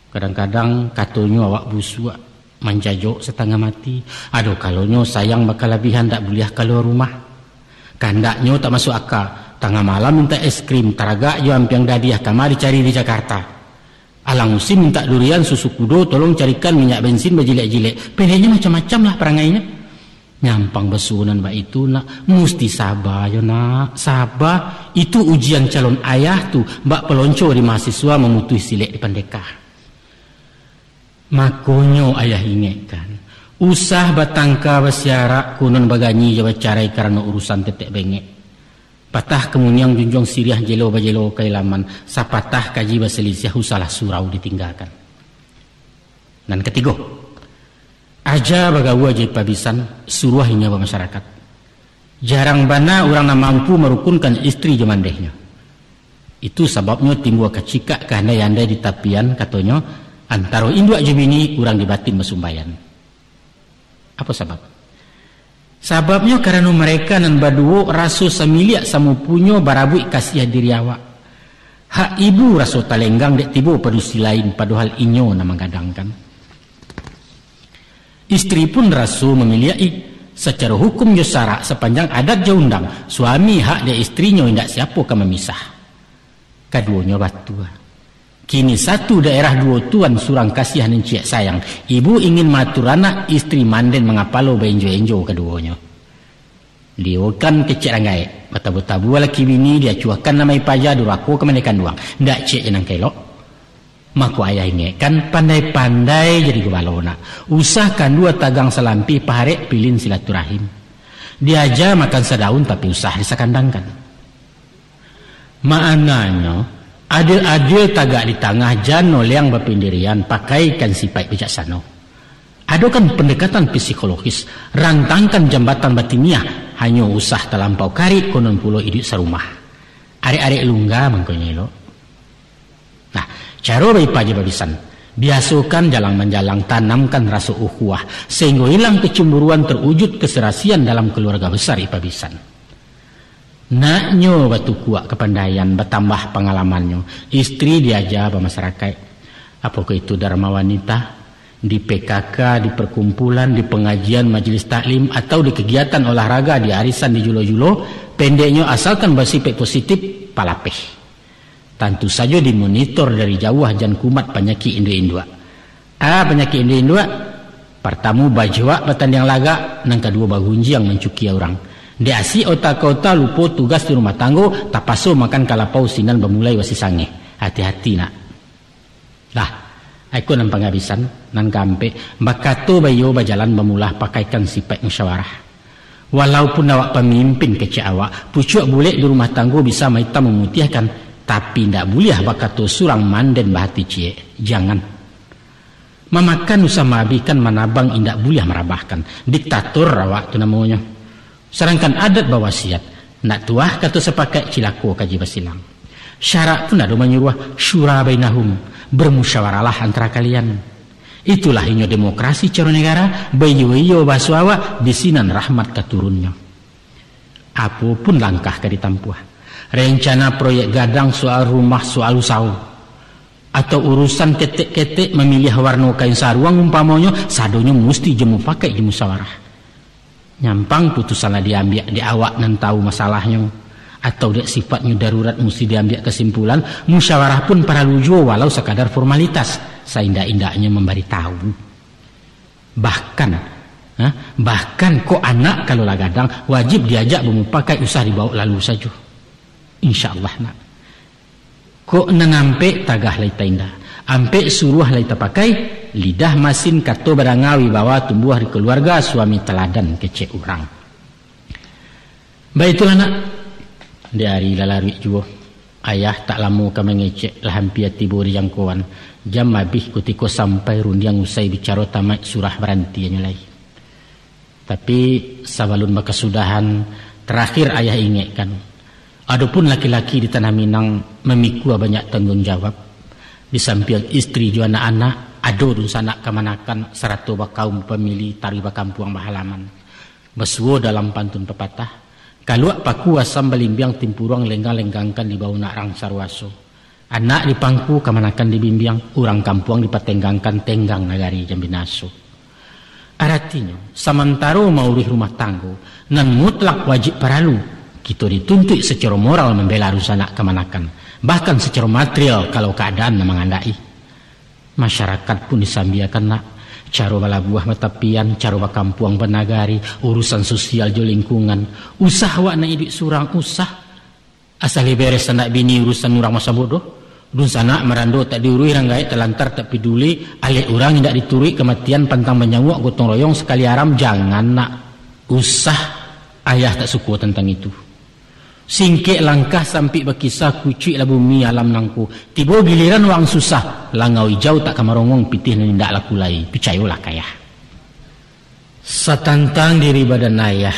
Kadang-kadang katonyo awak busuak, manjajok satangah mati. Ado kalonyo sayang bakalabihan, dak buliah kalua rumah. Kandaknyo tak masuak aka, tangah malam mintak es krim, taragak jo ampiang dadiah, kama dicari di Jakarta. Alang musim mintak durian, susu kudo, tolong carikan minyak bensin bajilek-jilek. Pendeknyo macam-macam lah parangainyo. Nyampang basuo nan baitu nak, musti saba yo nak, saba. Itu ujian calon ayah tu, bak pelonco di mahasiswa, mamutuih silek di pandeka. Makonyo ayah ingekkan, usah batangka basiarak, konon baganyi jo bacarai karano urusan tetek bengek. Patah kamuniang junjuang siriah, jelo bajelo kailaman, sapatah kaji basalisiah, usahlah surau ditinggakan. Nan katigo, aja bagaua jo ipa bisan, suruah inyo bamasyarakat. Jarang bana urang nan mampu marukunkan istri jo mandehnyo. Itu sababnyo timbua kacikak kahandai-andai di tapian, katonyo, antaro induak jo bini, urang di batin basumbaian. Apo sabab? Sababnyo karano mareka nan baduo raso samiliak samupunyo barabuik kasiah diri awak. Hak ibu raso talenggang dek tibo padusi lain, padohal inyo nan manggadangkan. Istri pun raso mamiliak-i. Sacaro hukum jo sarak, sapanjang adat jo undang, suami hak dek istrinyo, indak siapo ka mamisah. Kaduonyo batua. Kini satu daerah duo tuan, surang kasiah nan ciek sayang. Ibu ingin maatur anak, istri manden mangapalo, baenjo-enjo kaduonyo. Liokan kecek rang gaek, batabua-tabua laki bini, diacuahkan namo ipa ja, durako ka mande kanduang. Ndak ciek je nan ka elok. Mako ayah ingekkan, pandai-pandai jadi gubalo nak. Usah kandua tagang salampih, paharek pilin silaturahim. Diaja makan sadaun, tapi usah disakandangkan. Maknanyo, adil-adil tagak di tangah, jan noleang bapindirian, pakaikan sipaik bijaksano. Adokan pendekatan psikologis, rantangkan jambatan batiniah, hanyo usah talampau karik, konon pulo iduik sarumah. Arek-arek lungga mangkonyo elok. Nah, caro baipa jo babisan. Biasokan jalang manjalang, tanamkan raso ukhuwah, sahinggo ilang kecemburuan, terwujud keserasian dalam keluarga besar ipa bisan. Naknyo batukuak kapandaian, batambah pangalamannyo, istri diaja bamasarakaik. Apokoh itu Dharma Wanita, di P K K, di perkumpulan, di pengajian, majelis taklim, atau di kegiatan olahraga, di arisan, di julo-julo, pendeknyo asalkan basifek positif, palapeh. Tantu sajo dimonitor dari jauah, jan kumat panyakik induak-induak. A panyakik induak-induak? Partamo, bajuak batandiang lagak, nan kaduo, bagunjiang mancukia urang. Dek asik ota ka ota, lupo tugas di rumah tanggo, tapaso makan kalapau, sinan bamulai basi sangeh. Hati-hati nak. Lah, iko nan pangabisan, nan kaampek, bakato baiyo, bajalan bamulah, pakaikan sipaik musyawarah. Walaupun awak pamimpin kecek awak, pucuak bulek di rumah tanggo bisa maitam mamutiahkan, tapi indak buliah bakato surang manden bahati ciek. Jangan. Mamakan usah maabihkan, manabang indak buliah marabahkan. Diktator awak tu namonyo. Sadangkan adat bawasiat, nak tuah kato sapakaik, cilako kaji basilang. Syarak pun ado manyuruah, syura bainahum. Bermusyawarahlah antara kalian. Itulah inyo demokrasi caro negara, baiyo-iyo baso awak, di sinan rahmat ka turunnyo. Apo pun langkah ka ditampuah, rencana proyek gadang, soal rumah, soal usaho, atau urusan ketek-ketek mamiliah warno kain saruang umpamonyo, sadonyo musti jo mupakaik jo musyawarah. Nyampang putusan lah diambiak dek awak nan tahu masalahnyo, atau dek sifatnyo darurat musti diambiak kasimpulan, musyawarah pun paralu juo walau sakadar formalitas, saindak-indaknyo mambari tahu. Bahkan, ha, bahkan kok anak kalau lah gadang, wajib diajak bamupakaik, usah dibawok lalu sajo. Insya Allah, nak. Kok nan ampek tagah lai tainda, ampek suruah lai tapakai, lidah masin kato badanga wibawa tumbuah di kaluarga, suami taladan kecek urang. Baitulah, nak. Di ari lah laruik juo. Ayah tak lamo ka mangecek, lah ampia tibo di jangkoan. Jam abih kutiko sampai, rundiang usai, bicaro tamaik, surah baranti anyo lai. Tapi, sabalun bakasudahan, tarakhir ayah ingekkan, adopun laki-laki di Tanah Minang mamikua banyak tangguang jawab. Di sampiang istri jo anak-anak, ado dunsanak kamanakan, sarato bakaum pamili taruih bakampuang bahalaman. Basuo dalam pantun papatah, kaluak paku asam balimbiang, timpuruang lenggang-lenggangkan, dibao nak rang saruaso. Anak dipangku, kamanakan dibimbiang, urang kampuang dipatenggangkan, tenggang nagari jan binaso. Aratinyo, samantaro mauruih rumah tanggo, nan mutlak wajib paralu, kito dituntuik sacaro moral mambela dunsanak kamanakan, bahkan sacaro material kalau kaadaan nan mangandaki. Masyarakat pun disambiakan nak, caro balabuah batapian, caro bakampuang banagari, urusan sosial jo lingkungan. Usah awak nak iduik surang, usah. Asal lai beres anak bini, urusan urang masabodoh. Dunsanak marando tak diuruih, rang gaek talantar tak paduli, alek urang indak dituruik, kamatian pantang manyauak, gotong royong sakali aram, jangan nak. Usah, ayah tak suko tantang itu. Singkek langkah sampik bakisa, kucuiklah bumi alam nangko. Tibo giliran waang susah, langau ijau tak ka marongong, pitih nan indak laku lai. Picayolah ka ayah. Satantang diri badan ayah,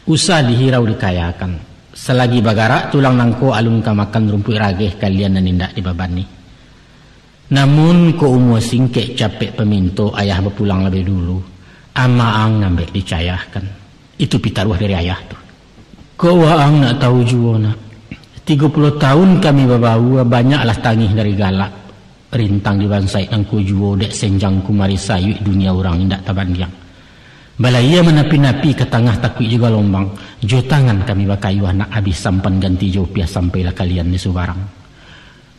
usah dihirau dikayakan. Salagi bagarak tulang nangko, alun ka makan rumpuik rageh kalian nan indak dibabani. Namun, kok umua singkek capek paminto, ayah bapulang labiah dulu, amaang nan bek dicayahkan. Itu pitaruah dari ayah tu. Kok waang nak tahu juo nak, tigo puluah tahun kami babaua, banyaklah tangih dari galak. Rintang dibansaik nangko juo dek senjang kumari, sayuik dunia urang indak tabandiang. Balayia manapi-napi ka tangah takuik jo galombang, jo tangan kami bakayuah nak abih sampan ganti jo upiah sampailah kalian di subarang.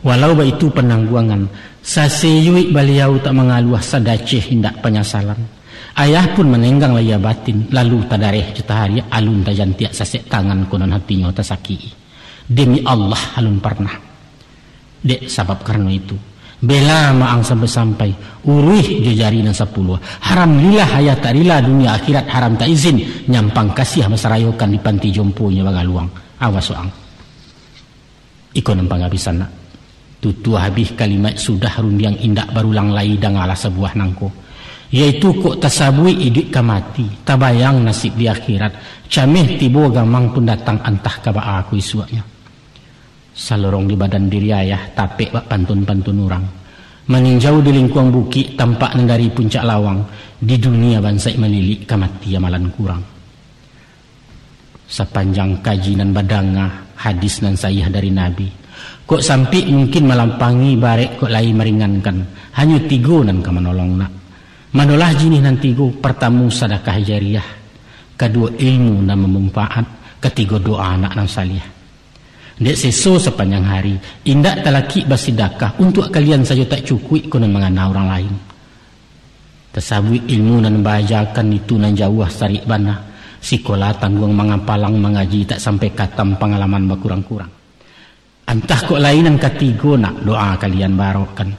Walau baitu panangguangan, saseyuik baliau tak mangaluah, sadaceh indak panyasalan. Ayah pun manenggang layia batin, lalu tadareh jo tahariak, alun tajantiak sasek tangan, konon hatinyo tasakik-i. Demi Allah, alun parnah. Dek sabab karano itu, bela maang sampai-sampai, uruih jo jari nan sapuluah. Haram lilah ayah tak rila, dunia akhirat haram tak izin, nyampang kasiah basarayokan, di panti jomponyo bagaluang. Awas waang. Iko nan pangabisan nak. Tutuah abih kalimat, sudah rundiang indak barulang lai, dangalah sabuah nangko. Yaitu kok tasabuik iduik ka mati, tabayang nasib di akhirat, cameh tibo gamang pun datang, antah ka baa ko isuaknyo. Salorong di badan diri ayah, tapek bak pantun-pantun urang. Maninjau di lingkuang bukik, tampak nan dari puncak lawang, di dunia bansaik malilik, ka mati amalan kurang. Sapanjang kaji nan badanga, hadis nan sahih dari Nabi. Kok sampik mungkin malampangi, barek kok lai maringankan, hanyo tigo nan ka manolong nak. Manolah jinih nan tigo, partamo sadakah jariah, kaduo ilmu nan bamanfaat, katigo doa anak nan saleh. Dek seso sapanjang hari, indak talakik basidakah, untuak kalian sajo tak cukuik, konon mangana urang lain. Tasabuik ilmu nan baajakan itu nan jauah sarik bana, sikola tangguang mangapalang, mangaji tak sampai katam, pangalaman bakurang-kurang. Antah kok lai nan katigo nak, doa kalian barokkan.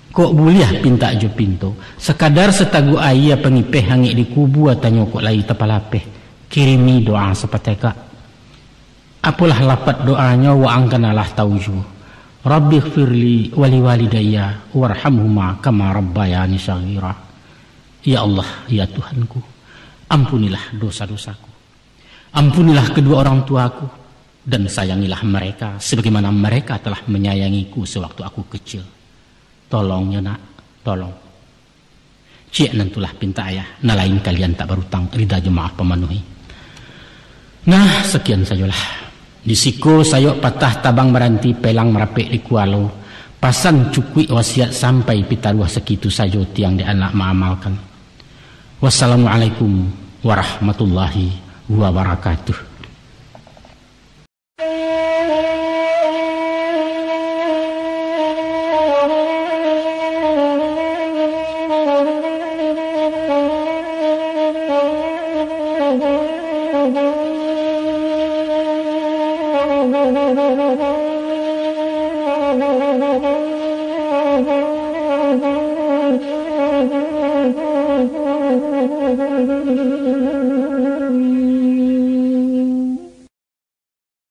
Kok buliah pintak jo pinto, sakadar sataguak aia pangipeh angek di kubua, tanyo kok lai tapalapeh, kirimi doa sapatekak. Apolah lapat doanyo, waang kan alah tahu juo. Rabbighfirli waliwalidayya warhamhuma kama rabbayani shaghira. Ya Allah, ya Tuhanku, ampunilah dosa-dosaku. Ampunilah kedua orang tuaku, dan sayangilah mereka sebagaimana mereka telah menyayangiku sewaktu aku kecil. Tolong yo nak, tolong. Ciek nan tulah pintak ayah, nan lain kalian tak barutang, rida jo maaf pamanuhi. Nah, sakian sajolah. Di siko sayok patah tabang baranti, pelang marapek di kualo, pasan cukuik wasiat sampai pitaruah, sakitu sajo tiang di anak maamalkan. Wassalamualaikum warahmatullahi wabarakatuh.